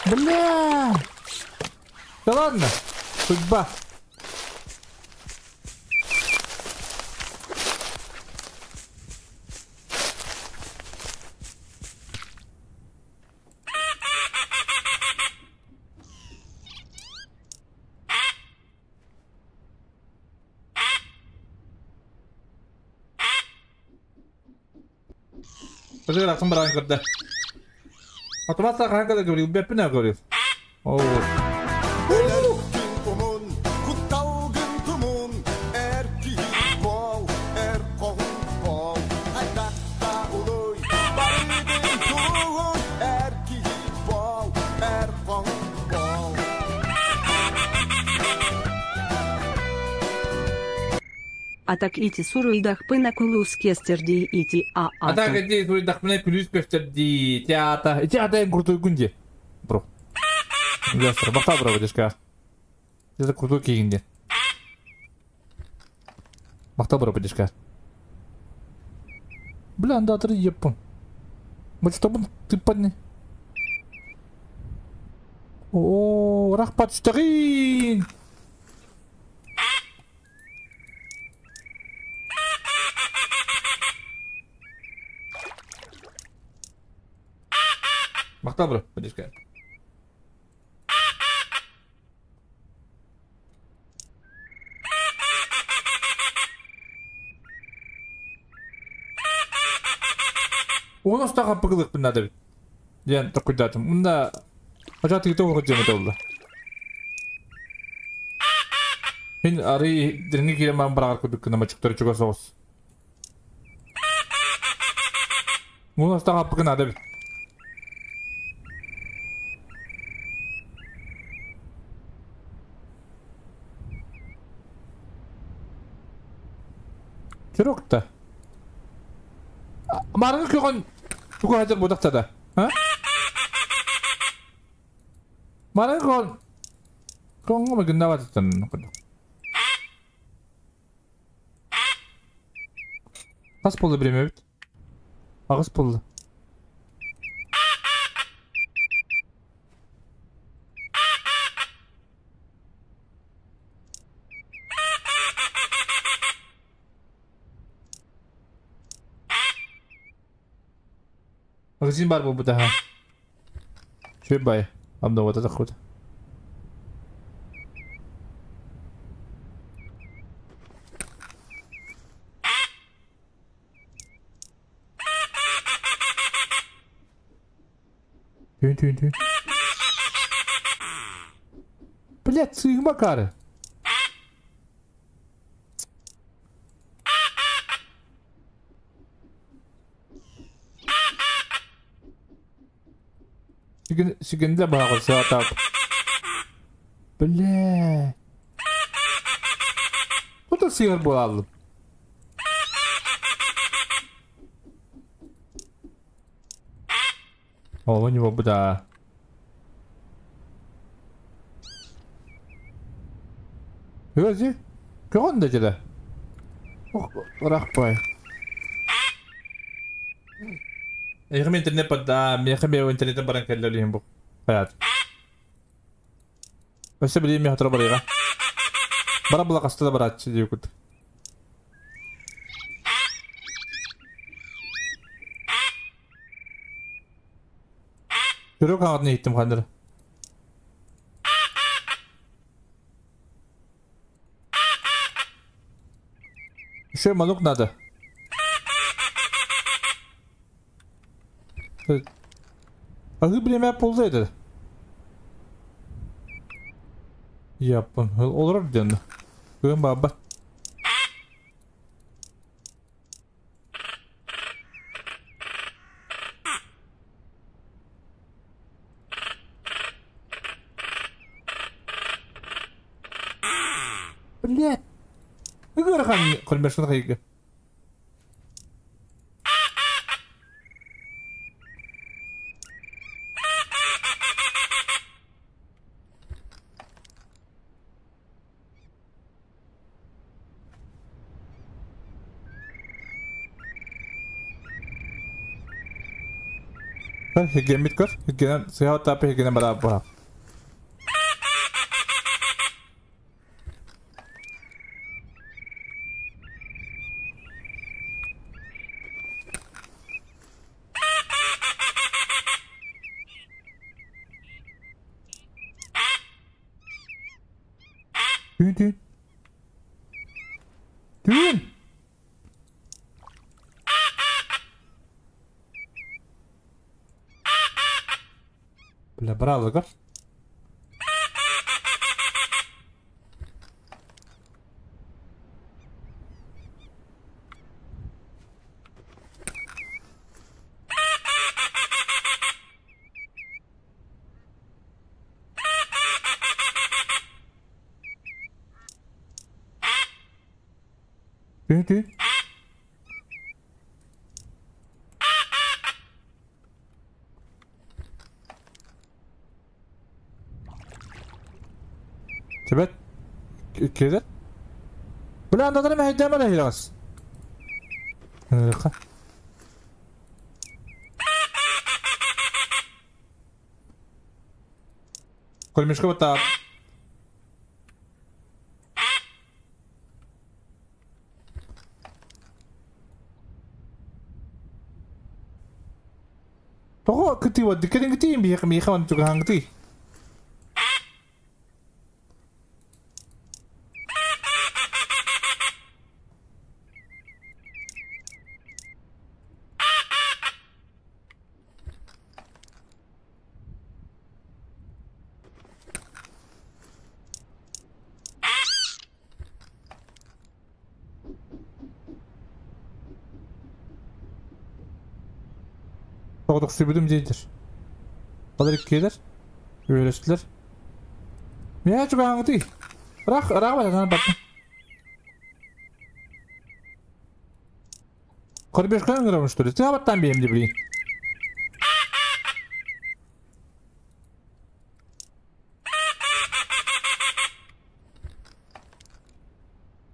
Бля! Да ладно, судьба. Подожди, раком баран көрді. Автомат қанқа говорил, беппіне говорил. О. А так ити суруйдахпына күлүүс кестер дии ити А аата. так ити суруйдахпына күлүүс көстөр дии. Ити аата. Ити аата эн крутойгун дии. Бро. Ястыр, бахта бро, дешка. Это крутой кигин дии. Махта бро, дешка. Бля, андатор еппун. Может, чтобы ты подни. О, рахпат штагин! Махта бро, подешка. Оны ұстаға пығылық бұнда бит. Ден токуйдатым. Мында Ажа тигите оғы жемет oldu. Хин ары диринги киреман барагар кудук кына чыктыр чуга соғыс. Муну астага пыгын ада бит. Чирокта. Маргы көгөн тугу хажар будактада. А? Маргы көгөн көгөнгө мэгнаваттан. Хас болду время бит. Агыс болду. Магазин бар бу daha. Шөй бай. Амда вот это худ. Түйін, түйін, түйін. Блядь, сыйма кары. Сигенде бағыр сағатап. Бля. Бұл да сиыр бола алдым. О, у него буда. Өзі? Көғін да жеді. Рақпай. Эйхем интернет падда, мехем интернет баран келлер бу. Хаят. Өсө билим мехатра барыга. Бара була каста да баратчы диюкут. Жүрөк ағытын еттім қандыр. Еще малук надо. Ағы білеме болды еді. Япон. Олар дені. Бүгін баба. Блядь. Ыгырхан көлмешін қайғы. Хигемит көр, хигенен сыяу тапы хигенен бара буха. Түйін, түйін. Түйін! Бля, браво, көр. Түһ-түһ. Tibet. Кедер. Бля, андатары мәһәйдәмә дә хирагас. Ырыка. Кормишка бата. Тоҕо кытыы диккэрин кытыы биһиэхэ миэхэ ман чугаһаҥытый. Тоҕо диэдэр. Балар иккиэлэр. Үөрөстүлэр. Миэхэ чугаһаҥытый. Ыраах ыраах баран баттым. Корбешка ыҥырабын что ли? Ты баттан биэм ди блин.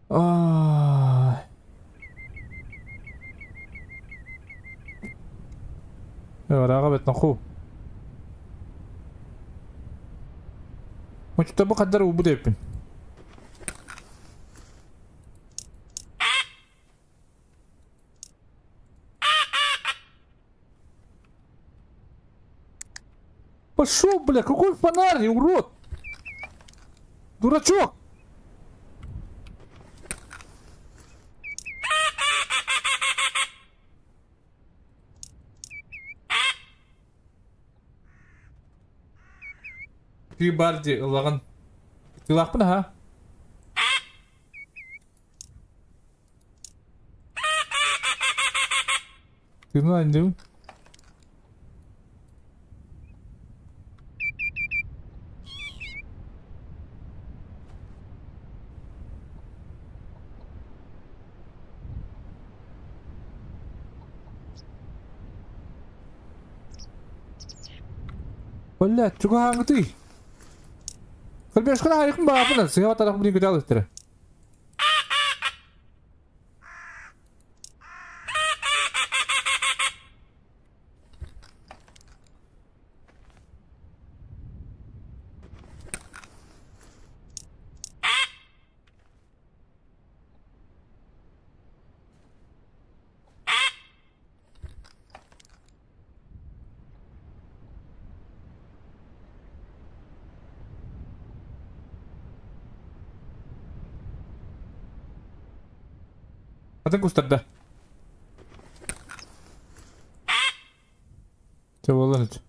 Ай. Ырааҕа бэт наху. Мочта бу каддар убу деппин. Пошел, бля, какой фонарь, урод! Дурачок! Ты барди лаган. Ты лахпын ха? Ты ну андым. Бля, чугаһаҥытый. Кырбешкана хайыкын баапына, сыға тарах блин көтә алыстыры. Атын кустарда. Те болан ит.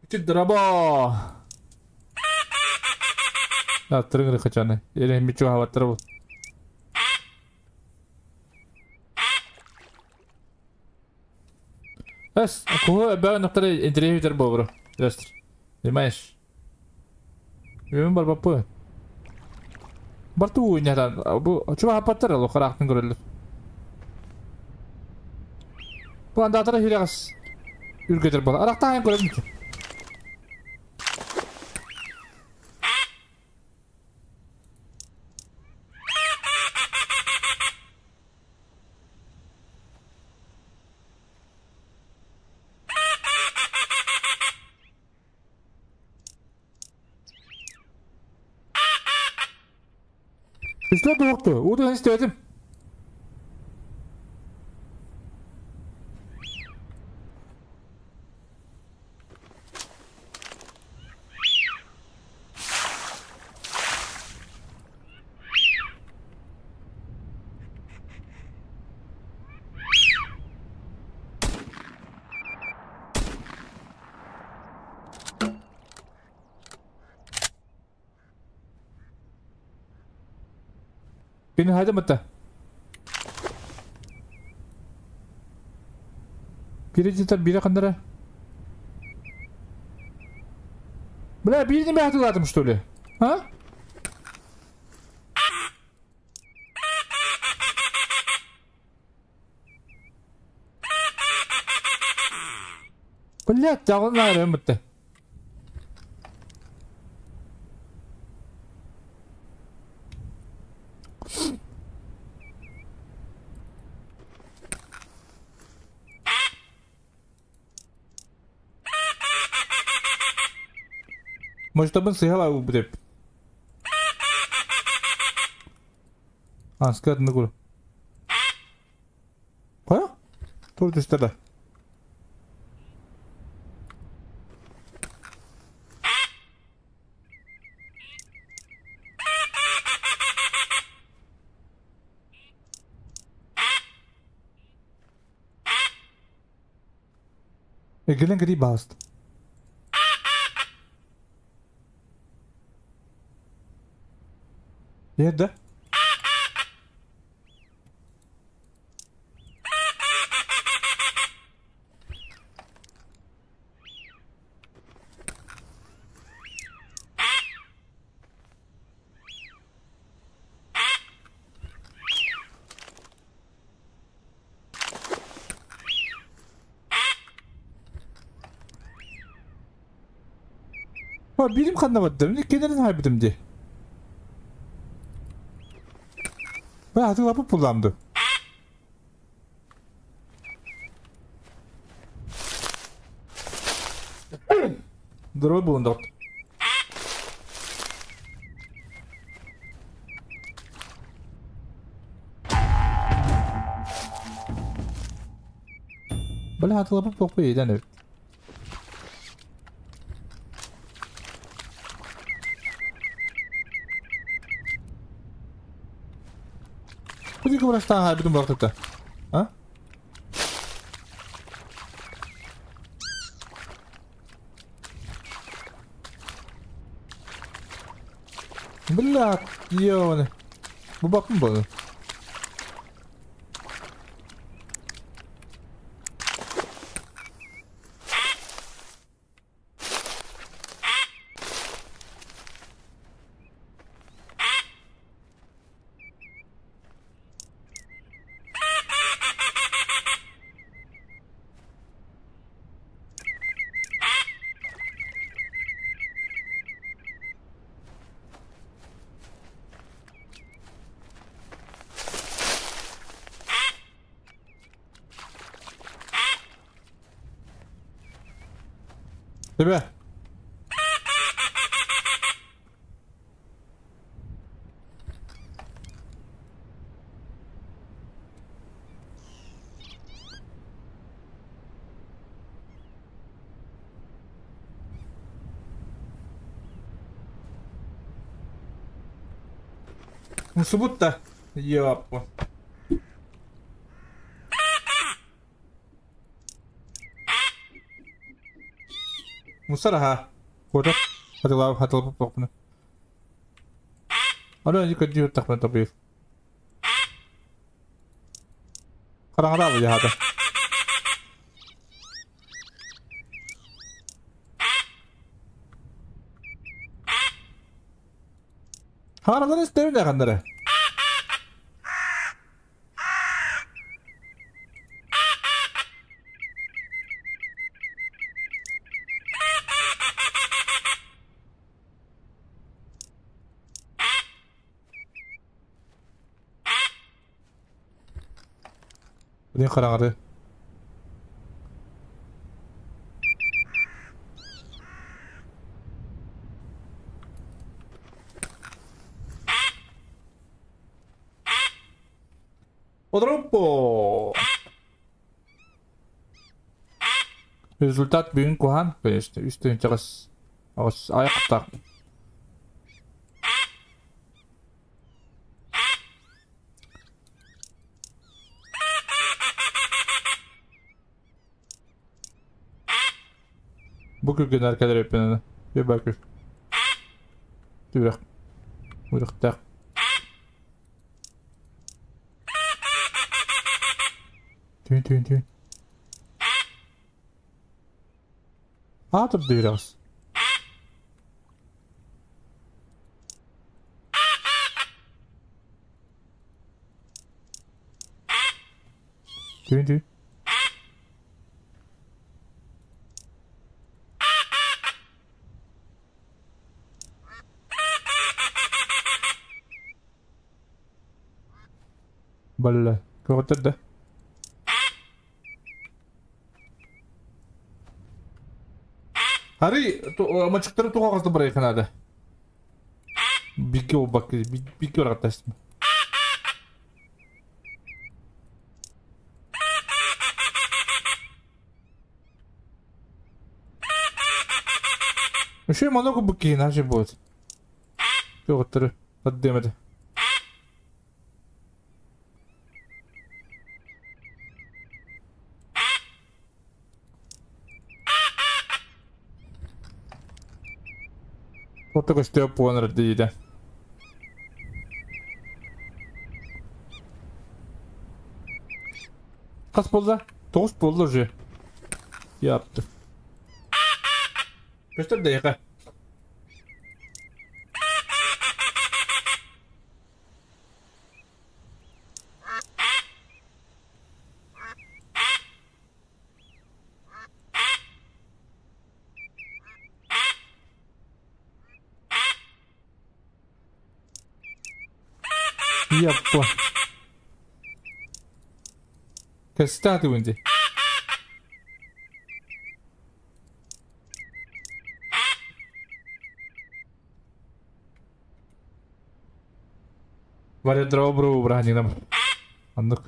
Ити драба. Да, трыгры хачаны. Или мичу хаваттыр бу. Эс, кого бән нактары интервью бобру. Здравствуйте. Понимаешь? Мен бар бапы. Барту уйнатан. Бу чума хапаттар алу карактын көрөлөр. Бу андатара хирагас. Үргетер бала. Арактан көрөм. Пистолет укту. Уду истедим. Кини хайда мытта. Бири житер бири кандара. Бля, бирини бәхтилатым что ли? А? Блядь, дьаҕылын аҕырыам бытта. Может, сыһала ылбыт эбит. Аска атында көр. Қая? Тур түстер да. Гелен кири басты. Nerede? Bilim kanlamadım. Kendilerini haybedim diye. Ben artık lapı kullandı. Дорога bulundu. Бля, хаты лапы плохо еден. Куда врастан хайбитум бактыта? А? Бля, ёбаный. Бу бакын буолла. Değil mi? Musubutta. Joo. Musaraha. Kota. Hatila hatila popna. Ano yung kadi yung takpan tabi. Karang-karang ya hata. Haradan isterim de kandara. Ne kararı? Troppo. Результат бүгүн кухан, конечно, үстүн чагыс агыс аяктак. Бу күргөн аркалар өппөнө. Bir bakır. Түрөх. Үрөхтөх. Tün tün tün. Атып дүйрәс. Tün tün. Бля, кого-то да. Ари, мачыктары туға қасты бір айқанады. Биге ол бак, биге орағаттасым. Еще много буки иначе будет. Петр, отдемет. Вот такой степон родили. Қас болды? 9 болды уже. Yaptı. Göster de. Yaptı. Кстати, Венди. Варя дрова брани нам. Аннык.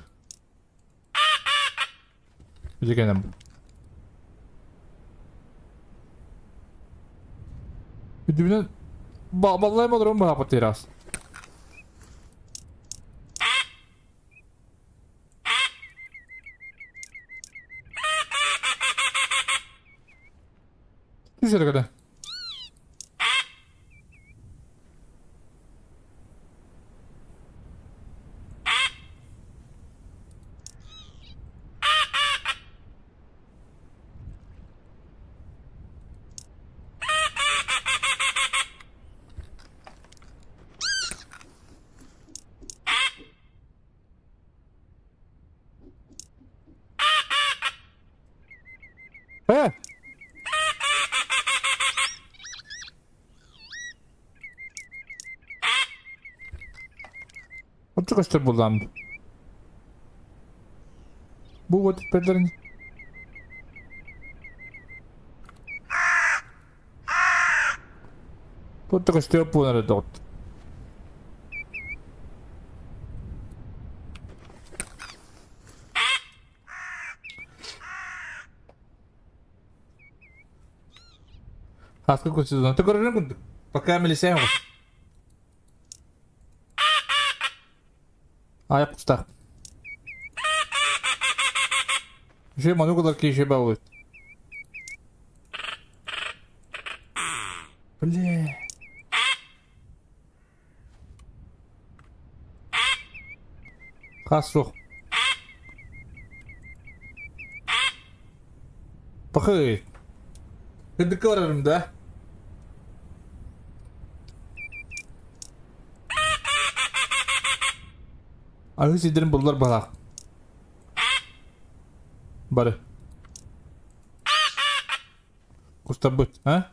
Нам. Үдүбүнэн баллай болорун баха потеряс. Түшәргә. Көстөр булам. Бу вот педлерин. Тут көстөр пунары дот. Хаска көстөр. Ты көрөрүн пока милисем. Аяқ құстақ. Же манугалар кеше бауыт. Бля. Қас жоқ. Бақы. Кіндікке барарым да? Аны сидерин буллар балак. Бары. Кустабыт, а?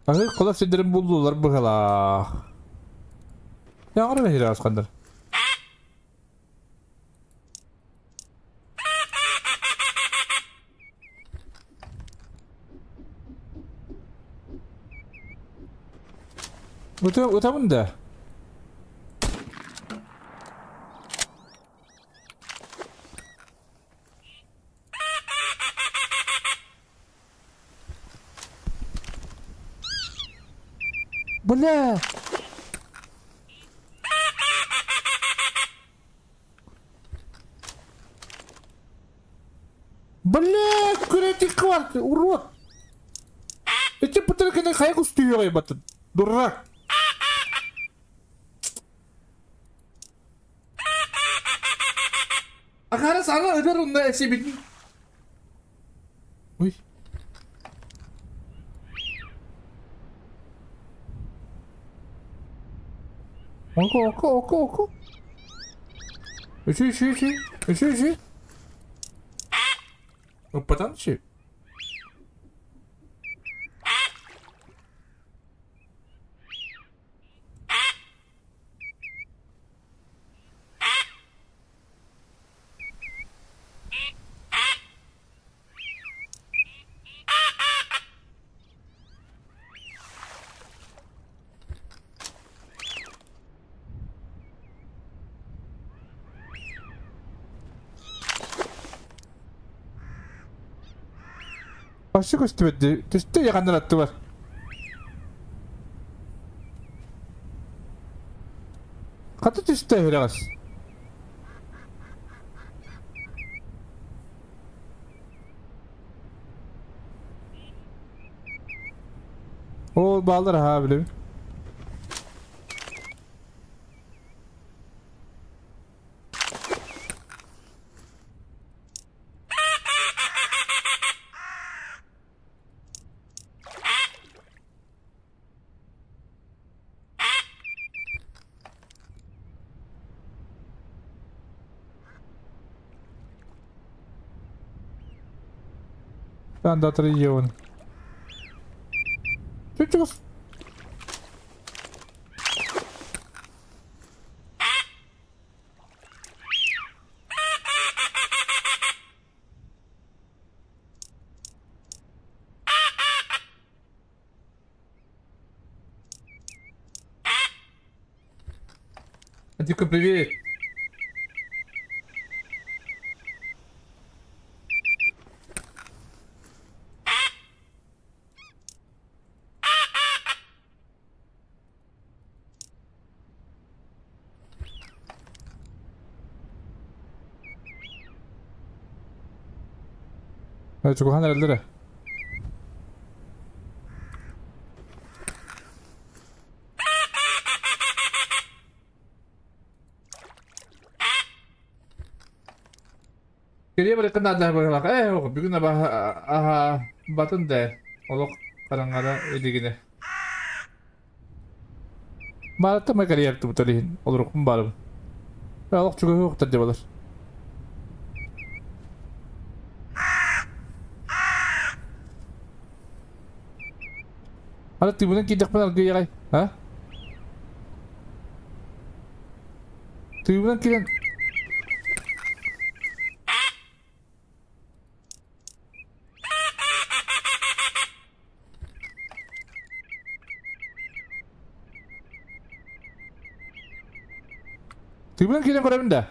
Аны кола сидерин буллар быгала. Яңгыр бехире аскандар. Өтемін да. Бля! Бля, күрәти кварт, урод! Эти пытырканы хайгу стүйе батын. Дурак! Агара сана öder онда эсе битин. Ой. Око, око, око, око. Үші, үші, үші, үші, үші. Опатан үші. Башы көстүбэт дии. Түстэ яханнар аттыбар. Хата түстэ үрэҕэс. Ол баалар аһаа билэбин. Андатры йон. Чуть-чуть. Антика, привет. Чугуһан эрэллэр. Кириэ барыкка наада быһылаах. Ээ, бүгүн аха батын да олох хараҥара илигинэ. Баарыттан ма кэрийэр тубутар иһин олорукпун баарыбын. Олох чугаһы уктар дебалар. Аны тыыбынан киирдэхпин аргыйаҕай, а? Тыыбынан киирэн Тыыбынан киирэн көрөбүн да.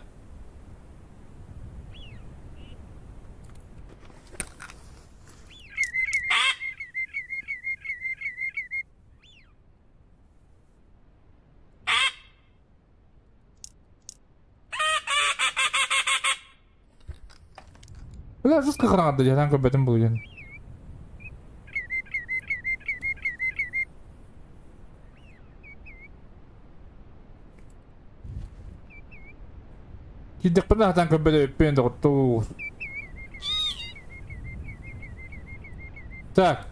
Бля, жестко хараҥарда дьаһаан көрбөтүм булуйан. Киирдэхпинэ хатан көрбөт эбиппин доҕоттоор. Так.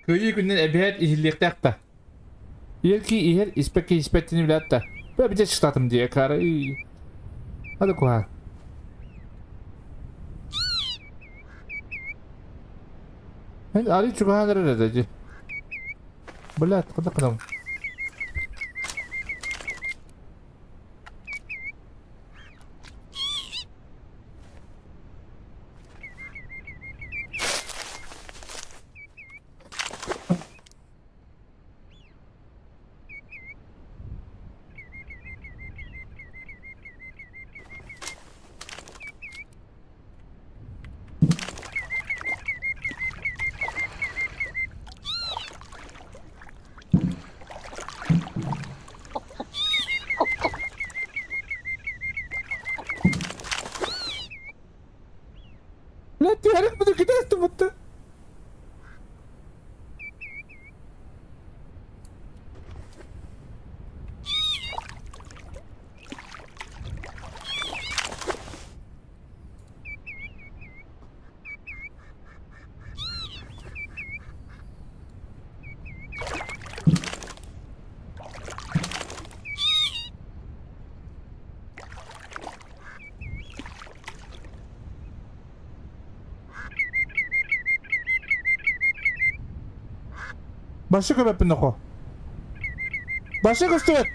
Кыайыы күнүнэн эбэһээт иһиллиэхтээх да. Иһэр ки иһэр, испэт ки испэттини билээт да. Бэ битэ чытатым дии, кара Hadi куһаан. Мен ары чугаһаан эрэр этэ дии. Блядь, куда кадам? Блядь, түһэрин буду китээс тубутта. Башы көбөппүн нохо. Башы көстүбэт.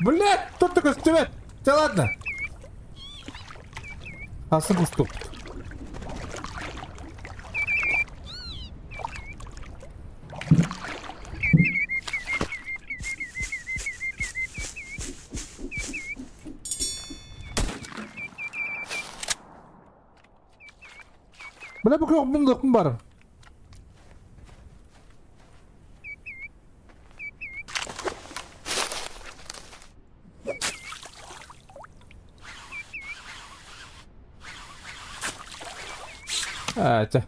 Блядь, тут такой стювет. Да ладно. Асын кустук. Бля, бу күөх мин бар. Это.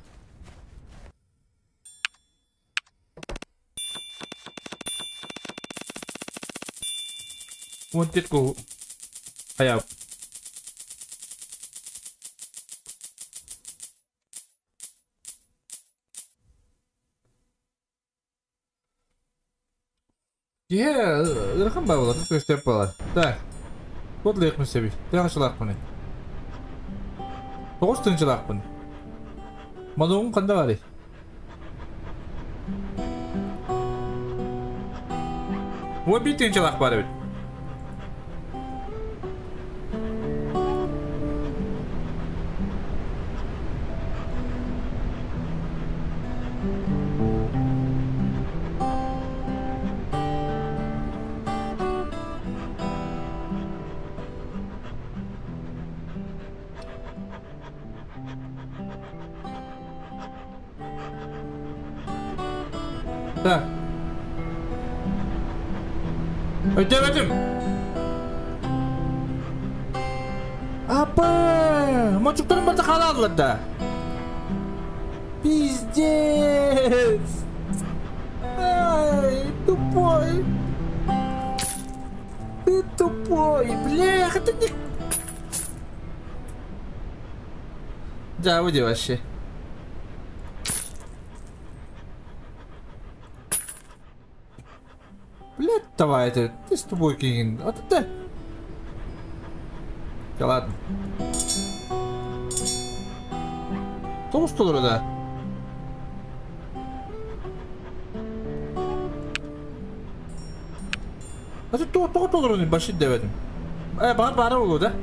Вот детку. А я. Ырхан бар болар, көстеп болар. Так. Вот лайық себи. Тағышылақпын. Тоғыз тыңшылақпын. Мануғым қанда бар? О, bir тыңшылақ бар бит. Так. Өтеметім. Апа, мочуктарым барда қаладылар да. Пиздец. Ай, тупой. Ты тупой, блях, это не... Да, выйди вообще. Блядь, давай это, ты с тобой кинь. Вот это. Да ладно. Тоғыз да. А ты тоғыз толырын башы деп едім. Бар бары болу да.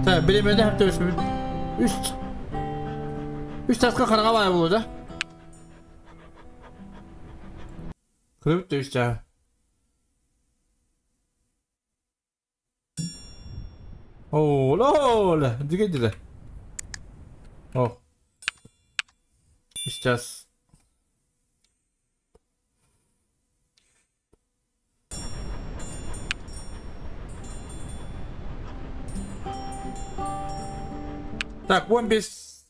Так, билемеде hep de üç taska karga var burada. Kırıp da üç tane. Oo, lol. Dige. Oh. Сейчас. Так, вон без...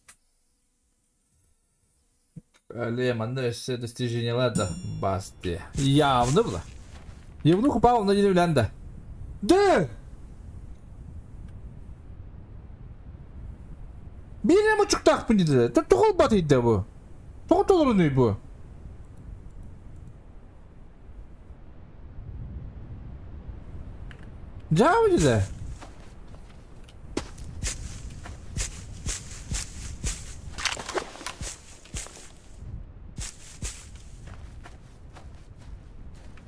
Лемон, все достижения, ладно, басти. Явно было. Евнуху Павловна не деревлянда. Да! Бире мучуктах пынды. Тоғыл батыйды бу. Тоғыл толырыны бу. Жабы деді.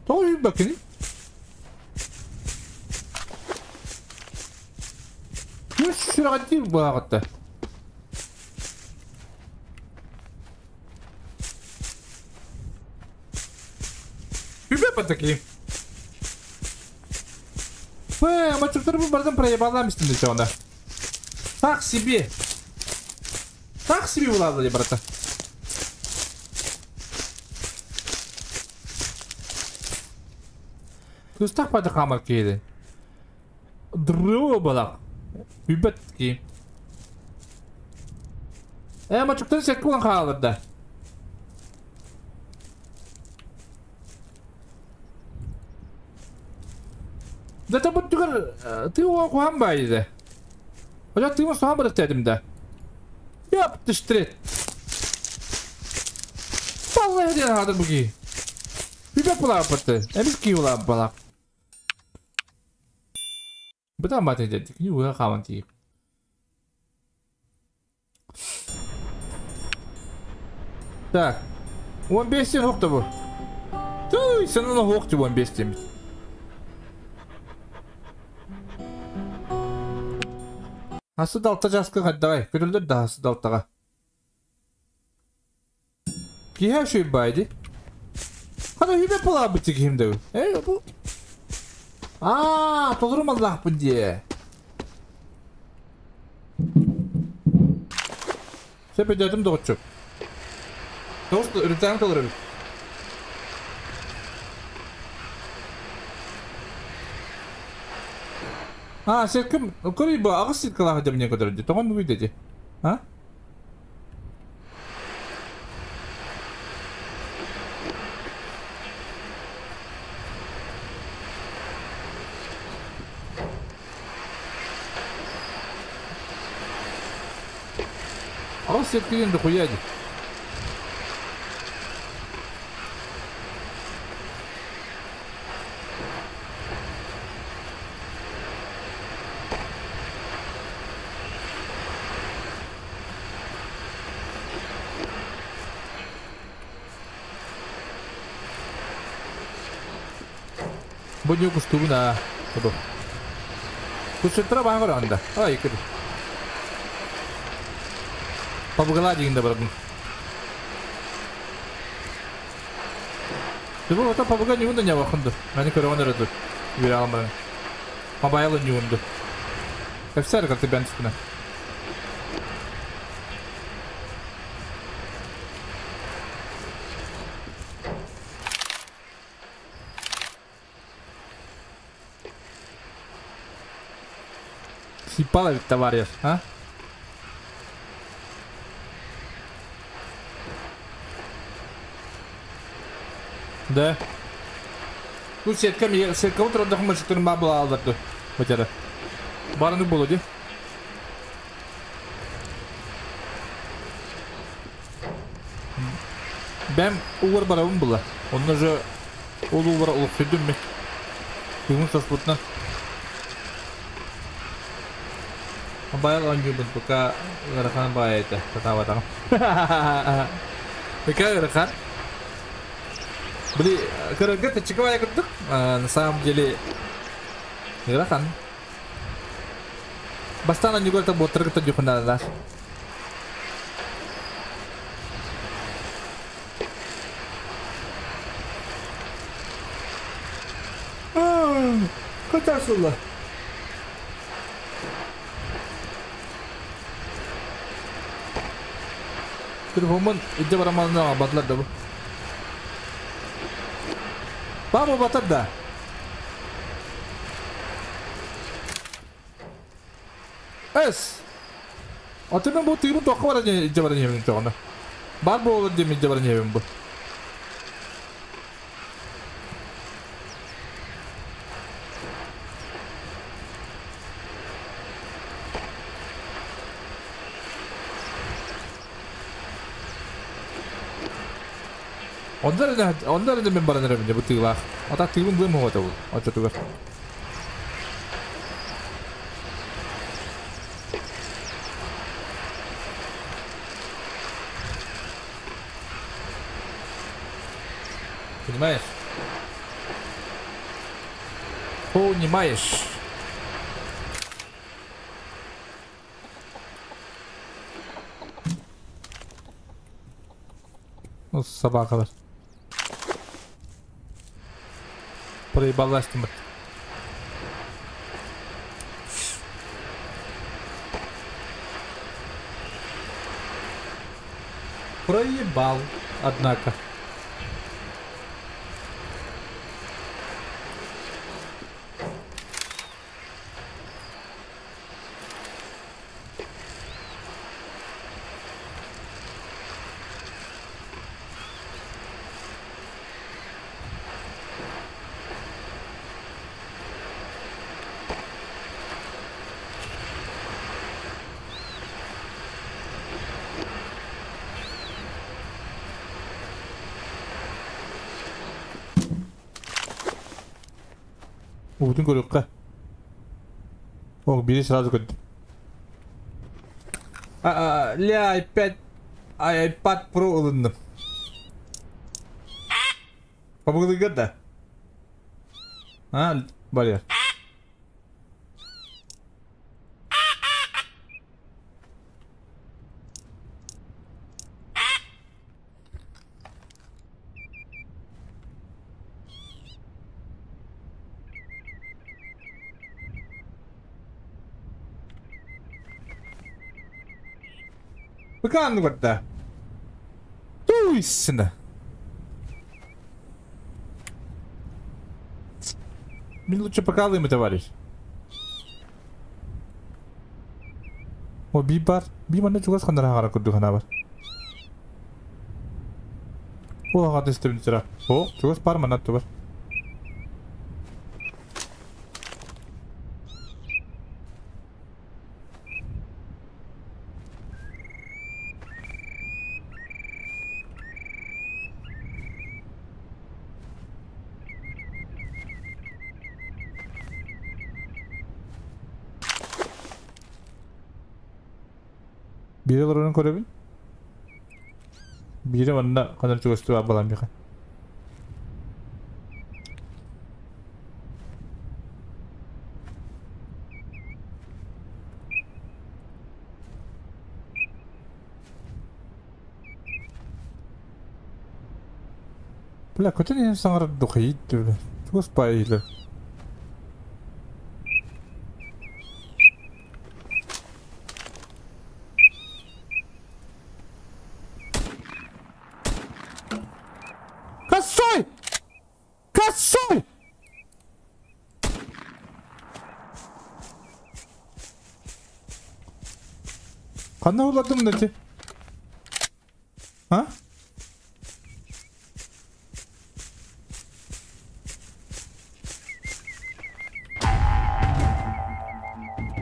Тоғыл bakın. Үш сүрәтті бағытты. Үбе такие. Мачуктар bu бардан проебаламыстым десе онда. Так себе. Так себе буладыр, брата. Көстақ бады қамыр кейді. Дры балақ. Үбет ки. Мачуктар сәткі болан қалырды. Зато bu tügür tığ oğan baydı. Hocam tığımı soğan bırak dedim de. Yaptıştırı. Vallahi diye hadır bu ki. Bir bak bula yaptı. Emiz ki ula balak. Bu da mı dedik? Niye uğa kavan tiyip. Так. 15 тен хук bu. Tuy, sen onu hok 15 demiş. Hası dalta jaskı давай. Көрүлдер да хасы далтаға. Киһэ шүй байды. Хана хүбе пола битик химде. Эй, бу. Аа, толорум Аллах бу дие. Сепе дедим доғчу. Dost üreten толорум. А, сетким, көрүй бу агыс сеткалаах деп не көтөрдү. Тоҕон бүгүй деди. А? Агыс сеткиден дохуяди. Бу не кустугуна. Бу. Кусетра баҕар анда. Ай, кedi. Пабыгала дегенде барабын. Бу ота пабыга не унда не вахынды. Мени көрөгөн өрөдү. Үре алмаган. Мобайл не унду. Кәпсәр кырты бән түскүнә. Сипала ведь товарищ, а? Да. Ну, сетка, сетка утро отдохнуть, что ты была алдырды. Хотя Бараны было, де? Бәм угар барабын была. Он уже ол угар улук сүдүм ми. Бүгүн соспутна. Мобайл он юбун пока ыарахан баайы этэ. Сатаабатаҕым. Пока ыарахан. Били көрөргө таччыка баайы курдук. На самом деле ыарахан. Бастаан онньугар та буоттары кытта дьухунааннар. Кытарсылла. Телефонун идде барамалына батылар да бу. Бабы батыр да. Эс. Атымен бу тыйрын тоққа бара идде бара небин жоғына. Бар болы дем идде бара небин бу. Ондар да мен баран эребин бу тыылаах. Ата тыыбын быым хоҕото бу. Очотугар. Понимаешь? Понимаешь? Ну, собакалар. Проебалась ты. Проебал, однако. Уутун көрүөххэ. Ох, бери сразу көрдүм. Ля, iPad, iPad Pro ылынным. Побугулыгар да? А, барьер. Быкаанны көрдө. Туйсына. Мне лучше покалываем, товарищ. О, би бар. Би манна чугас ханнара хара курдук хана бар. О, ага тестебин тира. О, чугас бар манна бар. Бири олорун көрөбүн. Бири манна ханар чугастуу абалам биха. Бля, көтөн ен саңар духайт бля. Чугас пайла. Косой! Косой! Қандай уладым мына? А?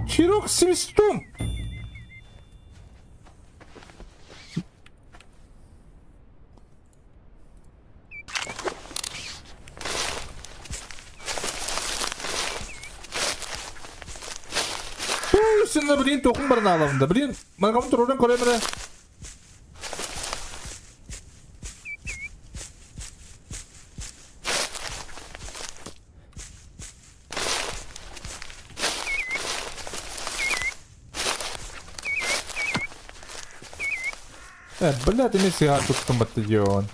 Чирок свистун! Сен блин тоқым бар аламында. Блин, маған тұрудың көремін. Блядь, мен сыға тұттым батты дион.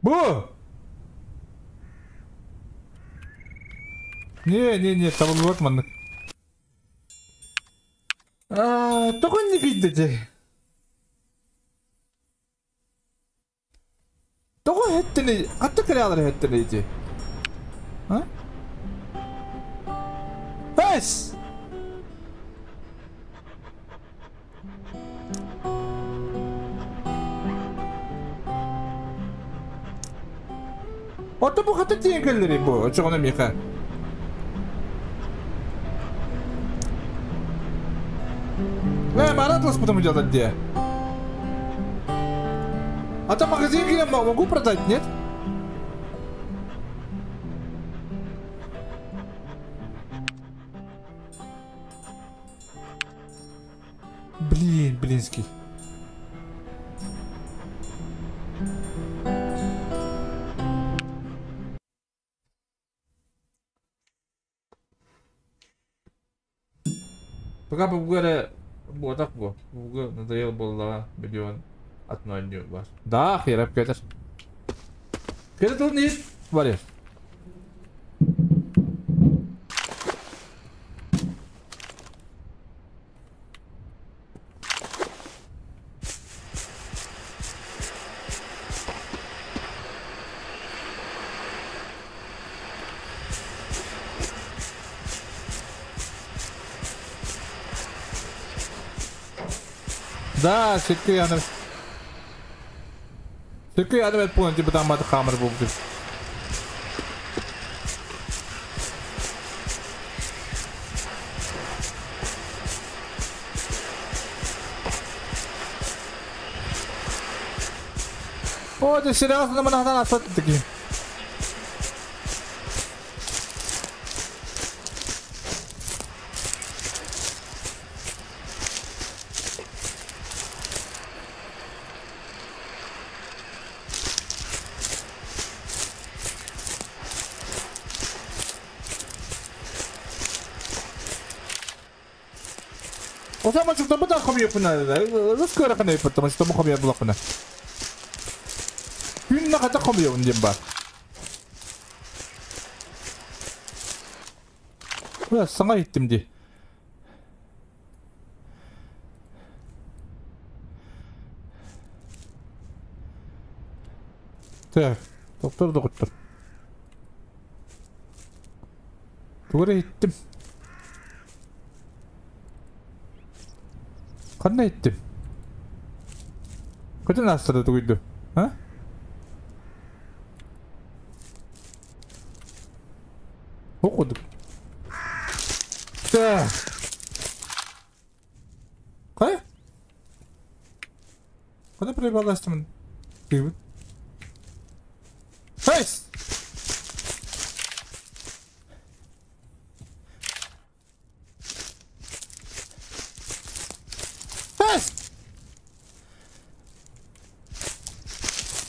Бу! Не, табылбат маннык. Тоқын не күйді. Тоғы хеттіні, қатты кіре алыр хеттіні еді. А? Бәс! Ото бу хаты тиен келдери бу, очоғына меха. Маратлас потом идет от где? А там магазин я могу продать, нет? Блин, блинский. Пока бугара вот так вот. Надоело было миллион одной не вас. Да, хер кетер. Кетер тут нет, варишь. Да, сетке yardım. Сетке yardım et bunu типа там маты камер был. О, ты серьезно на меня асат такие. Ота мачуктарбы да хомуйуохпун наада. Ылыс кыарахан өйпөттө мачуктарбы хомуйар булахпына. Күн хата хомуйабын диэн бар. Бля, саҥа иһиттим дии. Так, доктор доктор. Тугу эрэ иһиттим. Ханна иһиттим? Көтөн аастара тугуйду? А? О курдук. Так. Кай? Куда проебалась-то? Ты Фейс! Фейс!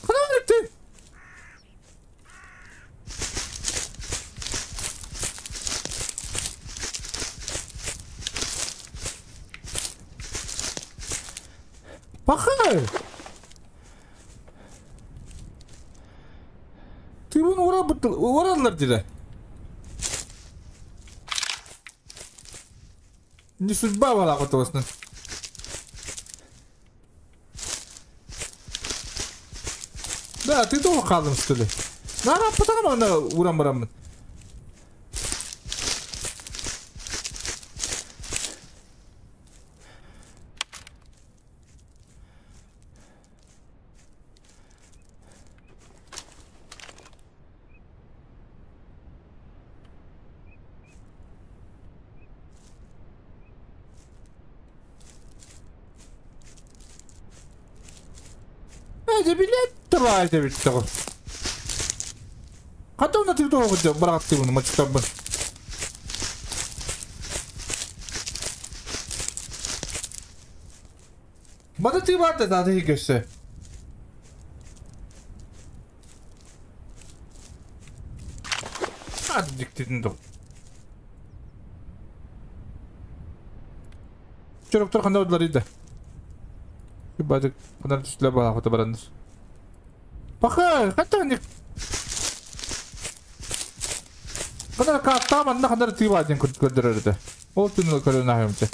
Куда ты? Пахай! Ты вон ура дире. Не судьба была готовостна. Да, ты тоже қалдың, что ли? Нара, потом ана урам барамын. Билет давай, бит того. Хата на ты того брат ты мачтабын. Мада ты бата да ты көсө. Hadi диктедин до. Чороктор кандай болар иде? Бадык, кандай түстүлөр бала фото барандыр. Баха, хатта не Кандай катта манна кандай тыба ден көрдөрөдө. Ол түнү көрөн ахымчы.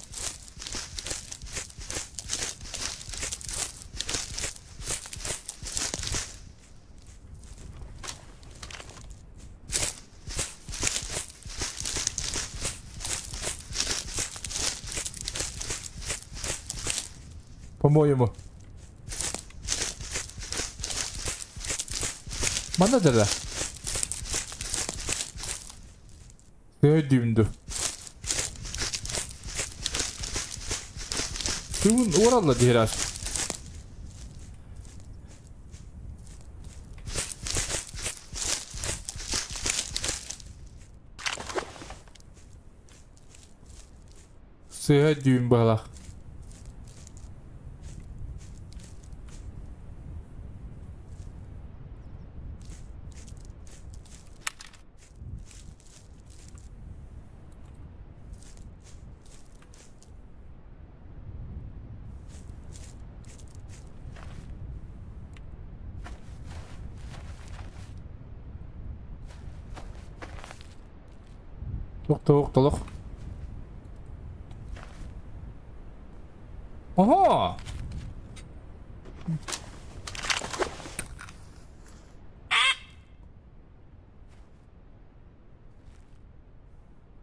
По-моему. Манна дала. Дүйүндү. Түгүн уралла дирас. Сыа дүйүн балах. Толук, толук. Ого!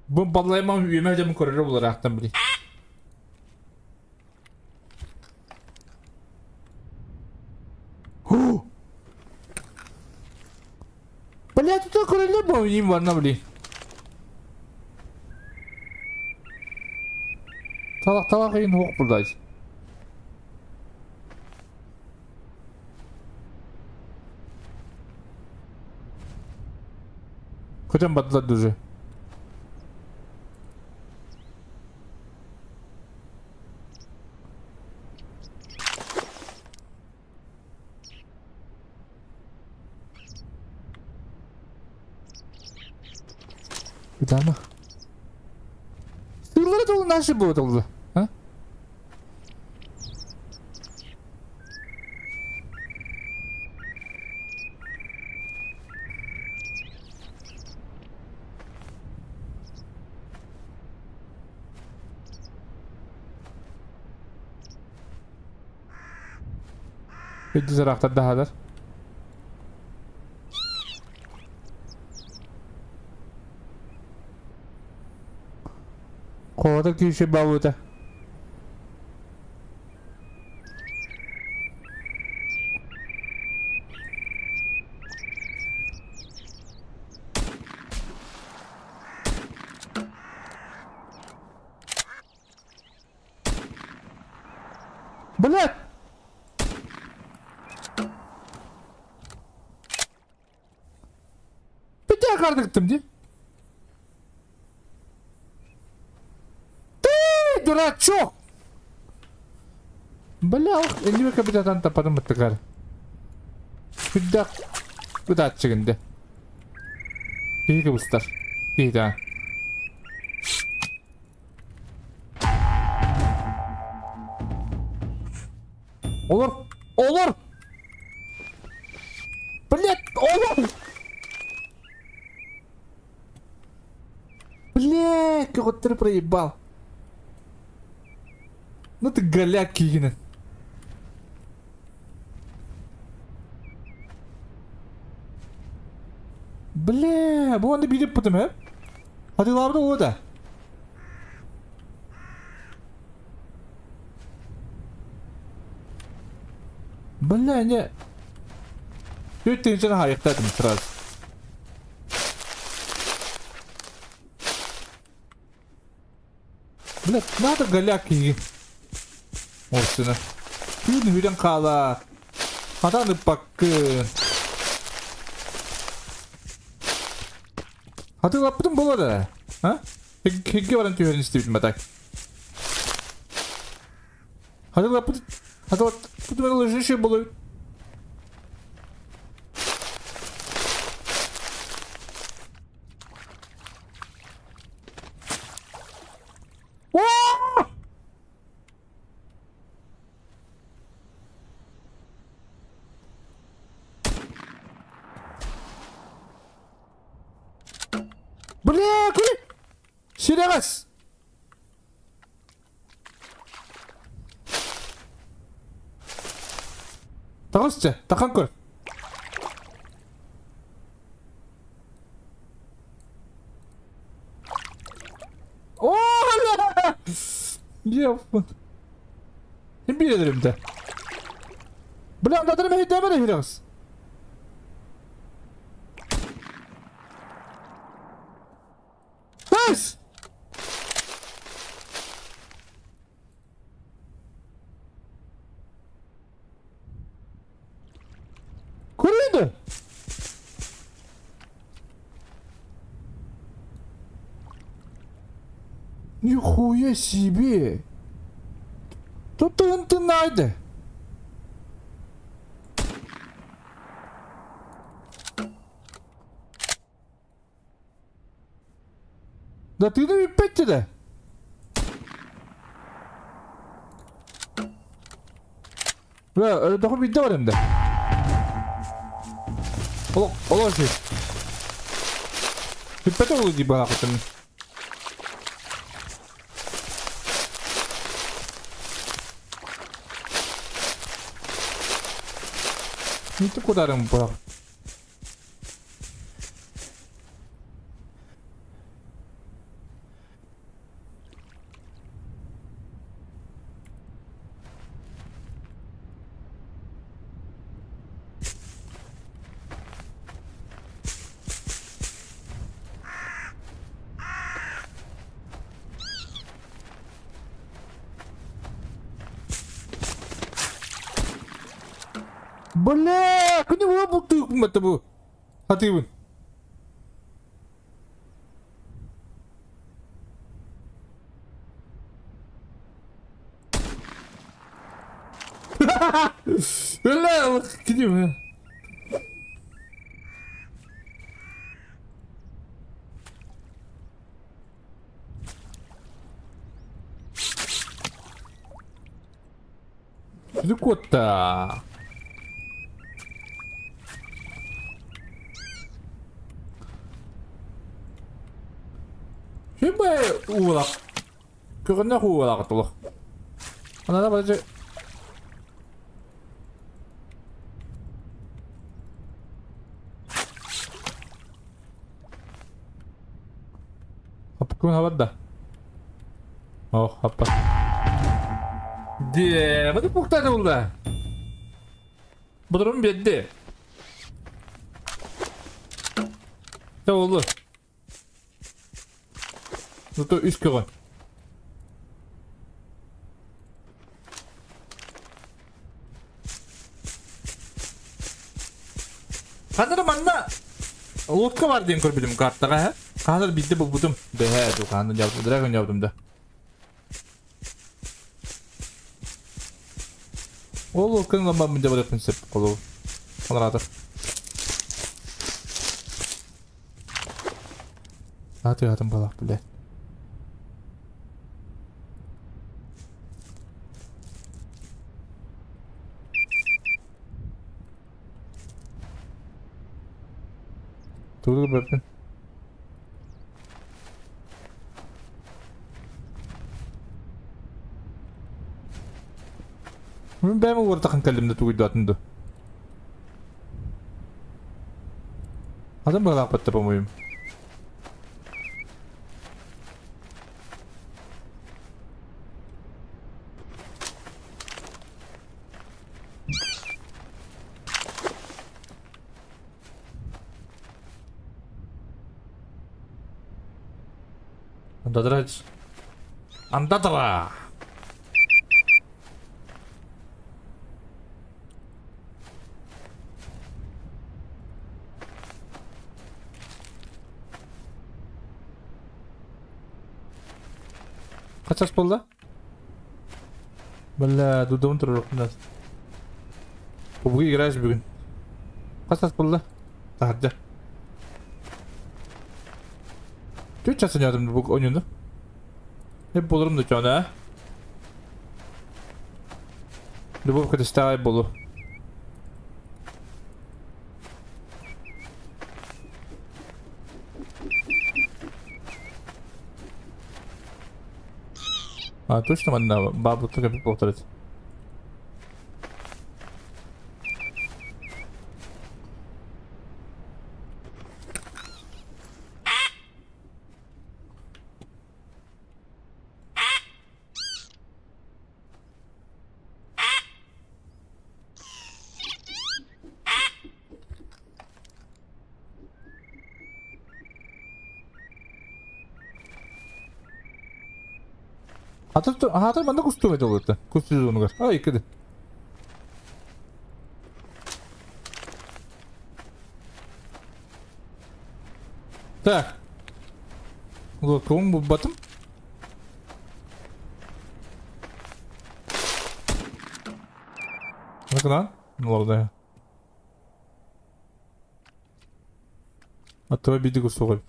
Бу баллаймам үймә жам көрөр булар ақтан били. Бля, тут көрөлөр бу им бар на били. Талак талак ин хук булдайс. Көтөн баттылар уже. Куда Сырлары толы наши было толы. А? Өйдү сарахтар дахалар. Kovada kişi bavuta. Блядь! Битэ кардыктым ди. Ты, дурачок! Бля, эллиме капитан тападым быттыгар. Хүддак бытаатчыгынды. Киһи бустар. Киһи Olur. Olur. Блядь, olur. Блядь, как ты проебал. Ну ты голяк кигин. Бля, bu anda bilip butum hep. Hadi labda o da. Бля, не. Үттүнчен хайықтадым сразу. Бля, надо голяк киги. Орсына. Күн хүрен қала. Атаны баккы. Хаты лаппытым болады. А? Хегге баран түйерін істейбітім батак. Хаты лаппытым. Хаты лаппытым лыжище болады. Бля, кули! Серегас! Тағысчы, тақан көр. О, бля! Еппын. Ким билер де. Бля, андадырым хейдемene Серегас. Nice! Көреді! Нихуя себе! Тут ты найде! Да ты не петь да? Бля, это хоть бит да? Оло, оло ши. Петь оло ди бана хотым. Не ты куда там бах? Бля, куда вы бутылку это был? А ты вы? Бля, где вы? Кот-то. Уолак. Көріннәк уолак толық. Анада бажы. Күн хабат да? Ох, хаппа. Де, бу пуктады булда. Бұдырым берді. Та oldu. Зато үс көҕөн. Ханнары манна лодка бар диэн көрбүтүм картаҕа һэ. Хаһан биирдэ булбутум. Бэһээ, тукааны дьабытым, драгон дьабытым да. Ол лодканы ламбаммын дьабырыахпын сөп холобур. Анараатар. Ааты балах билэ. Тугу бэппин. Мин бэйэм ууртахан кэллим да тугуйдаатын да. Адам быһалаахпатта по-моему. Андадыра. Андадыра! Kaç болды? Бля, дудум турur нас. Бүгін играешь бүгін. Kaç болды? Тахарда. Төрт час ойнадым бұл ойынды. Hep bulurum da çoğunu ha. Любовь катастаа болу. А, точно манна бабу только повторить. Хатыр манна кустум это болду. Кусту Ай, кеди. Так. Локом батым. Накана? Ну ладно. А то биди кустугай.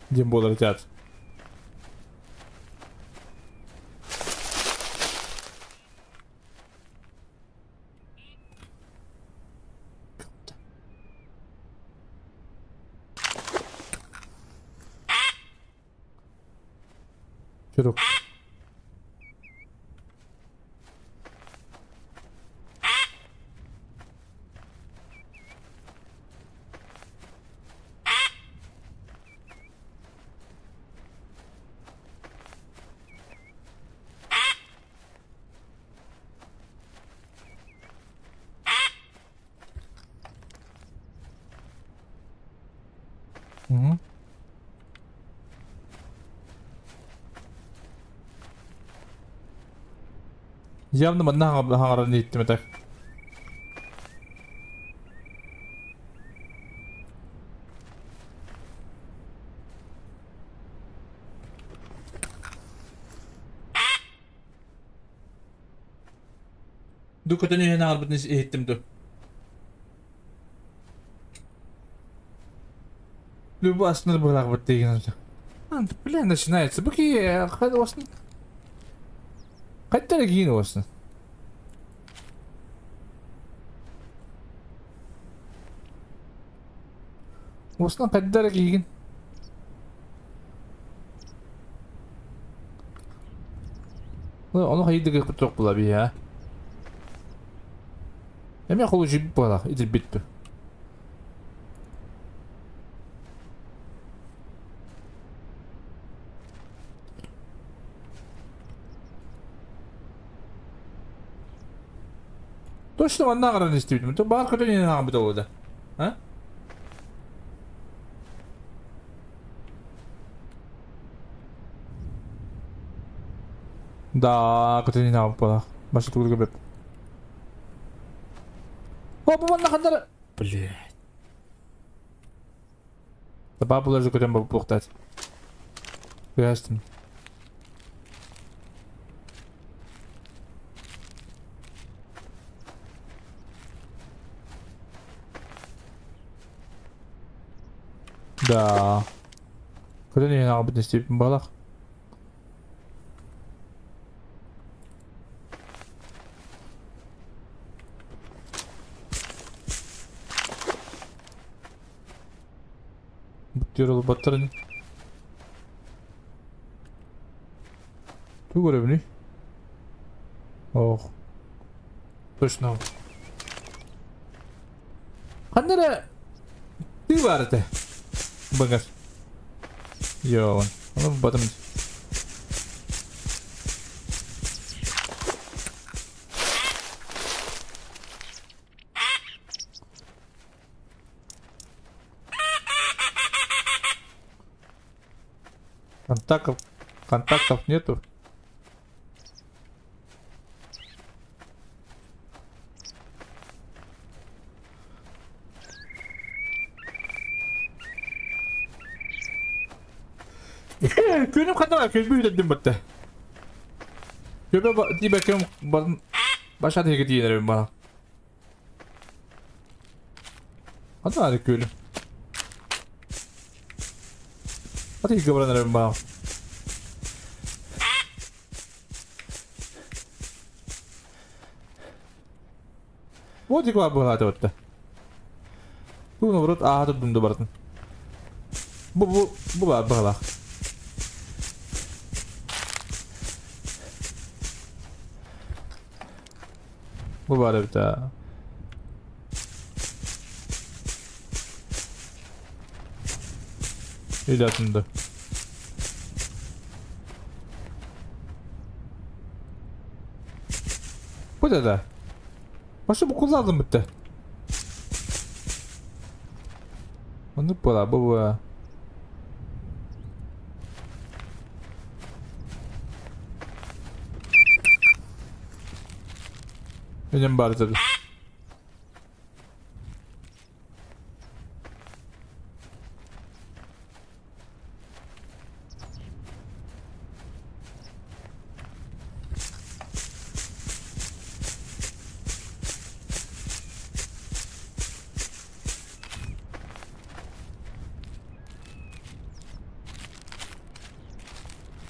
Дем болар летят. Чурок. Угу. Явно манна хаҥаран иһиттим этэ. Ду көтөн иһин хаҥарбытын иһиттим ду. Любо астыныр быһылаах деген. Бля, начинается. Буки, осын. Қайттар кейін осын. Осыны қайттар кейін. Оны қайдыға құтық бұла би, ha? Эмиэ холу жип буолах итирбит. Точно манна гаран истибитим. То бар көтөн инен аҕабыт олуда. А? Да, көтөн инен аҕабыт буолах. Башы тугу беп. О, бу манна ханнара. Блядь. Да бабулар же көтөн буктат. Ястым. Да. Көтөн инен аҕабыт истибитим буолах. Буттер баттарын. Ту көрөбүнүй? Ох. Точно. Ханнара ты бар это. Багаж. Йо, он батым. Контактов нету. Күнүм ханна көзбү үтәдим батта. Көбө тибе кем баша теге диенер бана. Ата ары күлү. Ата иге баранар бана. Вот и ква была это. Бу наоборот, а тут дум добротно. Бу бу бу Бу бар это. Илятында. Вот это. Башы бу кулладым битте. Оны була бу. Менен бар tabi.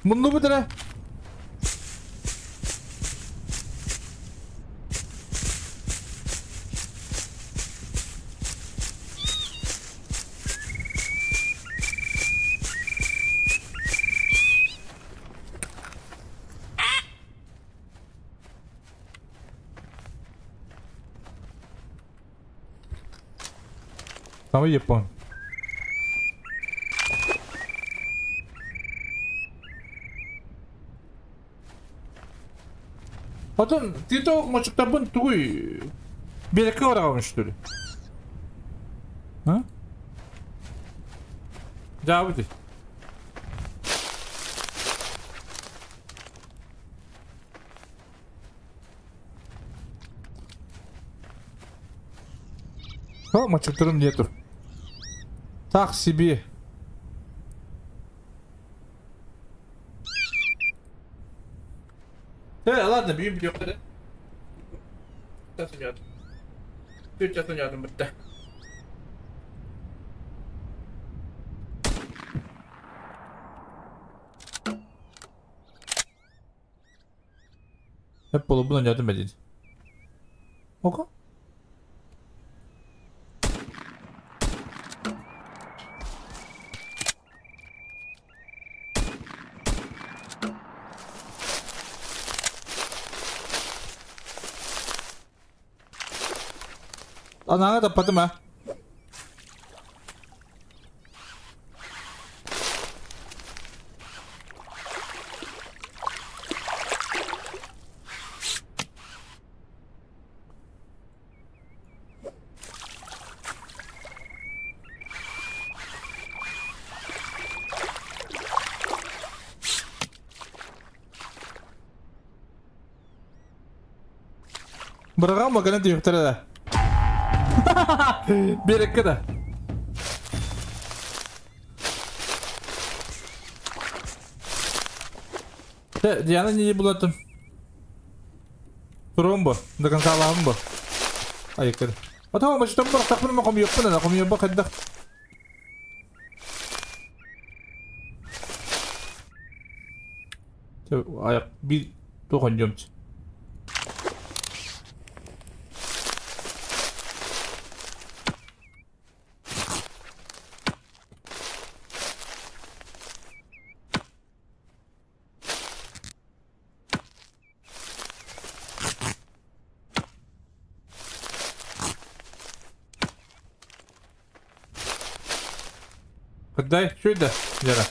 Мунду битре. Там япон. Потом ты то может табын тугуй береке бараган что ли? А? Да, вот. О, мочектором нету. Так себе. Ладно, бьем, бьем. Сейчас унятым, бітті. Hep bolu buna yardım edin. Oka. Анаҥа таппатым а. Быраҕан бакана түһүөхтэрэ да. Биэрэккэ да. Диана не булатын. Туруом бу. До конца алаһым бу. Айыккын. Ата мачтан бырахтахпын ма хомуйуохпун ана хомуйуохпа хайдах. Аяк бир туох онньуомч. Дай, что это? Лера.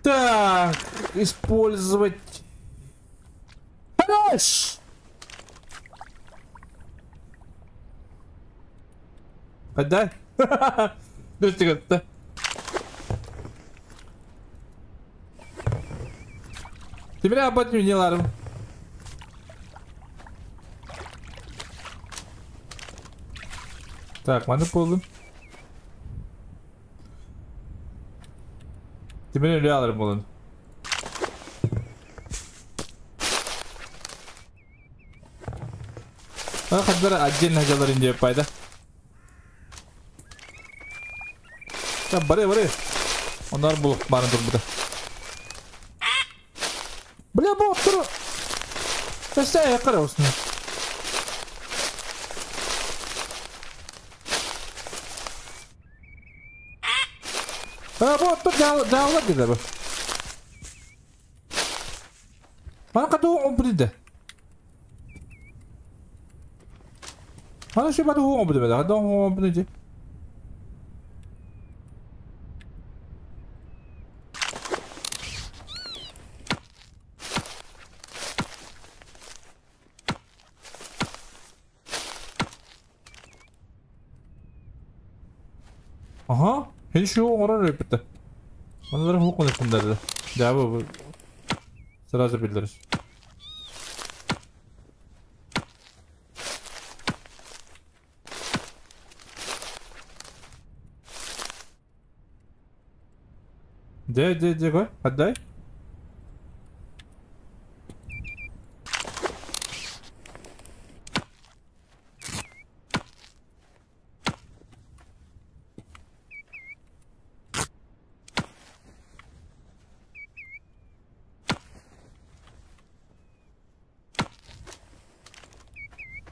Так, использовать. Хорош! Отдай. Ты меня об не ларм. Так, маны болдum. Тимир ölü alırım bunun. Kadar отдельно жаларын деп пайда. Так, бары, бары. Onlar bu bana dur burada. Бля, bu otur. Sen yakar olsun. Ha bu otur dağla gider bu. Bana kadar o bride. Bana şu bana o bride. Hadi o bride. Aha, hiç yok oran öpüttü. Onları hukuk konusunda Cevabı bu. Sırası bildirir. De de de koy. Hadi.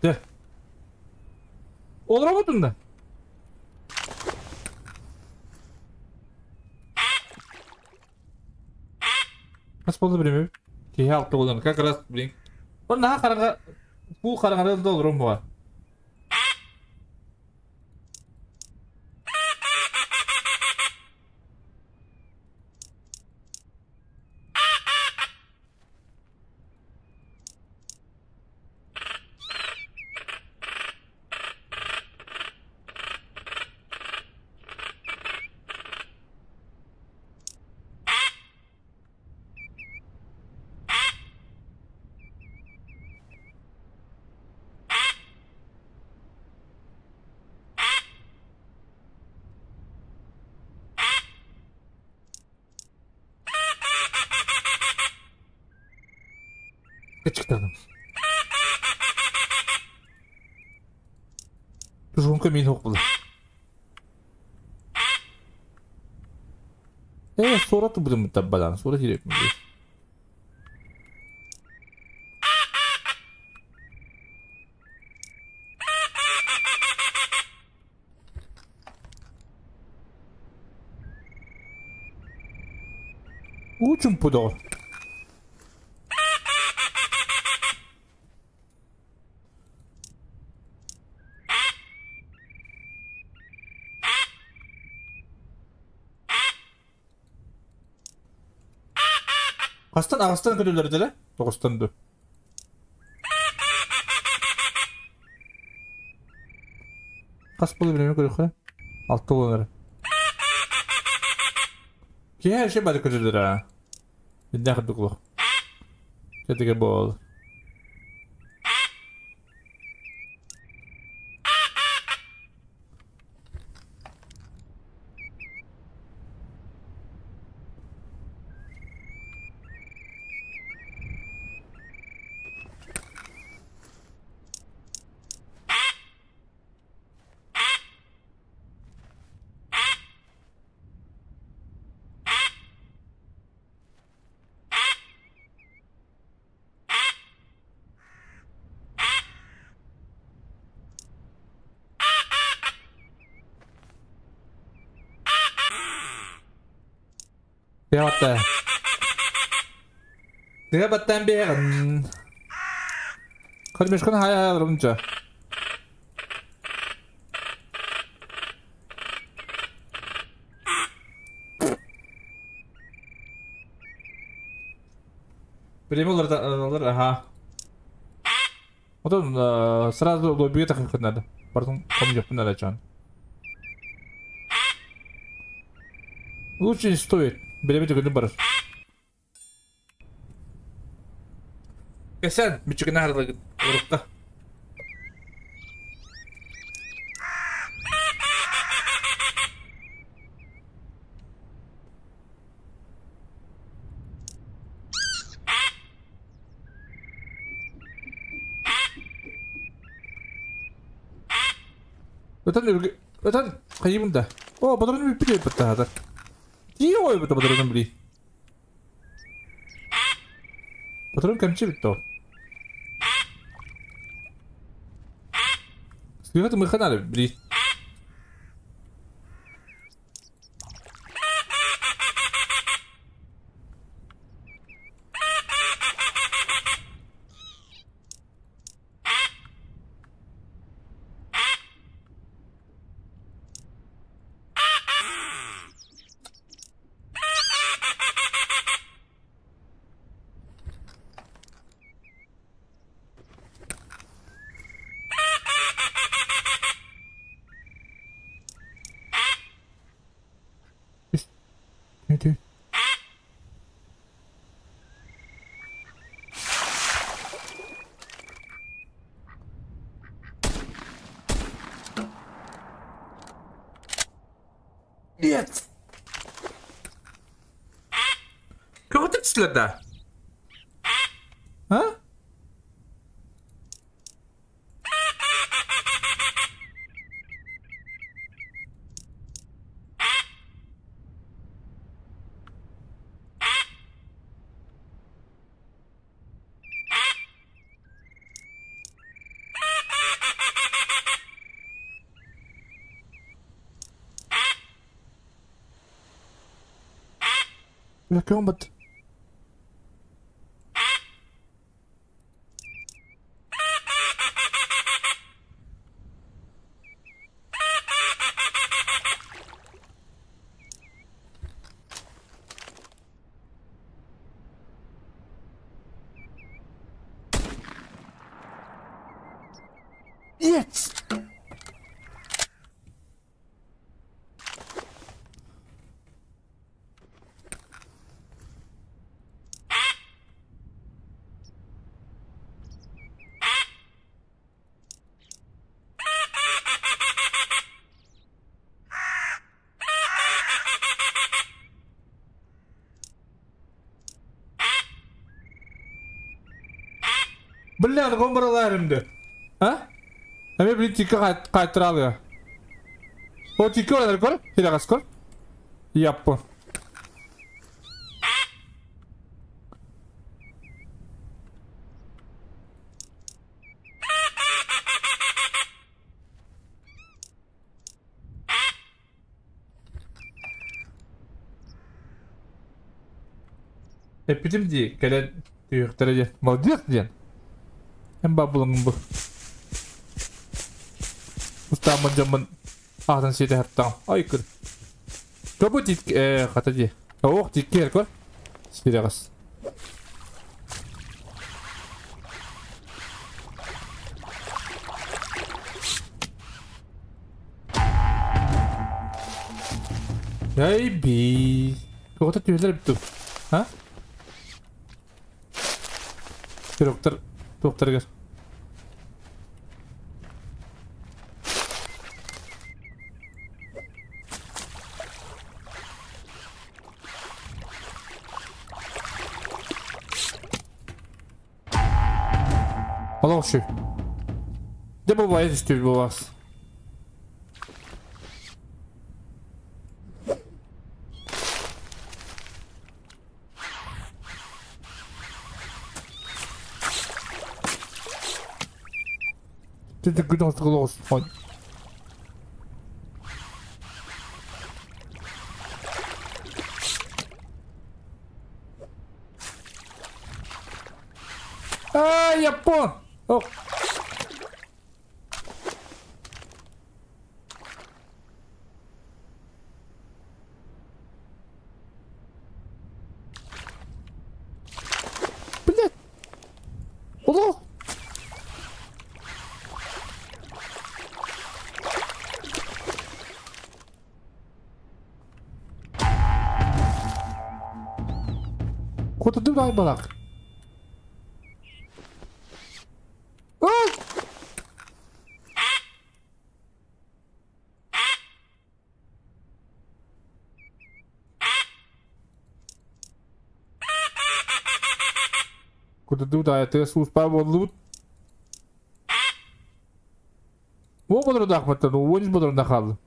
De. Olur mu da? Nasıl oldu bilmiyorum. Ki altı olan как раз блин. Он на карага бу караңгыда да olur mu? Çıktım. Жунка мин хок булды. Сурат будем табадан, сурат керек ми. Учим пудор. Хастан аҕыстан көтөллөр этэ Тоҕустан ду. Хас буолу билими көрүөххэ? Алта буолан эрэ. Киһи вообще бары көтөллөр аа. Иннэх курдук олох. Кэтигэ буол. Тыа батта. Тыа баттан биэҕин. Кормежканы хайа хайа Время олар, ага. Потом сразу лобби так надо. Потом помню, надо чан. Лучше не стоит. Беремете күнү барар. Кэсэн, мүчүгүнэ харылагын. Урукка. Өтөн өтөн кайыбын да. О, батырын бүппүт баттаатар. Тии ой бата батырын били. Батырын кемчи битти. Сыгат мыханары били. Нет! Кого ты следа? А? Combat. Yes! Бля, гомбараларымды. А? Эме били тика кайтыралы. О тика олар көр, хилагас көр. Яппы. Эпитим ди, кэлэн түйүктэрэ Молодец диэн. Эм бабылың бу. Устамын жамын ағдан сеті хаттан. Ай күр. Көбі тик хата ди. Оқ тиккер көр. Сирегас. Эй би. Тоҕото түһэлэр эбит дуу? А? Пироктар туохтарыгар. Олох үчүгэй. Дьэ бу баайа түстүбүт буолаас. А, Япон! О. Блядь! Олох! Куотардым даҕай балак. Кутурдубут аайы сууспаа буоллубут. Уон бодорудаахпыттан 13 бодорунда хааллым.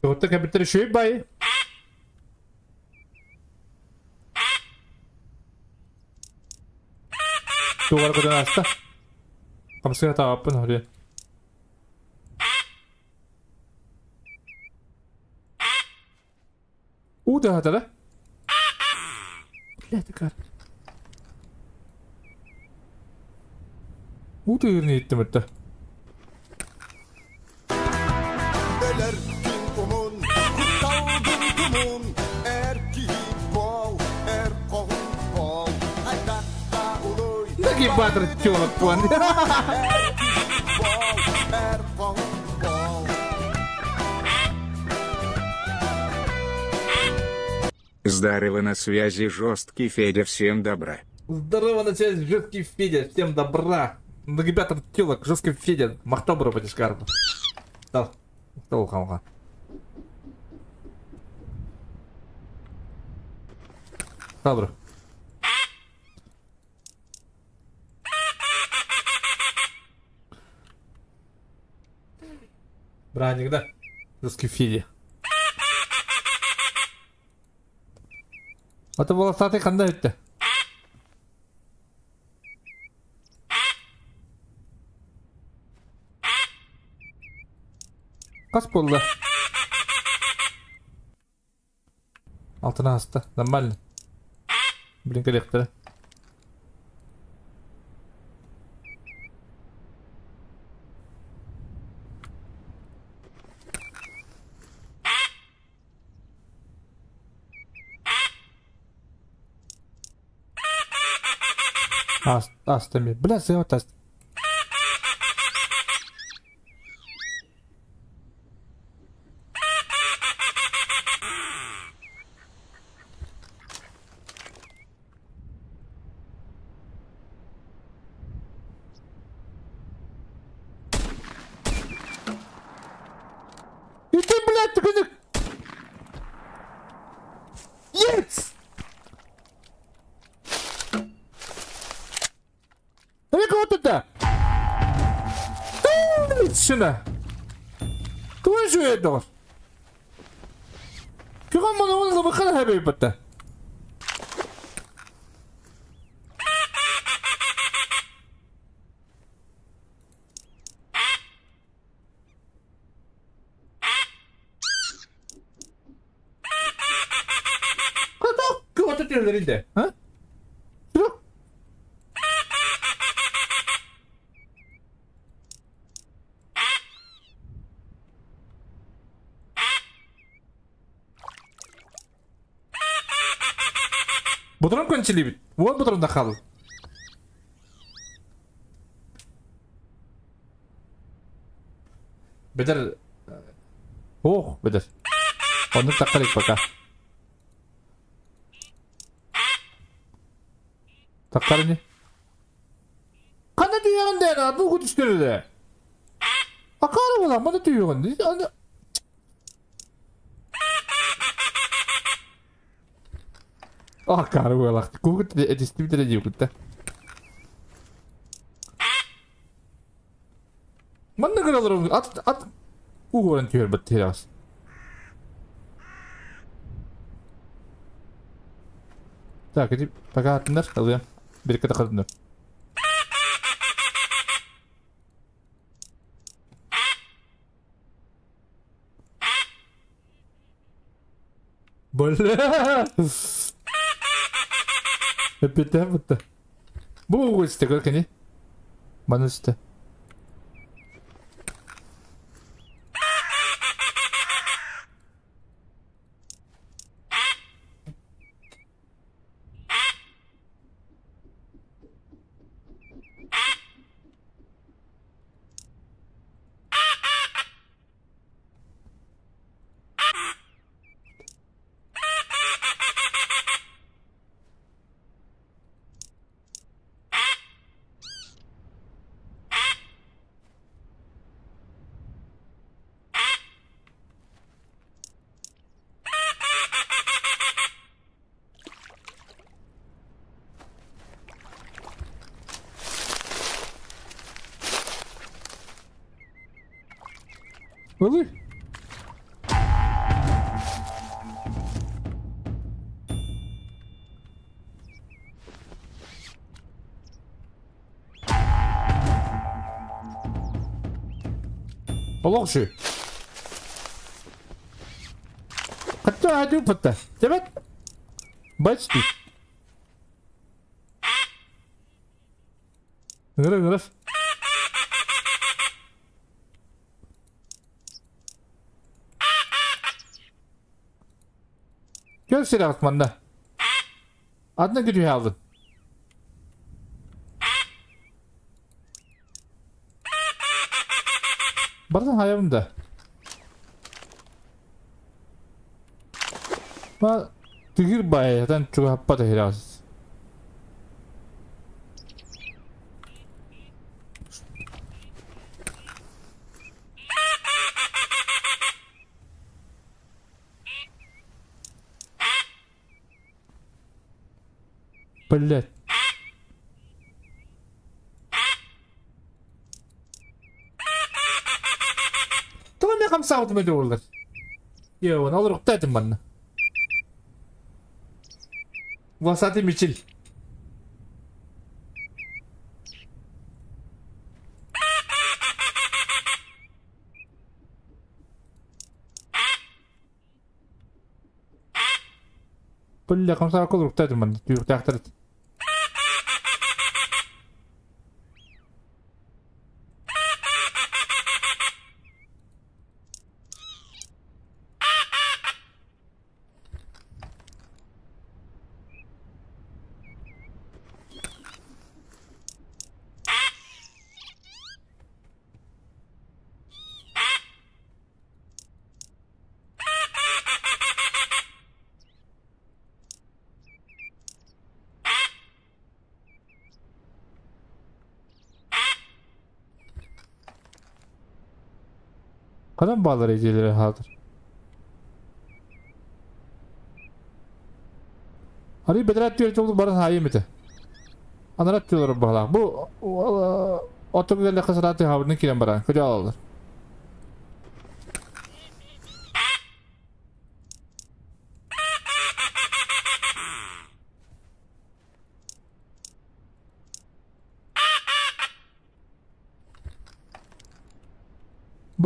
Туохта кэбиттэр үчүгэй бай. Тугар көтөн ааста. Хамсыга таабаппын хөрүөн. Уу тыаһатара. Блядь, такар. Уу тыырын иһиттим өттө. Өлөр күн умун, кутталгын тумун, эр киһи буол, эр хоһун буол, хайдахта улуй, Нагибатор телок план. Эр киһи буол, эр хоһун буол. Здорово, на связи жесткий Федя, всем добра. Здорово, на связи жесткий Федя, всем добра. Нагибатор телок, жесткий Федя, махтобра потишкарба. Дал. Махтал хамха. Добро. Браник, да? Жесткий Федя. Это волосатый ханда өттө. Хас буолла? Алтына аста. Нормально. Блин, коллектора. Астами. Бля, сыва таст. И ты, блядь, ты Yes! Туда? Точно! Твой же это! Киган мана оны лабахана хабай батта. Тоҕо түһэллэрий да? А? Суох. Бұдырын көнчилибит. Уон бұдырында қалды. Бедер... Ох, бедер. Оннук таххар пока. Таххар не? Қана түйеғін дән, атын күт үстері Акары бола, мана түйеғін. Акары бола. Күгіт этисти битер дейіп күтті. Манна кыралар ат ат угоран түйер бит терас. Так, иди пока атындар, алыям. Бір ката кырдындар. Бля! Эпитем бутта. Бу угосте көркени. Манысты. Really? Олох şu. Hatta hadi patta. Evet. Başlı. Nere nere? Gel seni atmanda. Adına gidiyor aldın. Бардан хаябын да. Ма тигир бай, ятан чуга хаппа хирас. Блять. Тоҕо хамсаабытым өтө буоллар. Йоо, олор уктаатым манна. Васаты мичил. Бля, хамсаабакка олор уктаатым манна. Түйүктаахтарыт. Kadan bağlar eceleri hazır. Hadi bedret diyor çok barın hayı mı? Anarat diyorlar bağlar. Bu otobüslerle kısratı havını kiren baran. Kötü alır.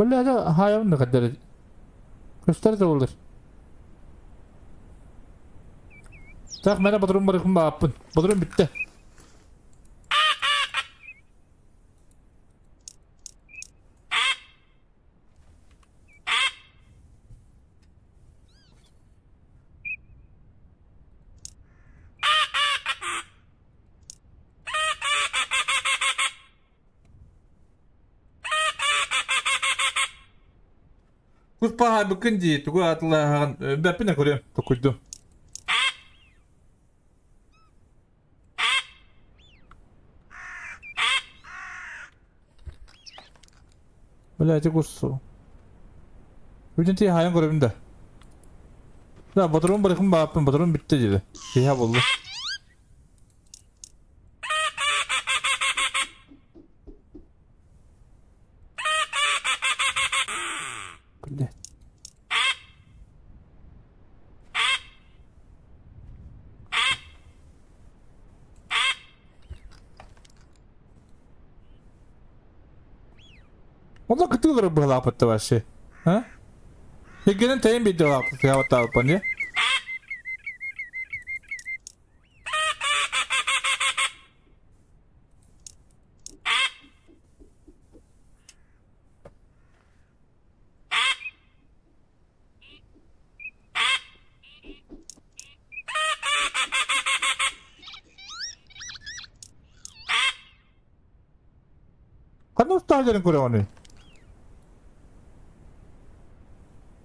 Бля, да, хайван да Көстер де olur. Так, мene батырым барыхым бааппын. Батырым bitti. Куспаха бүкін дии, тугу атылаһаҕын бэппинэ көрүөм, токуйдум. Бля, эти куссу. Бүтүн тии хайан көрөбүн да. Да, батырым барыхым бааппын, батырым бүтте диди. Киһэ болду. Блядь. Онно кытыылары быһалааппытта вообще. А? Егенен тайын бейді лаппыттааппан, не? Ханна устаажарын көрөҕүнүй?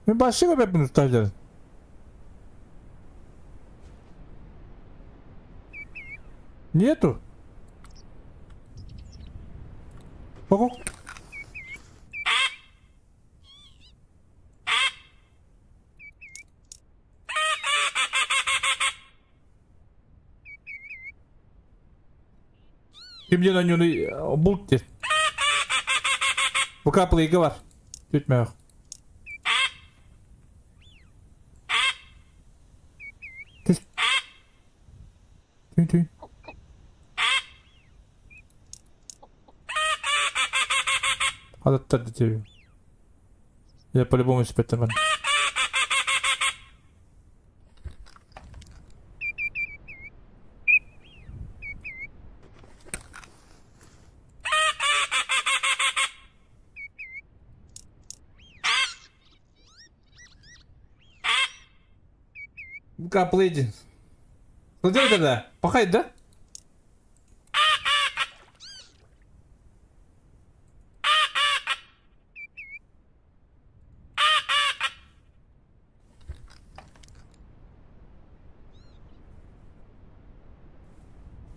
Мин башыга бэппин устаажарын. Нету. Ого. Кимден онюну булт дед. Бу каплыйга бар. Түтмөөх. Түс. Түн түн. Адаттар дете. Я по-любому спеттем. Каплыйдин. Что тогда? Пахать, да?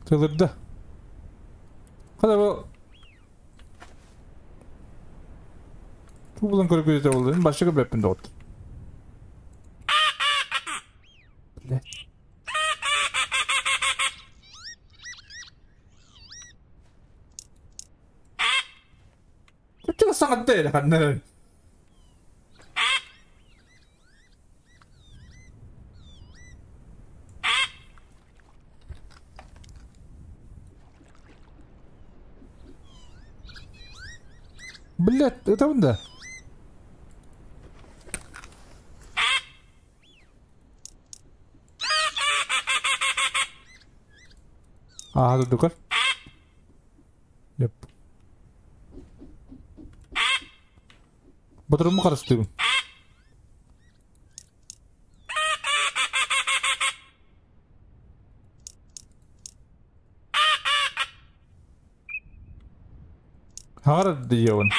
Тылырда. Када бу? Тубулан көріп көзде болды. Башыга бәппін доғыт. Блядь. Чүчү саңатты эле ханнары. Блядь, это он да? А, тут дукар. Yep. Батырымы қарастырым. Хара дейін.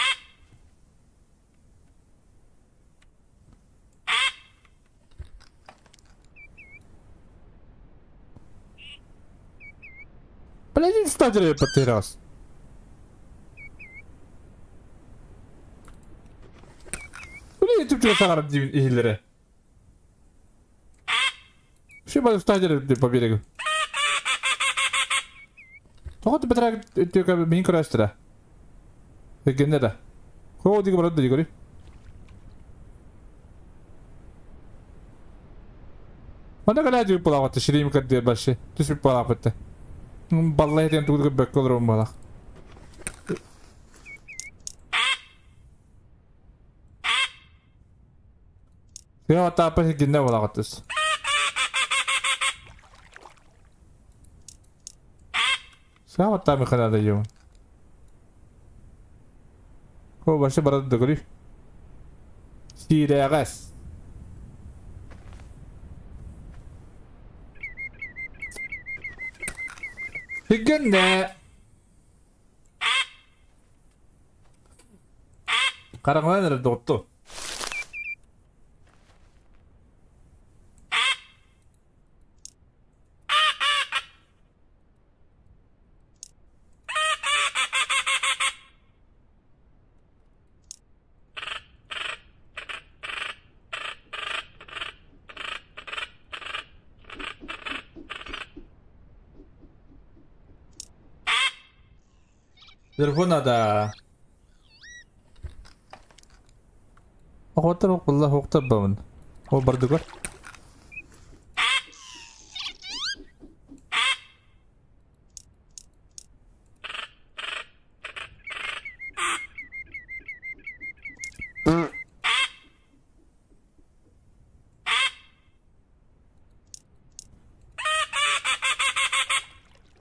Блядь, стадия потерялся. Түптүгө сагарат иһилere. Ши бар стадия по берегу. Тоҕо бетрак өттүкө мин көрөстүрэ. Эгенне да. Хоо диги барат диги. Мана кала диги палават ширим кадде башы. Түс палават. Баллай ден тугур бөккөлөр балак. Я тапа гинне балагатыс. Саама тами ханада юм. О, башы барады да көрүй. Сирәгәс. Хиггенне. Караңлан эрэ доҕотту. Телефон да. Оҕотор оқулла хоқтар бабын. О бардыгар.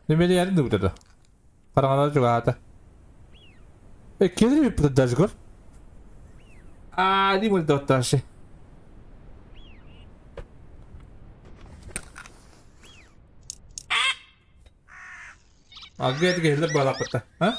Немели ярын да. Караңана жугаата. Э, келер bir дажгор. А, не дотташи. Агет келер балакыта. А?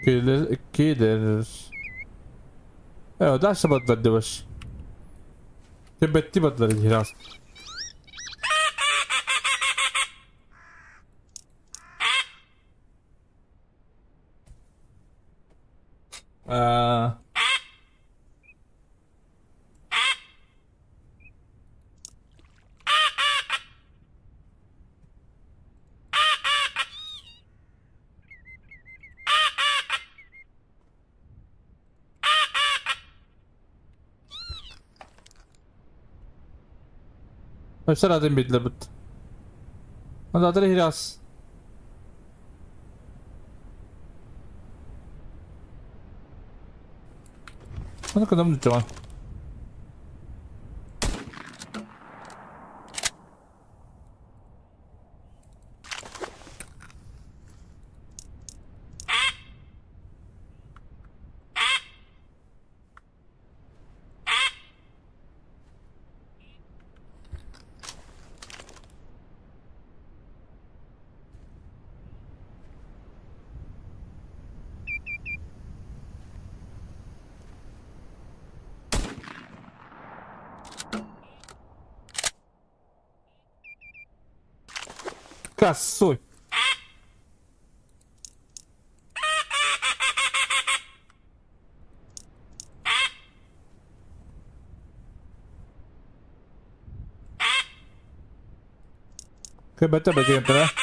Келер, келер. Э, дальше бадлар дебаш. Тебетти бадлар хирас. А. Өссө бидлер бит. Анда хирас. Аны кадам дучан. Косой. КБТ бәтеген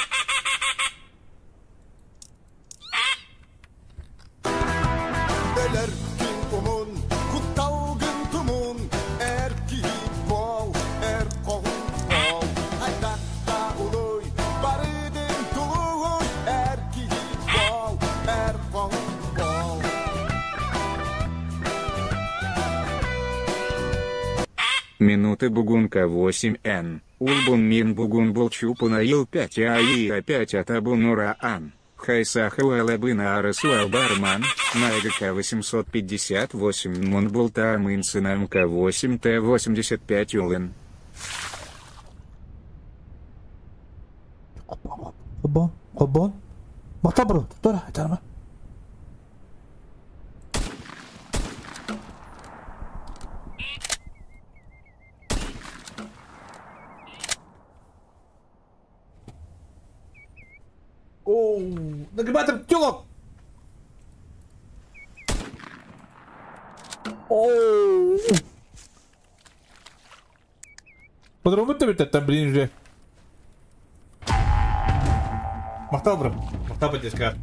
Минуты бугунка 8Н. Улбун мин бугун булчупунаил 5 аи опять атабунура ан. Хайсахуалабына арасуалбарман, на 858 мунбулта аминсына МК8 Т85 улын. Қобон, қобон. Мақтабро, тура, айтарма. Оу, нагибатор телок. Оу. По-другому там, блин, уже. Мақтал бро. Мақтал поддержка.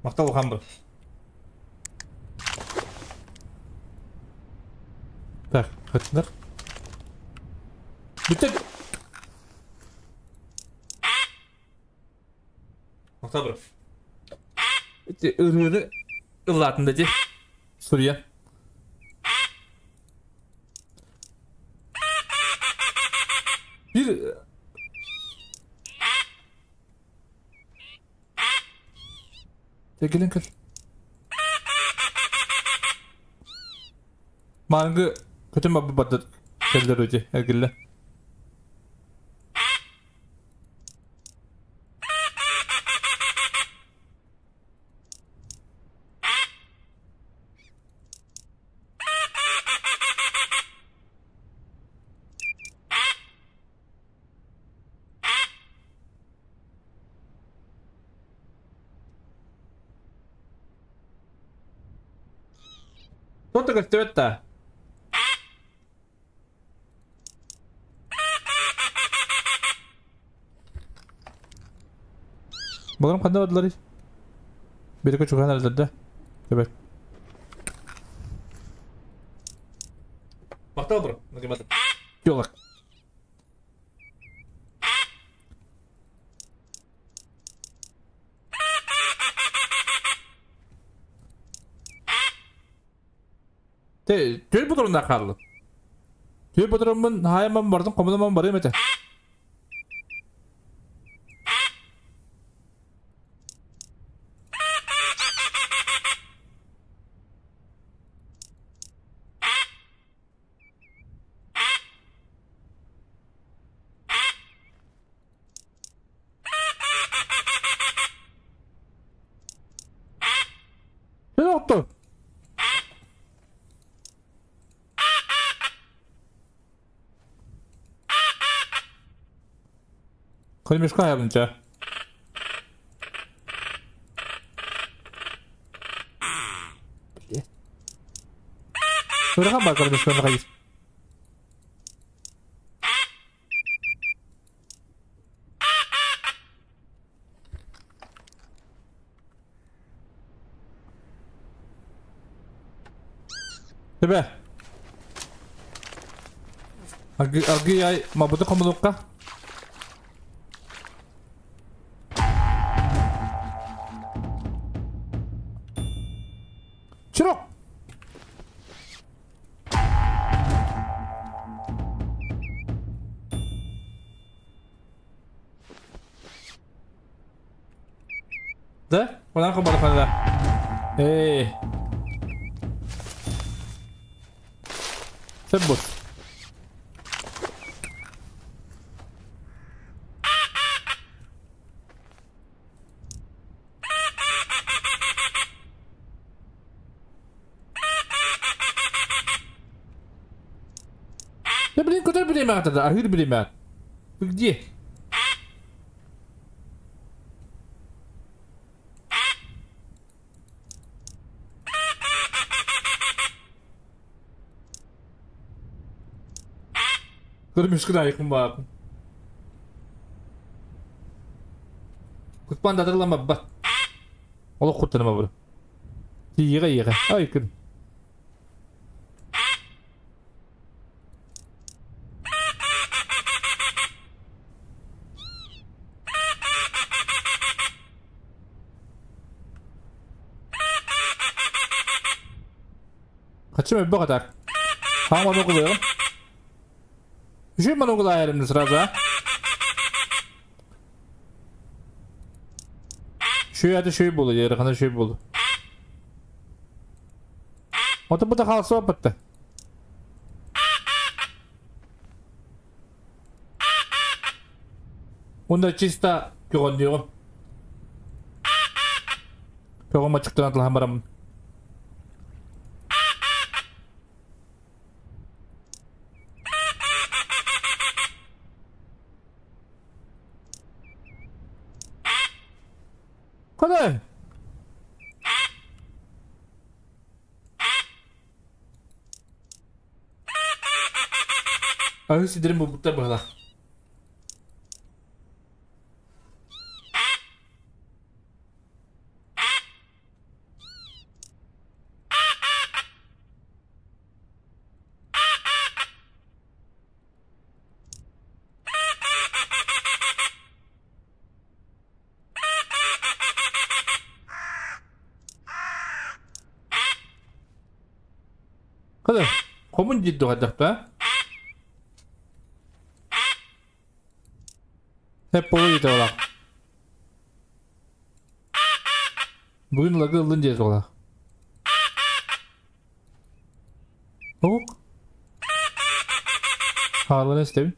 Мақтал ухамбы. Хытнар. Бүтэн. Октябрь. Ити ырыаны ыллаатын да ди. Суруйан. Bir Кэлин кэл. Мааныгы көтөн барбыт бардыр кэллэр үти эргиллэ. Туох да көстүбэт да. Баларым ханна бардыларый? Биригэ чугаһаан эрэллэр да? Төбөт. Махтал бро. Йолак. Түөр ботурунна хааллым. Түөр ботуруммун хаайаммын бардым хомунуммун барыам этэ. Ne oldu? Кремешка аябынча. Ырахан бар кремешка хайыр. Төбө. Аргы аргы ай мабыты хомунукка. Чирок. Да? Онан хомороханна. Эй. Сөп бут. Да блин, куда время тогда? А время? Вы где? Көрмүшкүн айыкын баакын. Кутпан датырлама бат. Олох куттаныма бу. Тииҕэ иэҕэ. Ай күн. Хачым өббө катар. Хаң манугулуйум. Үчүн манугулаайарым сразу, а? Шүй аты шүй болу, ярыхана шүй болу. Ото бу да хаалса баппатта. Онда чисто көҕөннүөҕүм. Көҕүм ачыктан атылаһан бараммын. Куда? Аһы сидерин булбуттар быһалаах. Хада, хомун дии дуһардахта. Hep bolu дии олах. Бүгүн лагы ыллын дии олах. Ок. Хаалан истэбин.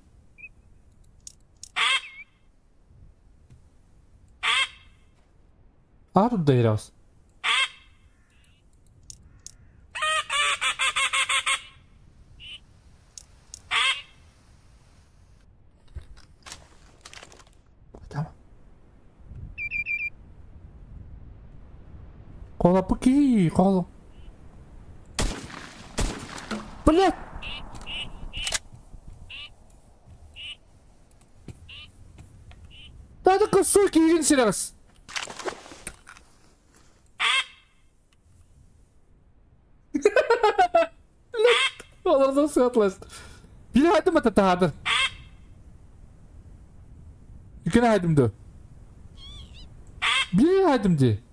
Аа тутта иһирэҕис. Tamam. Колопки, кол. Блять! Да это косой киирин сирэҕис. Олордон сыатлас. Били хайдым ата таһаатыр. Иккини хайдым ду. Били хайдым ди.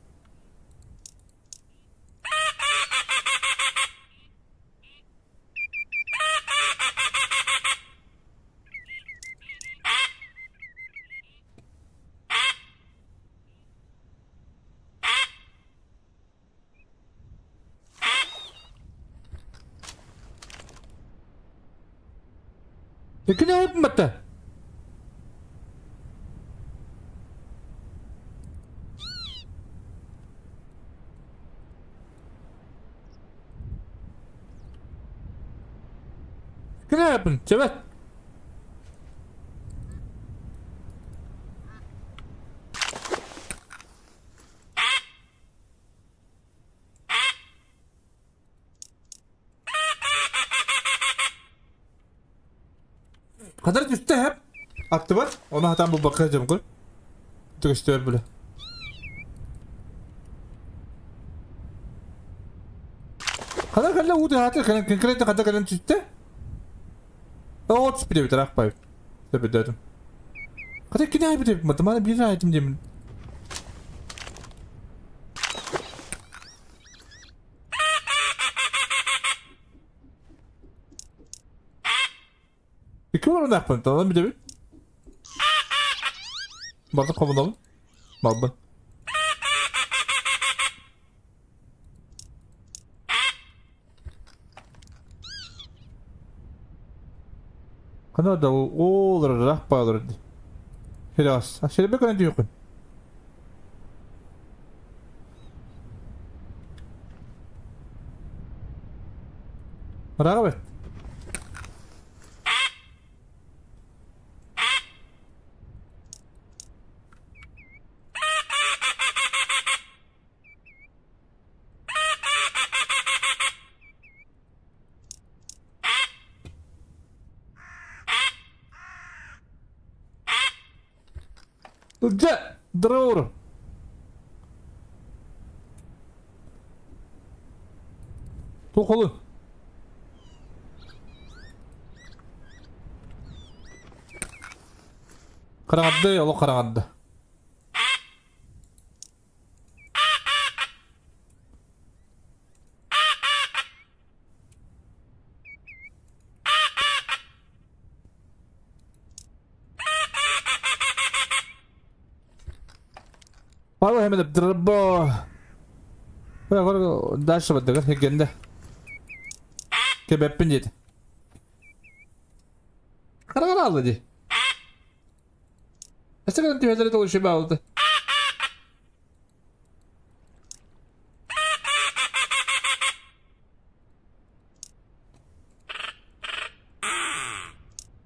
Иккини хайдым батта. Иккини хайдым. Чебет. Хатар түстэ хэп. Аттыбар. Оны хатан бу бакка жамгыр. Түгөстөр биле. Хатар кэллэ уу хатар конкретно хатар кэлэн түстэ. От спиде битер акпай. Сөпөдөтүм. Хатар кини айбы деп математика бир айтым деймин. Икки олорун акпын, талан билебит. Барды хомунабын. Балбын. Хана да ол рах баалар. Херас. Ашербе кана дүйкүн. Рагабет. Дьэ, драур. Тухолу. Карагадды, оло карагадды. Павел хэмэдэ драбо. Дальше бадыгар хегенде. Кебеппин деді. Карагар алды ди. Эсегенен түһэлэри толушу баалды.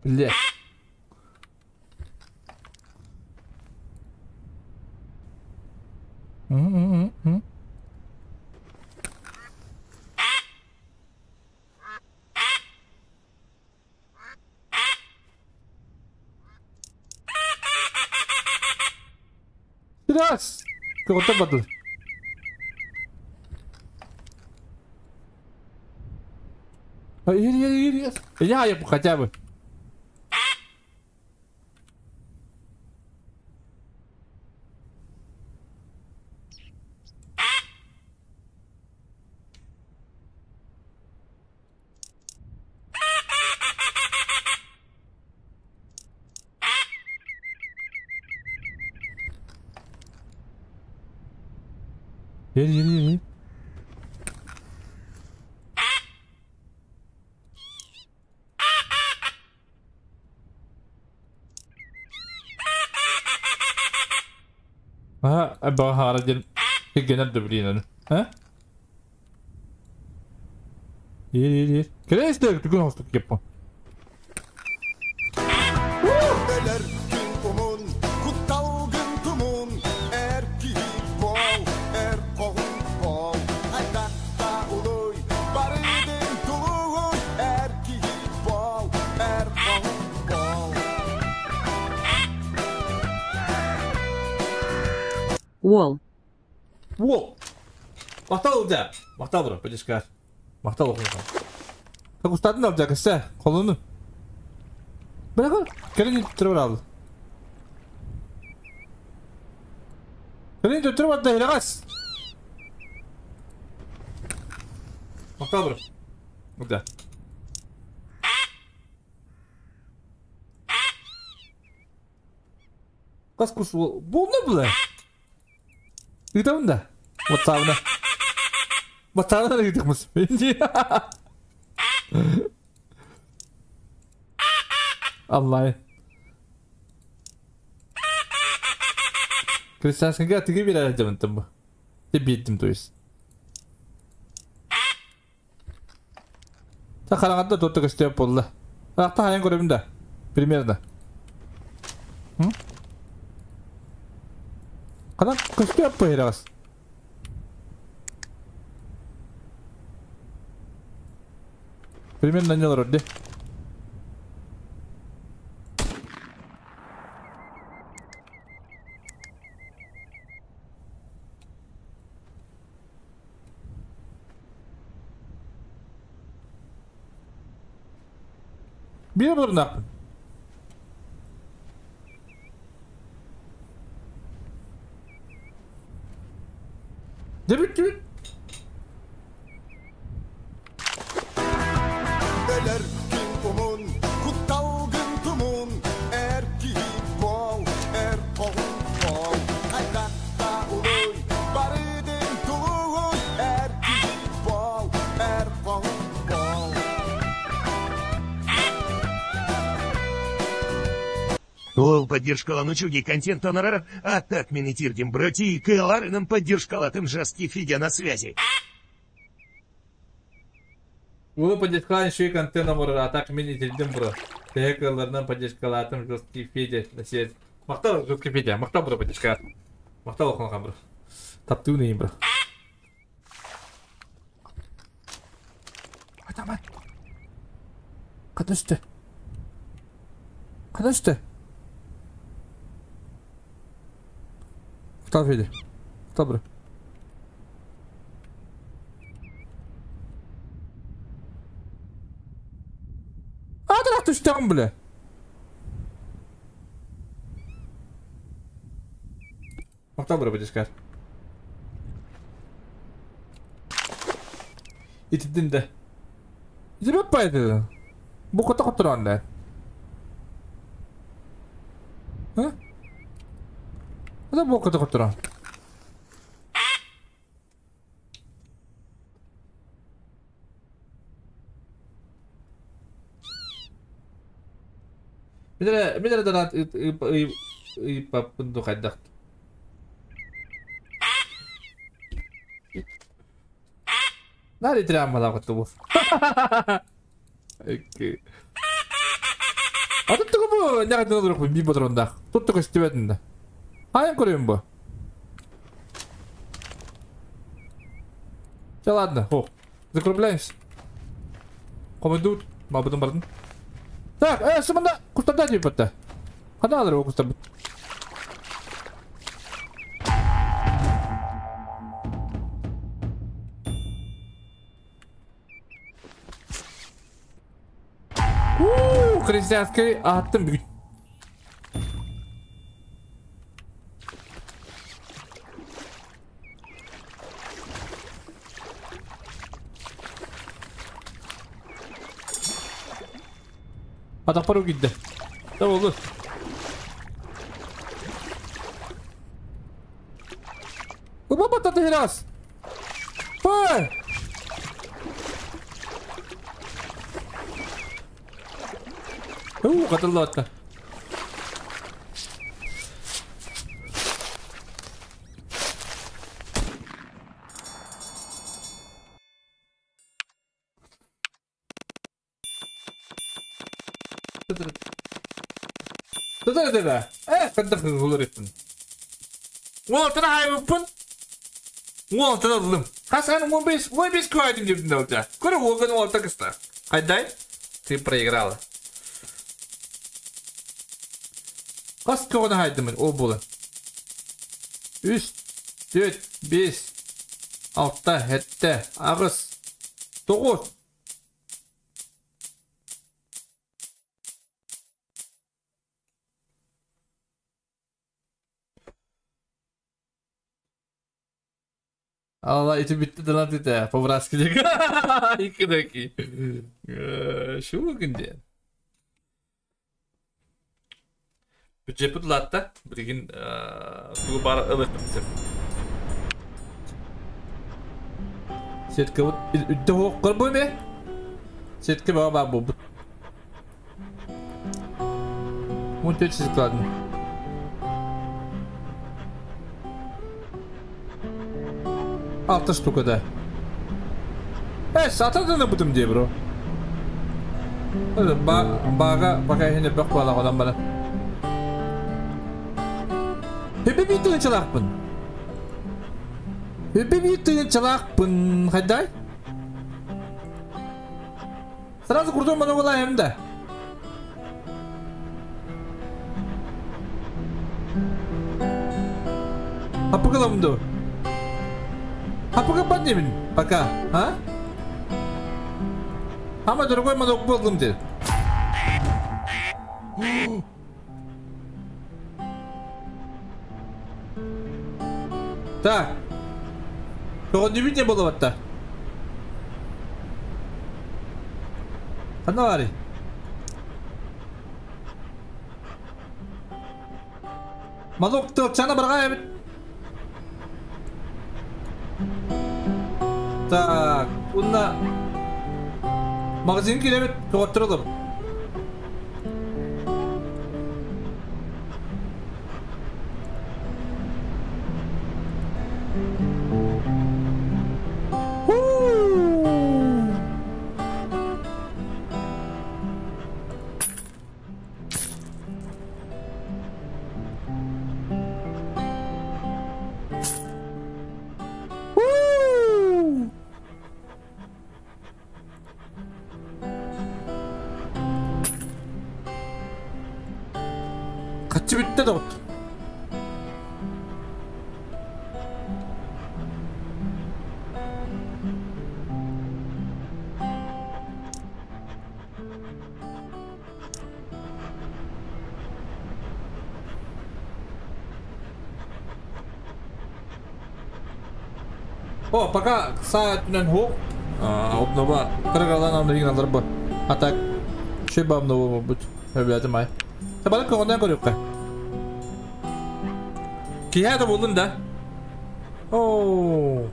Бля. Раз! Кого-то батл. Я хотя бы. Ер, ер, ер, ер. Aha, баҕа диэн киргэнэр да билиин Ha? Ер, ер, ер. Кэлэ истэ түгэн хостук кеппон. Өлөр күн умун, кутталгын тумун, эр киһи бол, эр хоһун бол. Хайдахта улуй, барыдын тулуй, эр киһи бол, эр хоһун бол. Уол. Уол. Махтал да. Махтал бро, подискар. Махтал охуйга. Так устатын алжа кысса, колуну. Бырагы, келин түтүрүп алды. Келин түтүрүп алды, хилегас. Махтал бро. Да. Кас кус бу не буле? Ыытабын да. WhatsApp'ына. WhatsApp'ына ыытыкмыз. Аллай. Христианскийга тиги бирер жабынтым бу. Те биттим то есть. Та караңганда тотто көстөп болду. Акта хайын көрөмүн да. Примерно. Канан көстөп бу. Примерно не олорор. Bir burun Debit debit. Өлөр күн умун, кутталгын тумун, эр киһи бол, эр хоһун бол. Хайдахта улуй, барыдын тулуй, эр киһи бол, эр хоһун бол. Ол поддержкалан учуги контент онорар, а так минитирдим броти и кэларыным поддержкалатым жесткий Федя на связи. Улы поддержкалан шуй контент оморор, а так минитирдим бро. Тэкаларынан поддержкалатым жесткий Федя на связи. Мактал жесткий Федя, мактал бро поддержка. Мактал охонхан бро. Таптуны им бро. Атаман. Кадышты. Кадышты. Мактал Федя. Мактал бро. Адрах түштәм бля. Мактал бро поддержка. Итидин да. Жибеп пайды. Бу кота коттуран да. Ха? Это бу кота коттуран. Бидere данат и папынду хайдах. Нари тряммала коттубу. Окей. А тут бу няга дурuk би патронда. Тут только стебетинде. Хайын көрөм бу. Все, ладно, о, закругляемся. Командуют, мабудым бардым. Так, сымында кустарда деп бітті. Қана алыр ол кустар? Ууу, христианский аттым бүгін. Атақпар кидді. Да болды. Оба бататы херас. Ой! Хатыллаатта. Тутар да. Хаддах уларыттын. Уолтана хайбыппын. Уолтана ыллым. Хасан 15 квадин деп даута. Көрө уолган уолта кыста. Хайдай? Ты проиграла. Хас көҕүнэ хайдымын ол була. 3 4 5 6 7 8 9. Allah iti bitti de lan dedi. Povraski diye. 2 dakika. Şu bugün diye. Бюджет латта. Билигин тугу бар ылыктым. Сетка вот үтте хоққыр бу ме? Сетка баа баа бу. Мун төт сизкладым. Алты штука да. Сатадыны бутым дие бро. Бага пока хине бак бала адам бара. Хепе бит чалакпын. Хепе бит чалакпын. Хайдай. Сразу крутой монолог hem да. Апыгыламды. Апыгы поднимем пока, а? Ама другой монолог был где. Так. Того не видно было вот-то. Ханавари. Малок тылчана баргая. Так, унна магазин килебит, тоғыттырылым. Bitti de oldu. О, пока саатынан хоқ. Обнова кыргалан амны бу. А так, шеба обнова бут. Өбләдем ай. Табалык көңілден көріп. Киһә булдым да. О.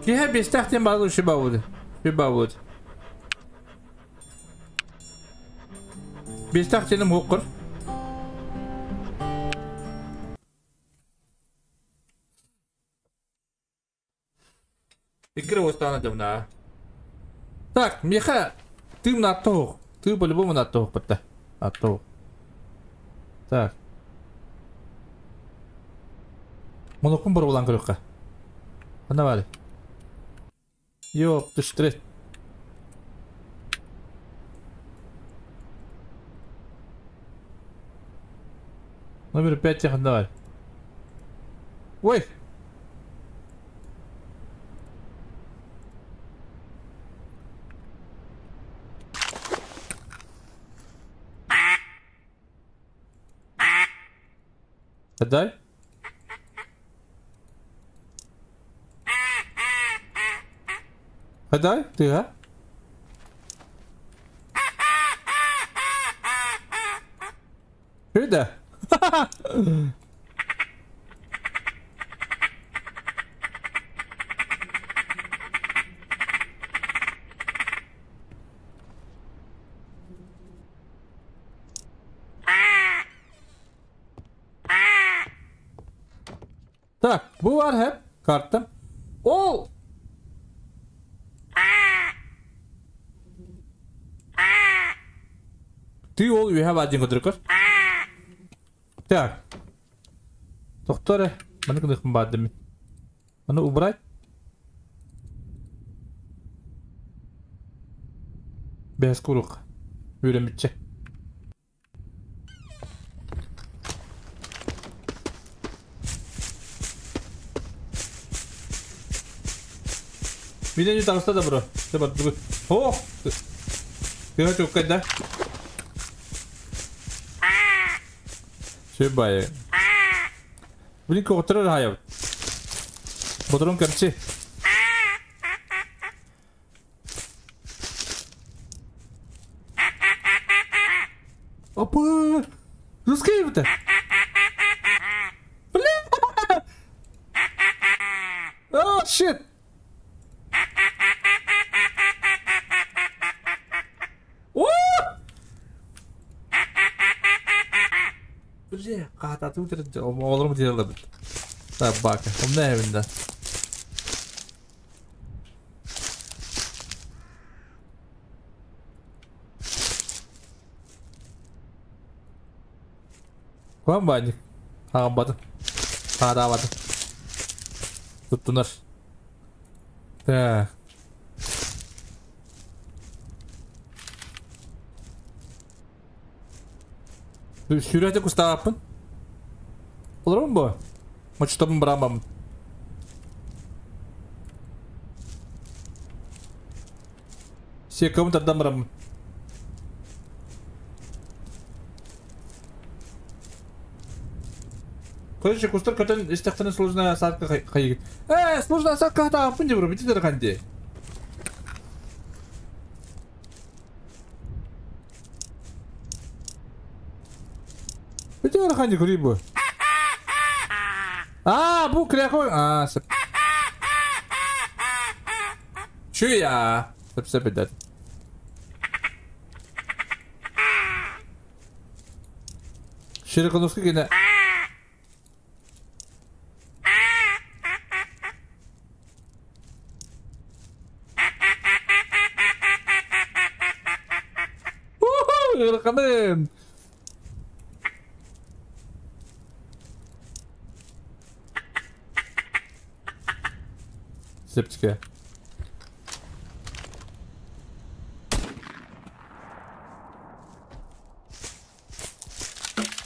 Киһә бестәхтен барды шеба булды. Шеба булды. Бестәхтеним хоқыр. Игры восстановлена. Так, Миха, ты на то. Ты по-любому на то, пта. А то. Так. Монокун бар булан көрөккө. Ана бар. Йоп, түштүрет. Номер 5 анда бар. Ой. Дай. Дай, ты, а? Что? Так, бу бар hep карта. Ол! Ты ол үһэ бар диэн көтөркөр. Так. Тохтор э. Маны кыныхпын баар мин. Маны убрать. Бэс курук. Үөрэммитчэ. Мине таҕыста да бро. Ты бардыбыт. О! Тыа чуккайда. Сөп баайы. Блин, көҕүттэрэр хаайабыт. Боторун кэмчи. Опа! Русский это! Бля! Oh, shit! Бля, хаататы утырды. Оҕолорум диэлэбит. Табака. Умна эбинде. Куан баанньык. Аҕамбатын. Хаатаабатын. Туттунар. Так. Сүүрээти кустаабаппын. Олоробун бу. Мочтобун быраамбаммын. Секабын тардан бараммын. Короче, кустар көтөн истэхтэринэ сложная осадка хайыгыт. Э, сложная осадка хатааппын дии бро, бити дархан дии. Бити дархан дии көрүй бу. А, бу кряхой. А, сөп. Чуя. Сөп сөп эдэр. Широконоска гene. Ыараханын. Септике.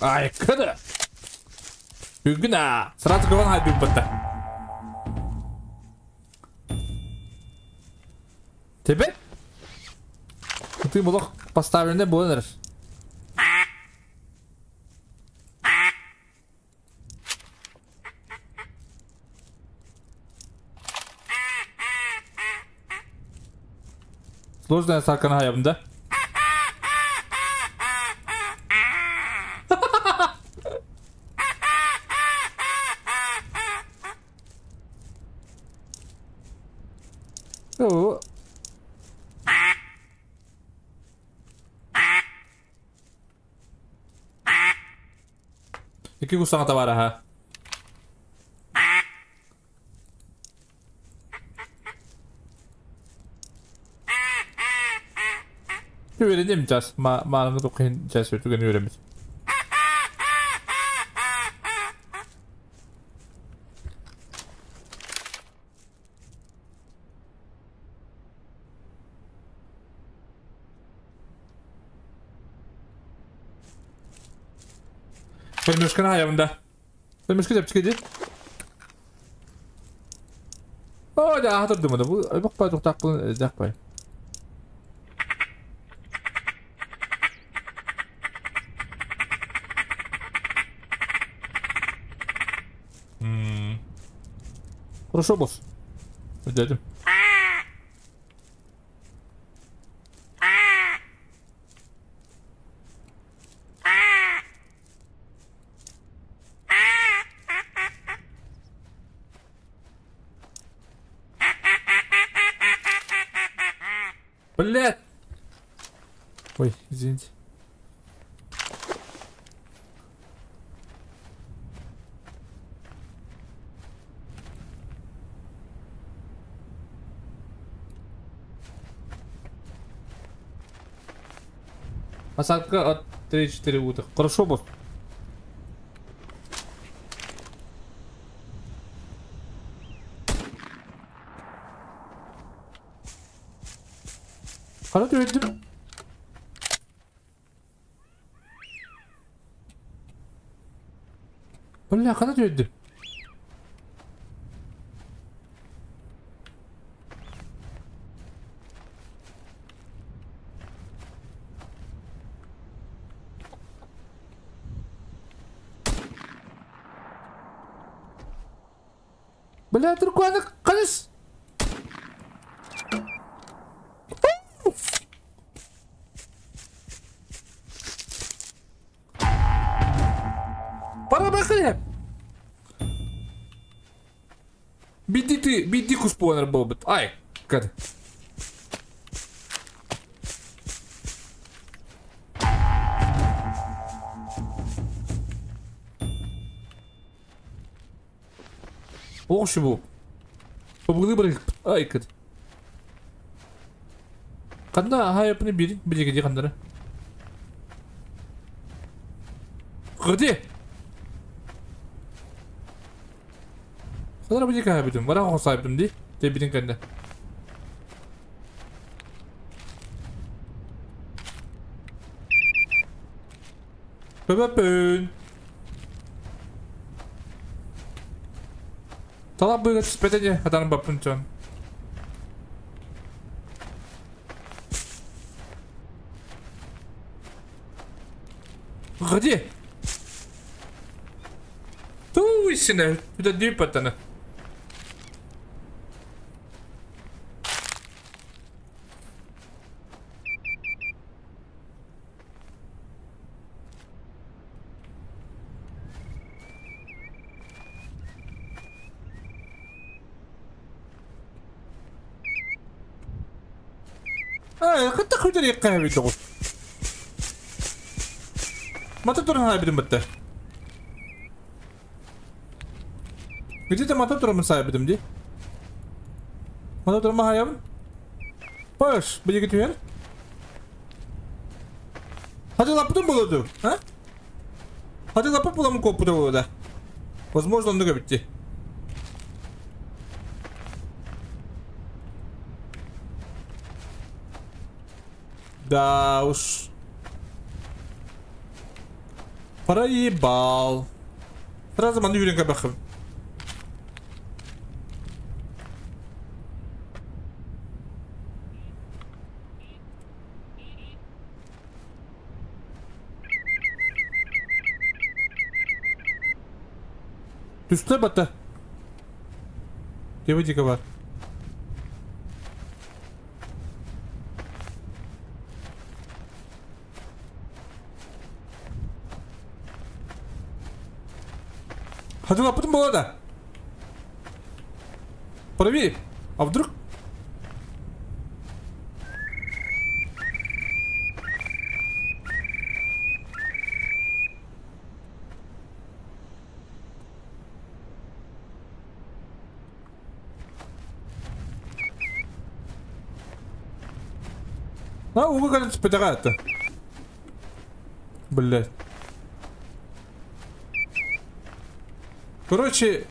Ай, кыды. Бүгүн а. Сразу көрөн хай бүгүн Тебе? Ты блок поставленный был, Сложная саркана хаябын да? Оо. Икки кус саҥата баар аһа. Үөрэним час. Мааныҥҥы туххин час түгэн үөрэммит. Кормежканы хайабын да. Кормежка чэпчэки дии. Оо, дьэ, аһа турдум да. Бу элбэх бай туохтаахпын элбэх бай. Хорошо, босс. Дядя. Блядь! Ой, извините. Посадка от 3-4 уток. Хорошо, босс. Қара төбеттім. Бля, қара төбеттім. Бля, түркуаны қалыс. Пора бахлеп. Биди ты, биди куспонер был. Ай, кад. Ох, бу. Побугды бір ай кад. Қанда хайапны бир, бир қандары. Где? Қандара бир хайапым, бара хосайпым ди. Тебидин канда. Бөбөпүн. Талап быга түспетене адан бапын чон. Где? Туйсина, это дипатана. قد تخرج لي قهوة دغ. ما تقدر هاي بدون بته. قلت ما تقدر من سايب بدون دي. ما تقدر ما هاي باش بدي قلت وين؟ هذا لابتوب بولودو، ها؟ هذا لابتوب ولا مكوب بولودو. Возможно, он догадается. Да уж. Проебал. Сразу маневринг обахав. Түстэ бата. Девочка бар. Хотела потом была, да? Проверь. А вдруг? А, угу, кажется, это. Блять. Короче...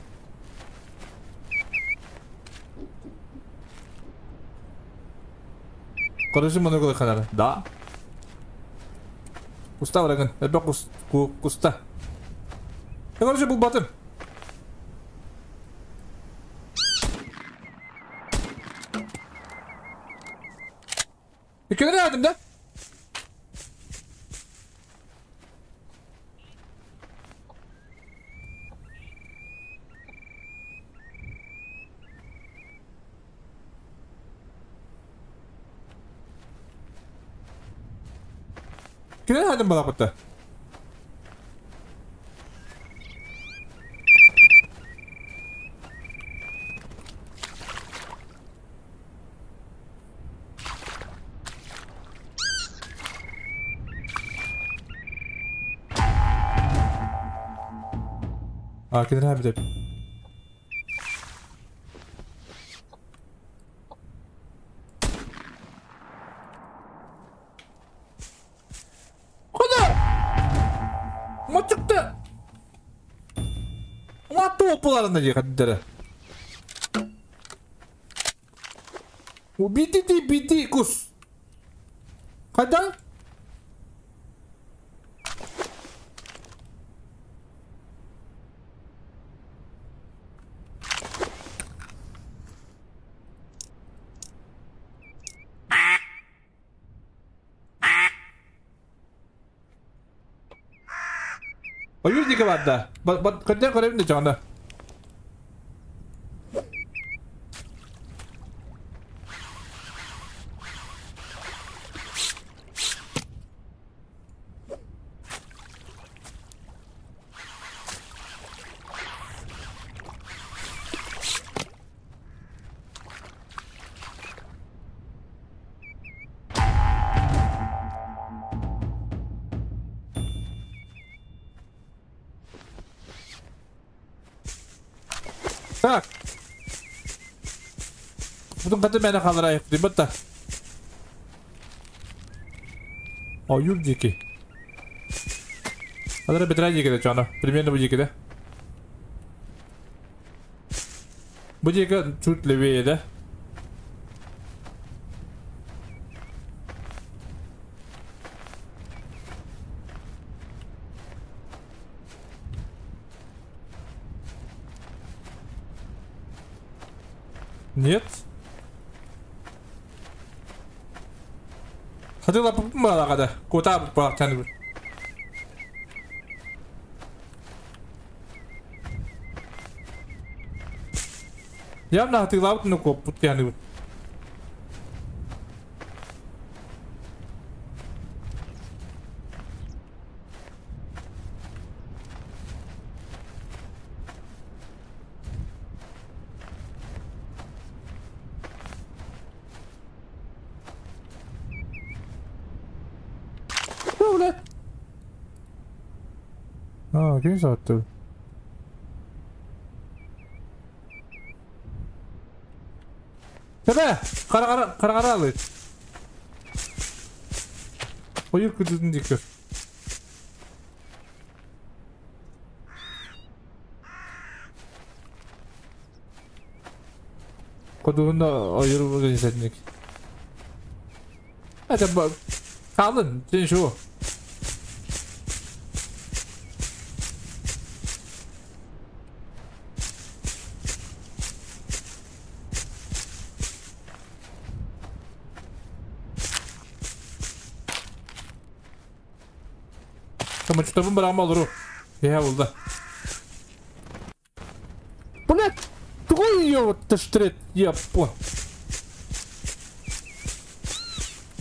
Короче, много ханара. Да. Куста враган. Это куста. Короче, был батым. Икенер рядом, да? Кенер рядом была потом. А, кенер рядом. Куоппуларына дии хаддара. Убити ты бити кус. Когда? Ойуур диэки барда. Көрдөөн көрөбүн да чоҕоно. Так. Бутун каты мээнэ хаалар айык да. Ойуур диэки. Адара бэтэрээ диэки да чоно. Примерно бу диэки да. Бу диэки чуть левее да. Нет. Хотела балагада. Куда балактан. Явно хатылабыт ну коппут яны. А, ким сааттı? Тэбэ! Кара кара кара кара алыт. Ойуур күтүтүн диэки. Кодугунда ойуур десетник. Это Kalın, sen şu. Tamam kitabın bırakma olur o. Ya buldu. Блядь, твой ее таштрет, я по.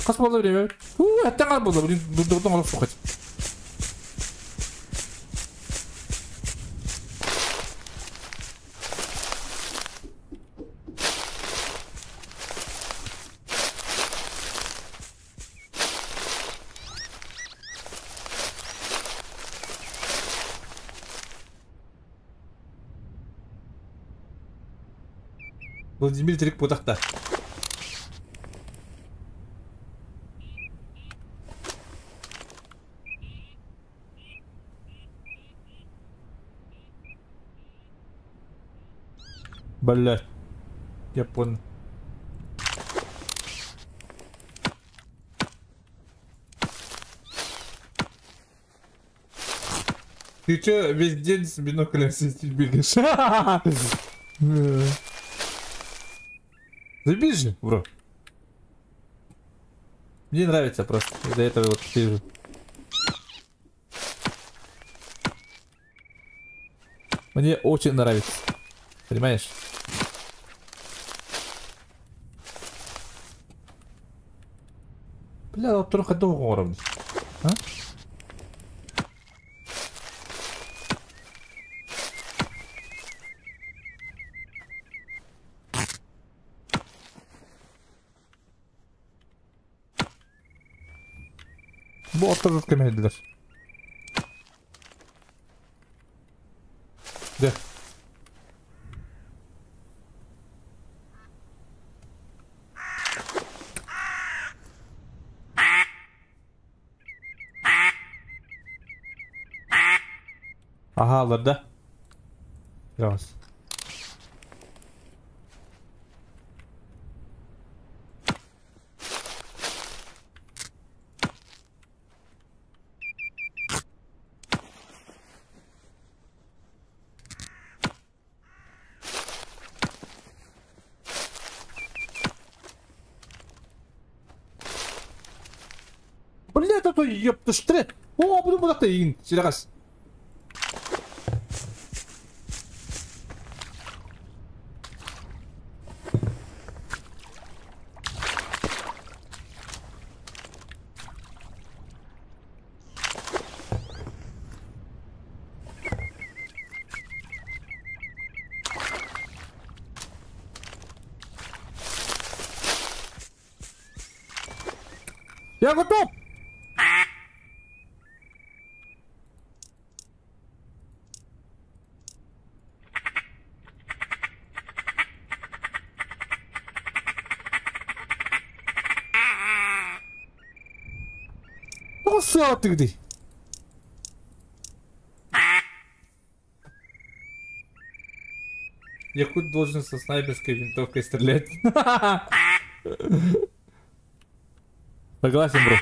Хас болды время. У, әттең болды. Блин, дурдурдың алып шухать. Владимир Терек Путахта. Бля. Я понял. Ты чё весь день с биноклем сидишь бегаешь? Заебись же, бро. Мне нравится просто. Из-за этого вот сижу. Мне очень нравится. Понимаешь? Бля, только долго уровня. А? Bu ortada kemediler. De. Aha alırdı. Раз. Блядь, а то ёпта штрет. О, буду буду ты Серегас. Я готов! Ты Якут должен со снайперской винтовкой стрелять. Согласен, бро.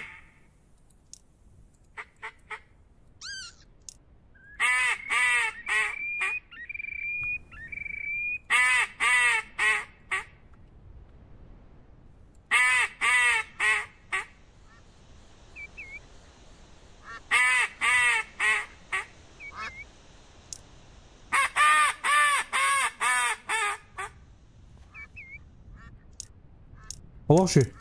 Лоши.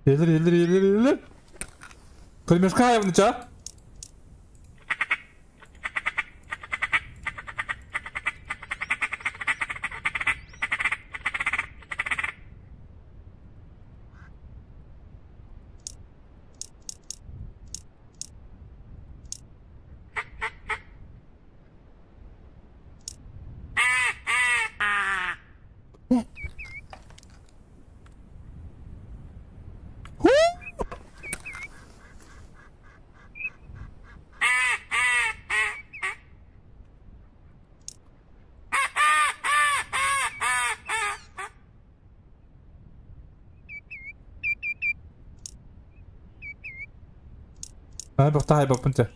Или. Кремешка ча? أنا بفتح انت.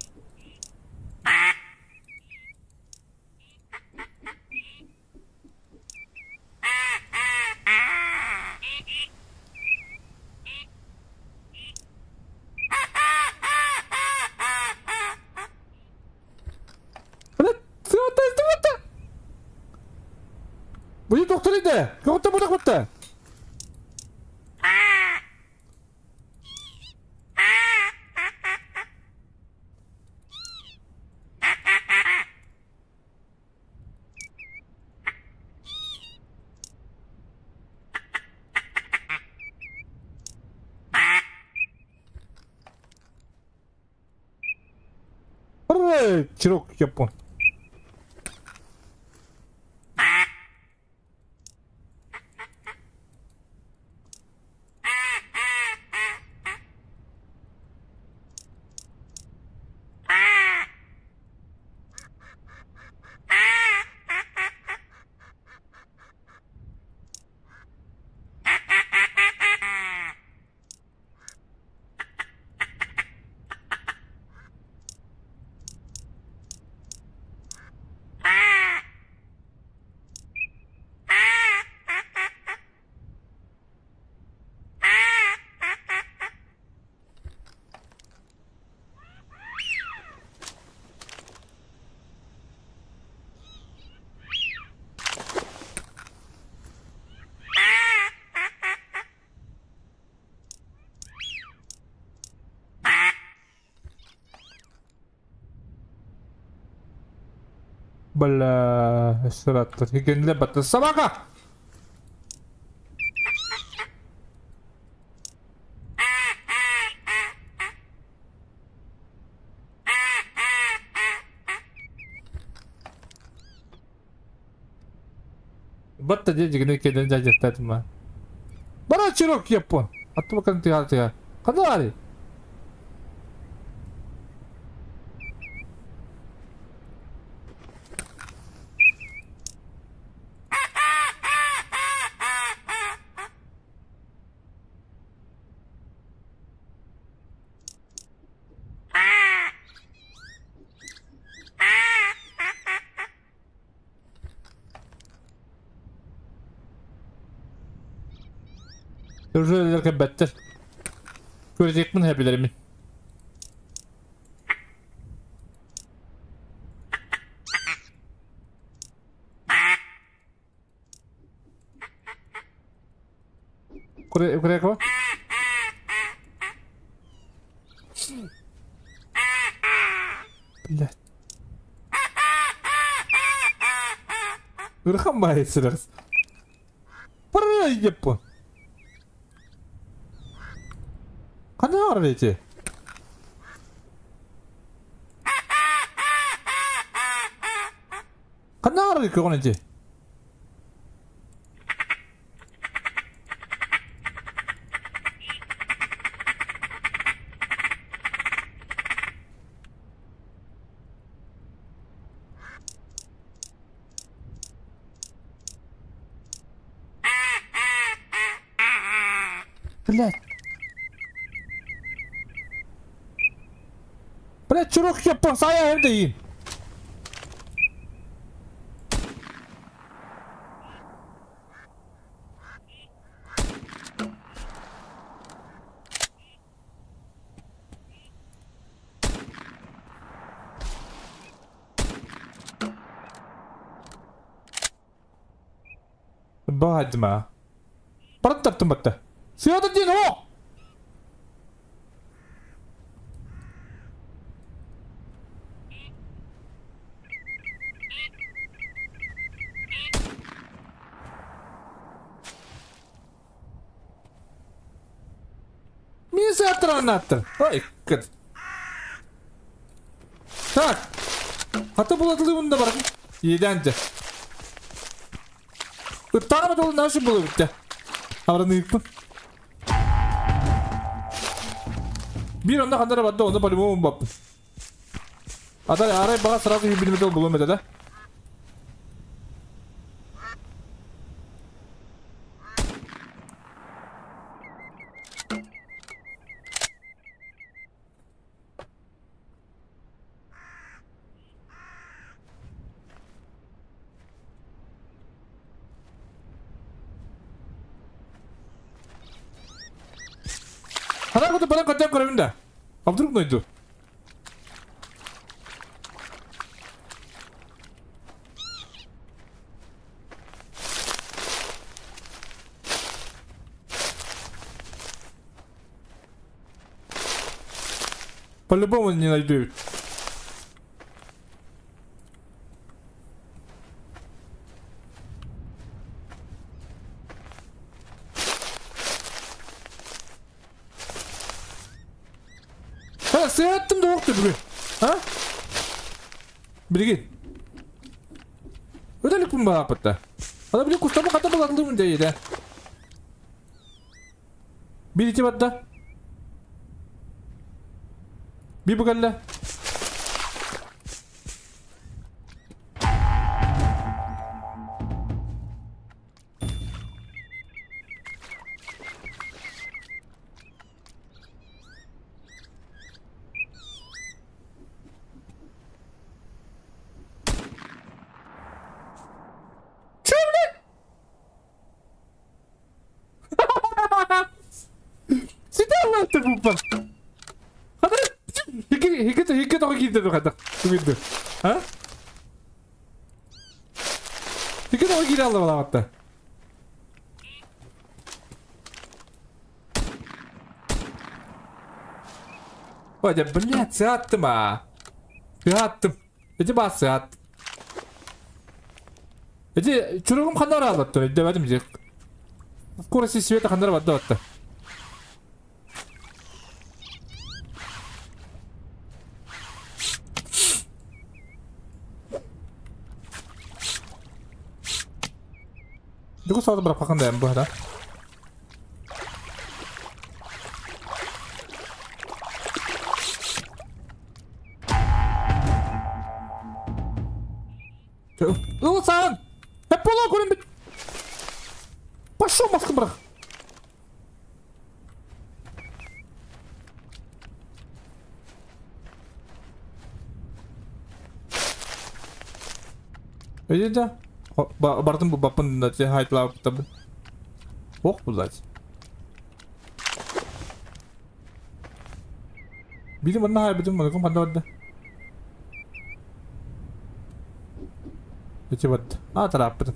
Будет доктор иди! Кого-то будет. Чирок, япон. Бля, срат, собака! Батта дьэ дьигини кэлэн дьадьахтаатым. Бара чирок япон. Атту бакан тыга тыга. Ханна ари? Уже кэлбэттэр. Көрүтүөхпүн хэбилэримин. Курекова? Блядь. Ырахан баайы сырас. Пыры Ханна бар эти? Ханна бар көҕөн эти? Блядь. Блядь, чурок япон, сая evdeyim. Баадма. Бараттартым батта. Сыата дин о! Мин сыаттыраннаттыр. Ой, кыт. Так. Хата буладылыбын да бар. Еденде. Ыттаҕа толу нашы булу битте. Авраны ыппын. Bir onda kandara battı onda по-любому баппын. Атай арай баға сразу билметел булу мете да. Ханар куту баран көтөн көрөбүн да. А вдруг найду? По-любому не найду. Ha, сыаттым да оқты бүгін. Ha? Билигин. Өтөлүкпүн баапытта. Ана биле кустама ката балатылымын дейdi. Bir iti batta. Bir bu geldi. Ha? Hiki тоҕо киирэ алла балаҕатта. Ой, да, блядь, сыаттым а. Сыаттым. Эти бас сыат. Эти чуругум ханнар алаттыр. Дебедим же. Скорости света ханнар бадда батта. Дугу саҕата бырахпаккын да эн быһата. Ыл саан! Эп буола көрөн бит! Пошел маска бырах! Өйдө бардым бу баппын да те хайтлаабыттабын. Ох буллать. Били манна хайбытым маныкым ханна барда. Эти барда. А тарааппытым.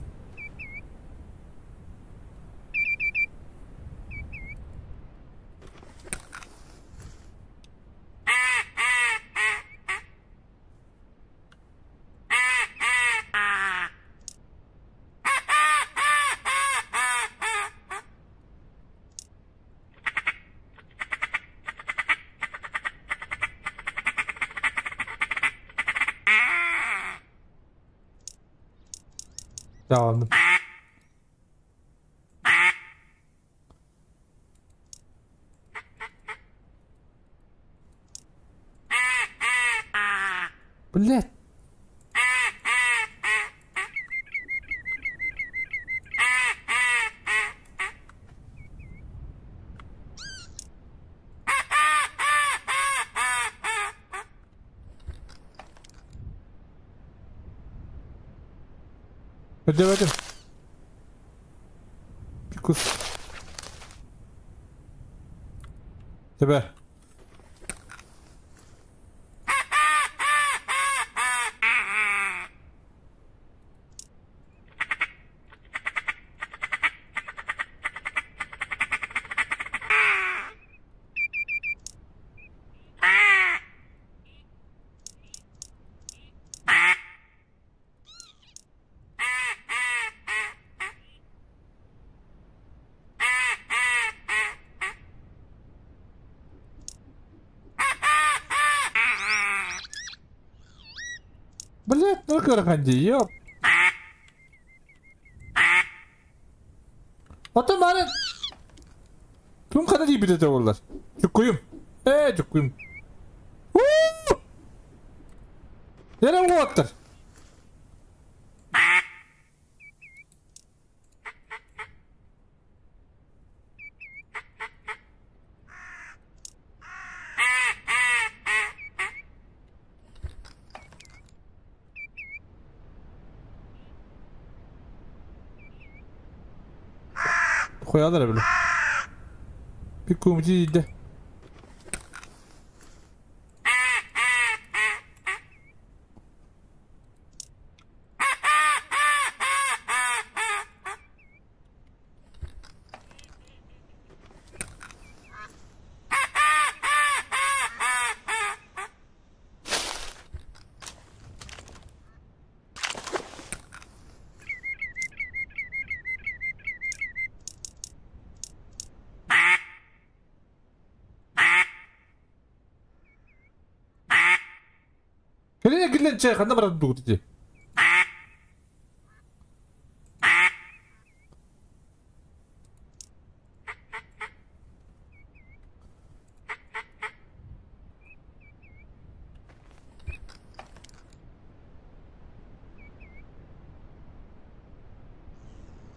Tamam. Блять. Ödemedim. Bir kus. Tebe. Блять, ну кырхан дии, ёп. Ото маны Ким хана дии битете боллар. Чуккуйум. Ээ, чуккуйум. Яра уоттар. Хуялар бile. Bir kumcu yedi. Кэлин киллэн чэ ханна барар дугут ити.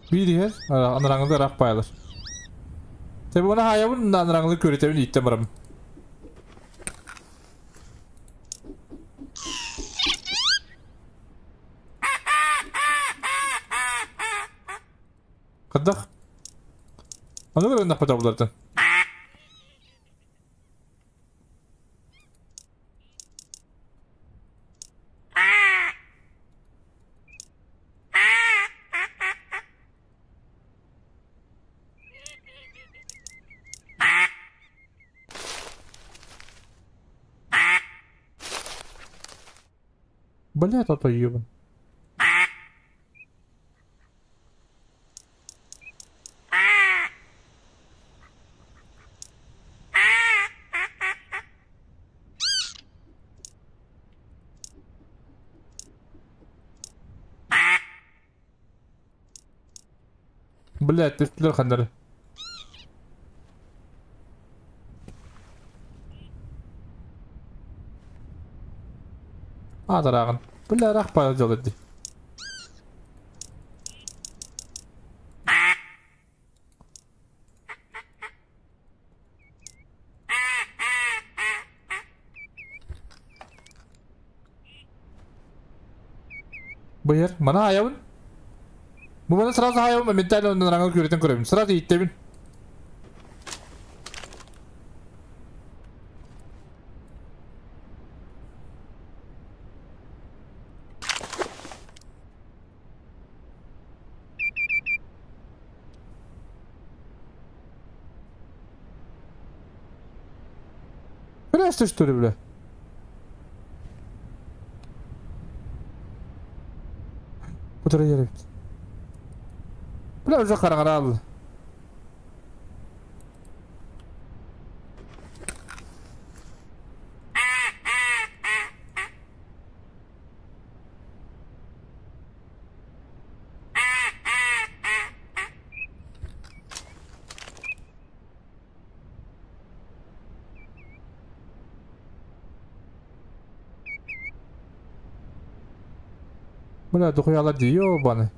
Биир иһэр, анараңылы ыраах баайалар. Тэби оны хаайабын, анараңылы көрүтэбин ииттэн барабын. Хайдах? Аны көрөннөхпүт обулартан. Блядь, а то ебан. Блядь, түстүлэр ханнары. Адарағын. Бля, рах пара делать. Быйыр, мана аябын. Бу мана сразу аябын, моментально ондан раңыл көретін көрөбүн. Сразу иттебин. Бля, что ли, бля? Бұтыра еребит. Бля, уже қарағара. Бля, дохуяла ди, ёбаный.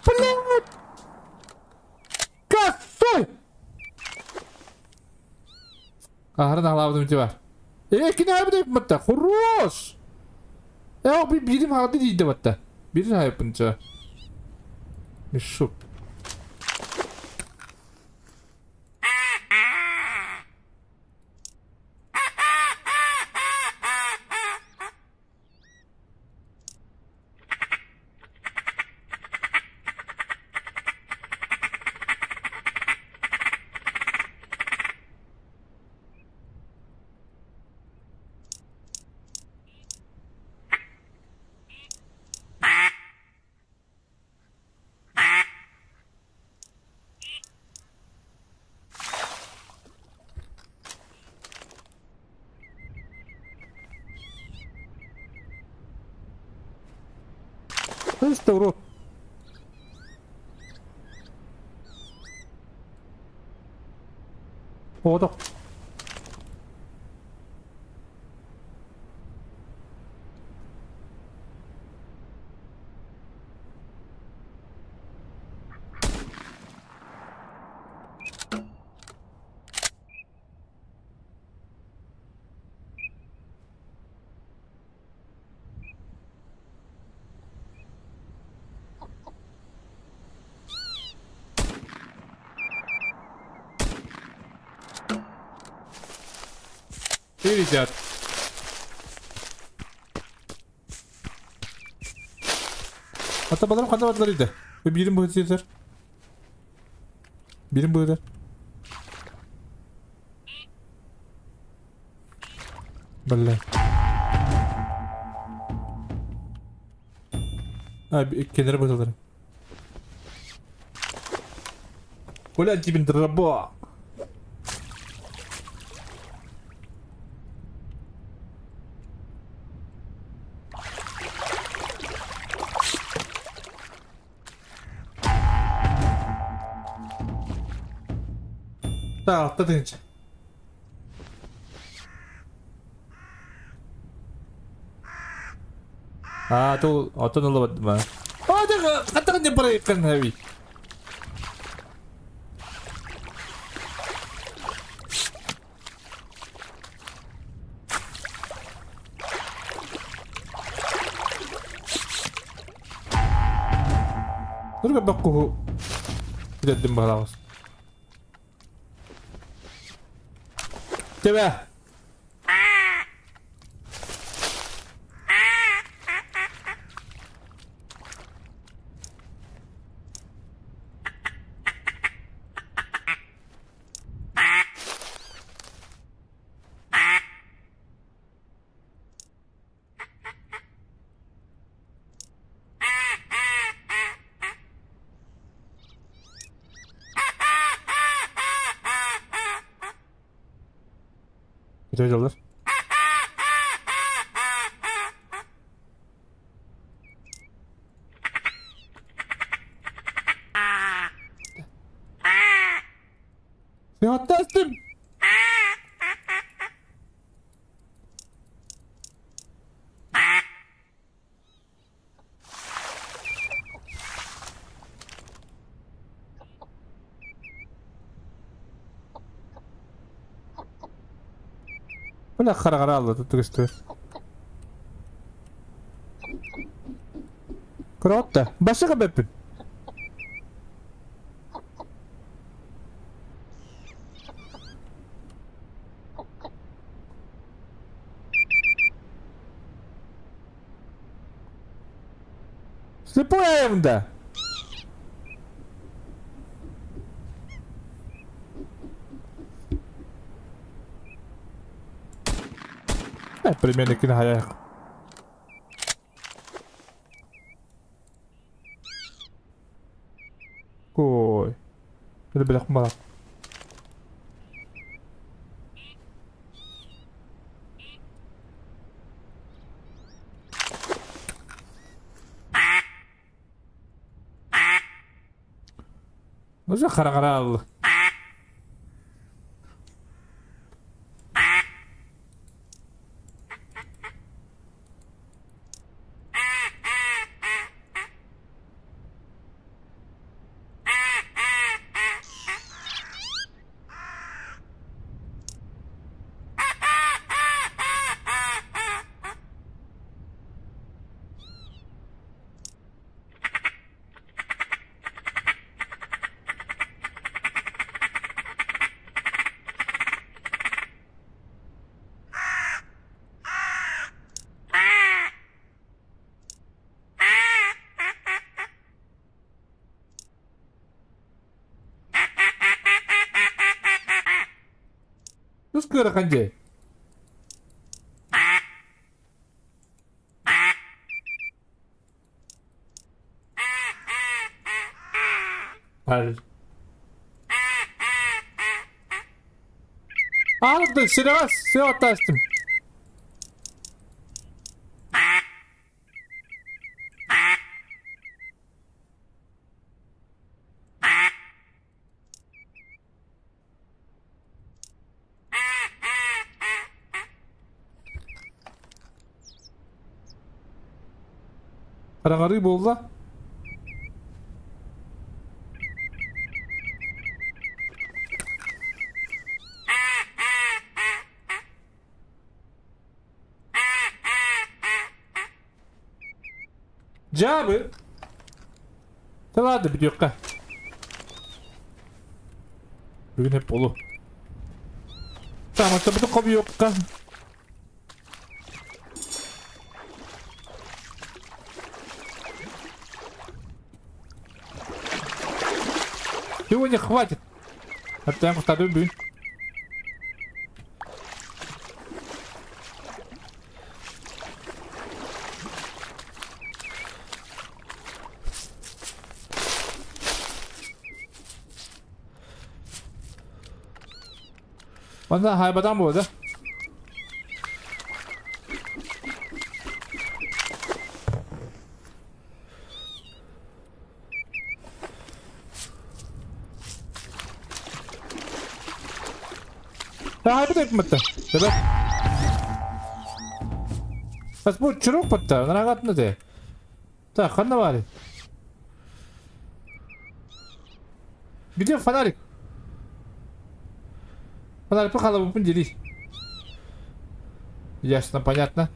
Блядь! Косой! Ахран алабдым тебя. Кine abi de Хорош! Ya bir birim hadi değildi hatta. Bir yapınca. Мешок. Что, урод? О, да. Летят. Hatta balarım kadar varlar idi. Ve birim bu yeter. Birim bu yeter. Бля. А, kenara bakalım. Бля, тебе дроба. Так, atladın. А, то 어떤 올라왔더만. 아, 내가 갔다가 내 버려 heavy. Nurga bakku gidelim bakalım. Tebe. Өтөдөлөр. Сыаттастым. Бля харагара алды туттугусту. Крота. Башыга беппин. Слепой да. Примерно кино. Ой. Это бля мало. Уже хараграл. Кыраханде. Алды, сериал, все оттастым. Қарағары болды. Жабы. Талады бідеққа. Бүгін hep болу. Tamam, tabi de yoqqa. Сегодня хватит. Артем, второй бюн. Онда хайбадан болды. Хайбат этмэтте. Тебе. Бас бу чурок батта. Нарагатны де. Так, ханна бар. Где фонарик? Фонарик похала бы делись. Ясно, понятно.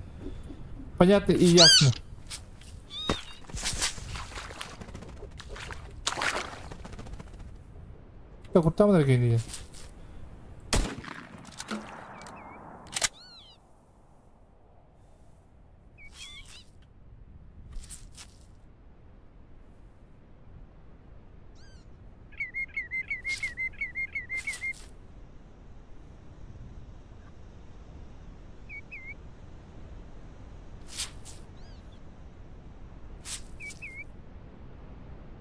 Понятно и ясно. Так, вот там наверное.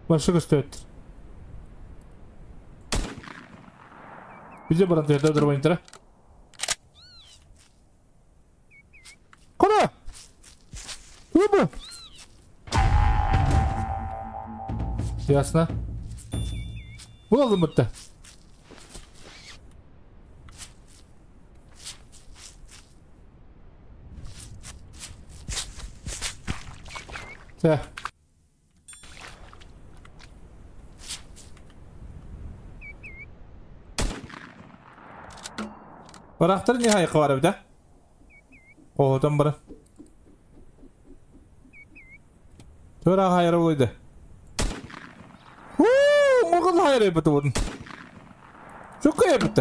Başka стоит. Где брат, я дорога не тра. Ясно. Буоллум бутта. Чэ. Барахтар не хайқы бар эбит, Оһотон бара. Тура хайра буйды. Хуу, мугул хайра бит буын. Чукка бит.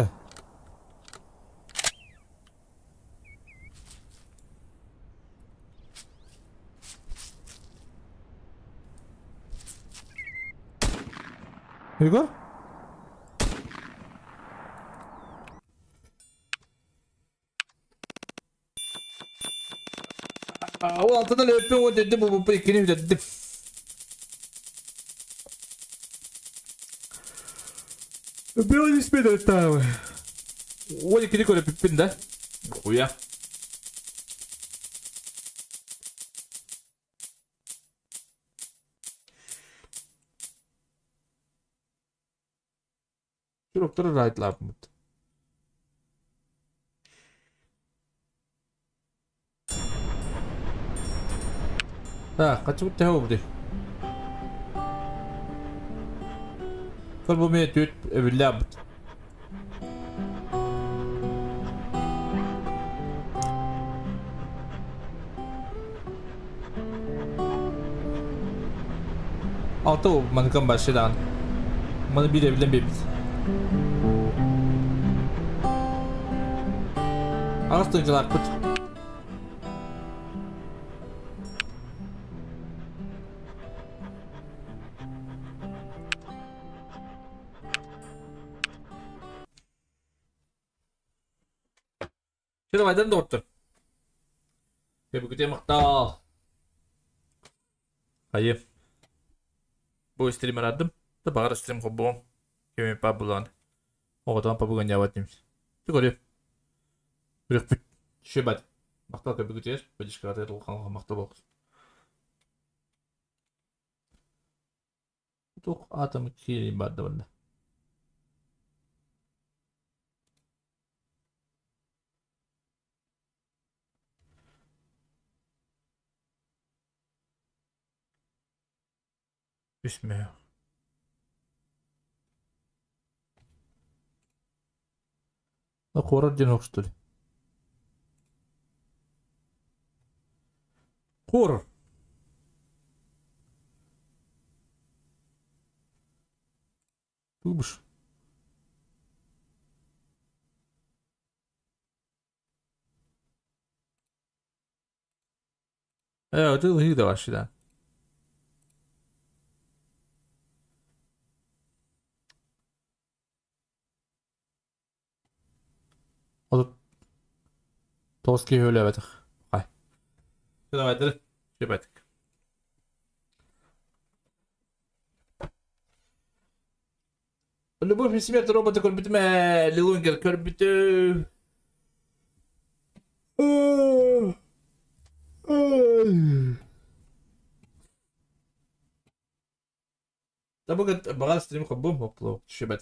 Егор? Ол алтыдан өппүн уон дедим бу бу иккини бүтэрдим. Бил испедер таабы. Уон иккини көрөппүппүн да. Уя. Сүрөктөр райтлаапмыт. Так, хачыбыт төһө буолбутуй? Көр бу миэ түөт эбиллээбит. Алта ол маныкан бар даҕаны. Маны биир эбиллэн биэрбит. Аҕыс тыһыынчалаахпыт. Чэ давайдан доҕоттор. Кэбикүтэ махтал. Хайы. Бу стрим арадым. Да баҕар стрим холбуом. Кеме па булан. Оҕотон пабыган яват немс. Ты көрү. Үрөхпүт. Шебат. Махтал кэбикүтер. Поддержкаҕа улахан махтал болсун. Туох атом киирин барды банда. Үс мөһөх. Хоррор диэн что ли? Хоррор. Тубыш. Э, ты лыгы давай да. Ол тоҕус киһи өлөөбөтөх. Хай. Давай, Шебетик. Любовь и смерть робота көрбүтүм ээ, Лилунгер көрбүтүм. Табыгыт баҕар стрим хоббум хопло шебет.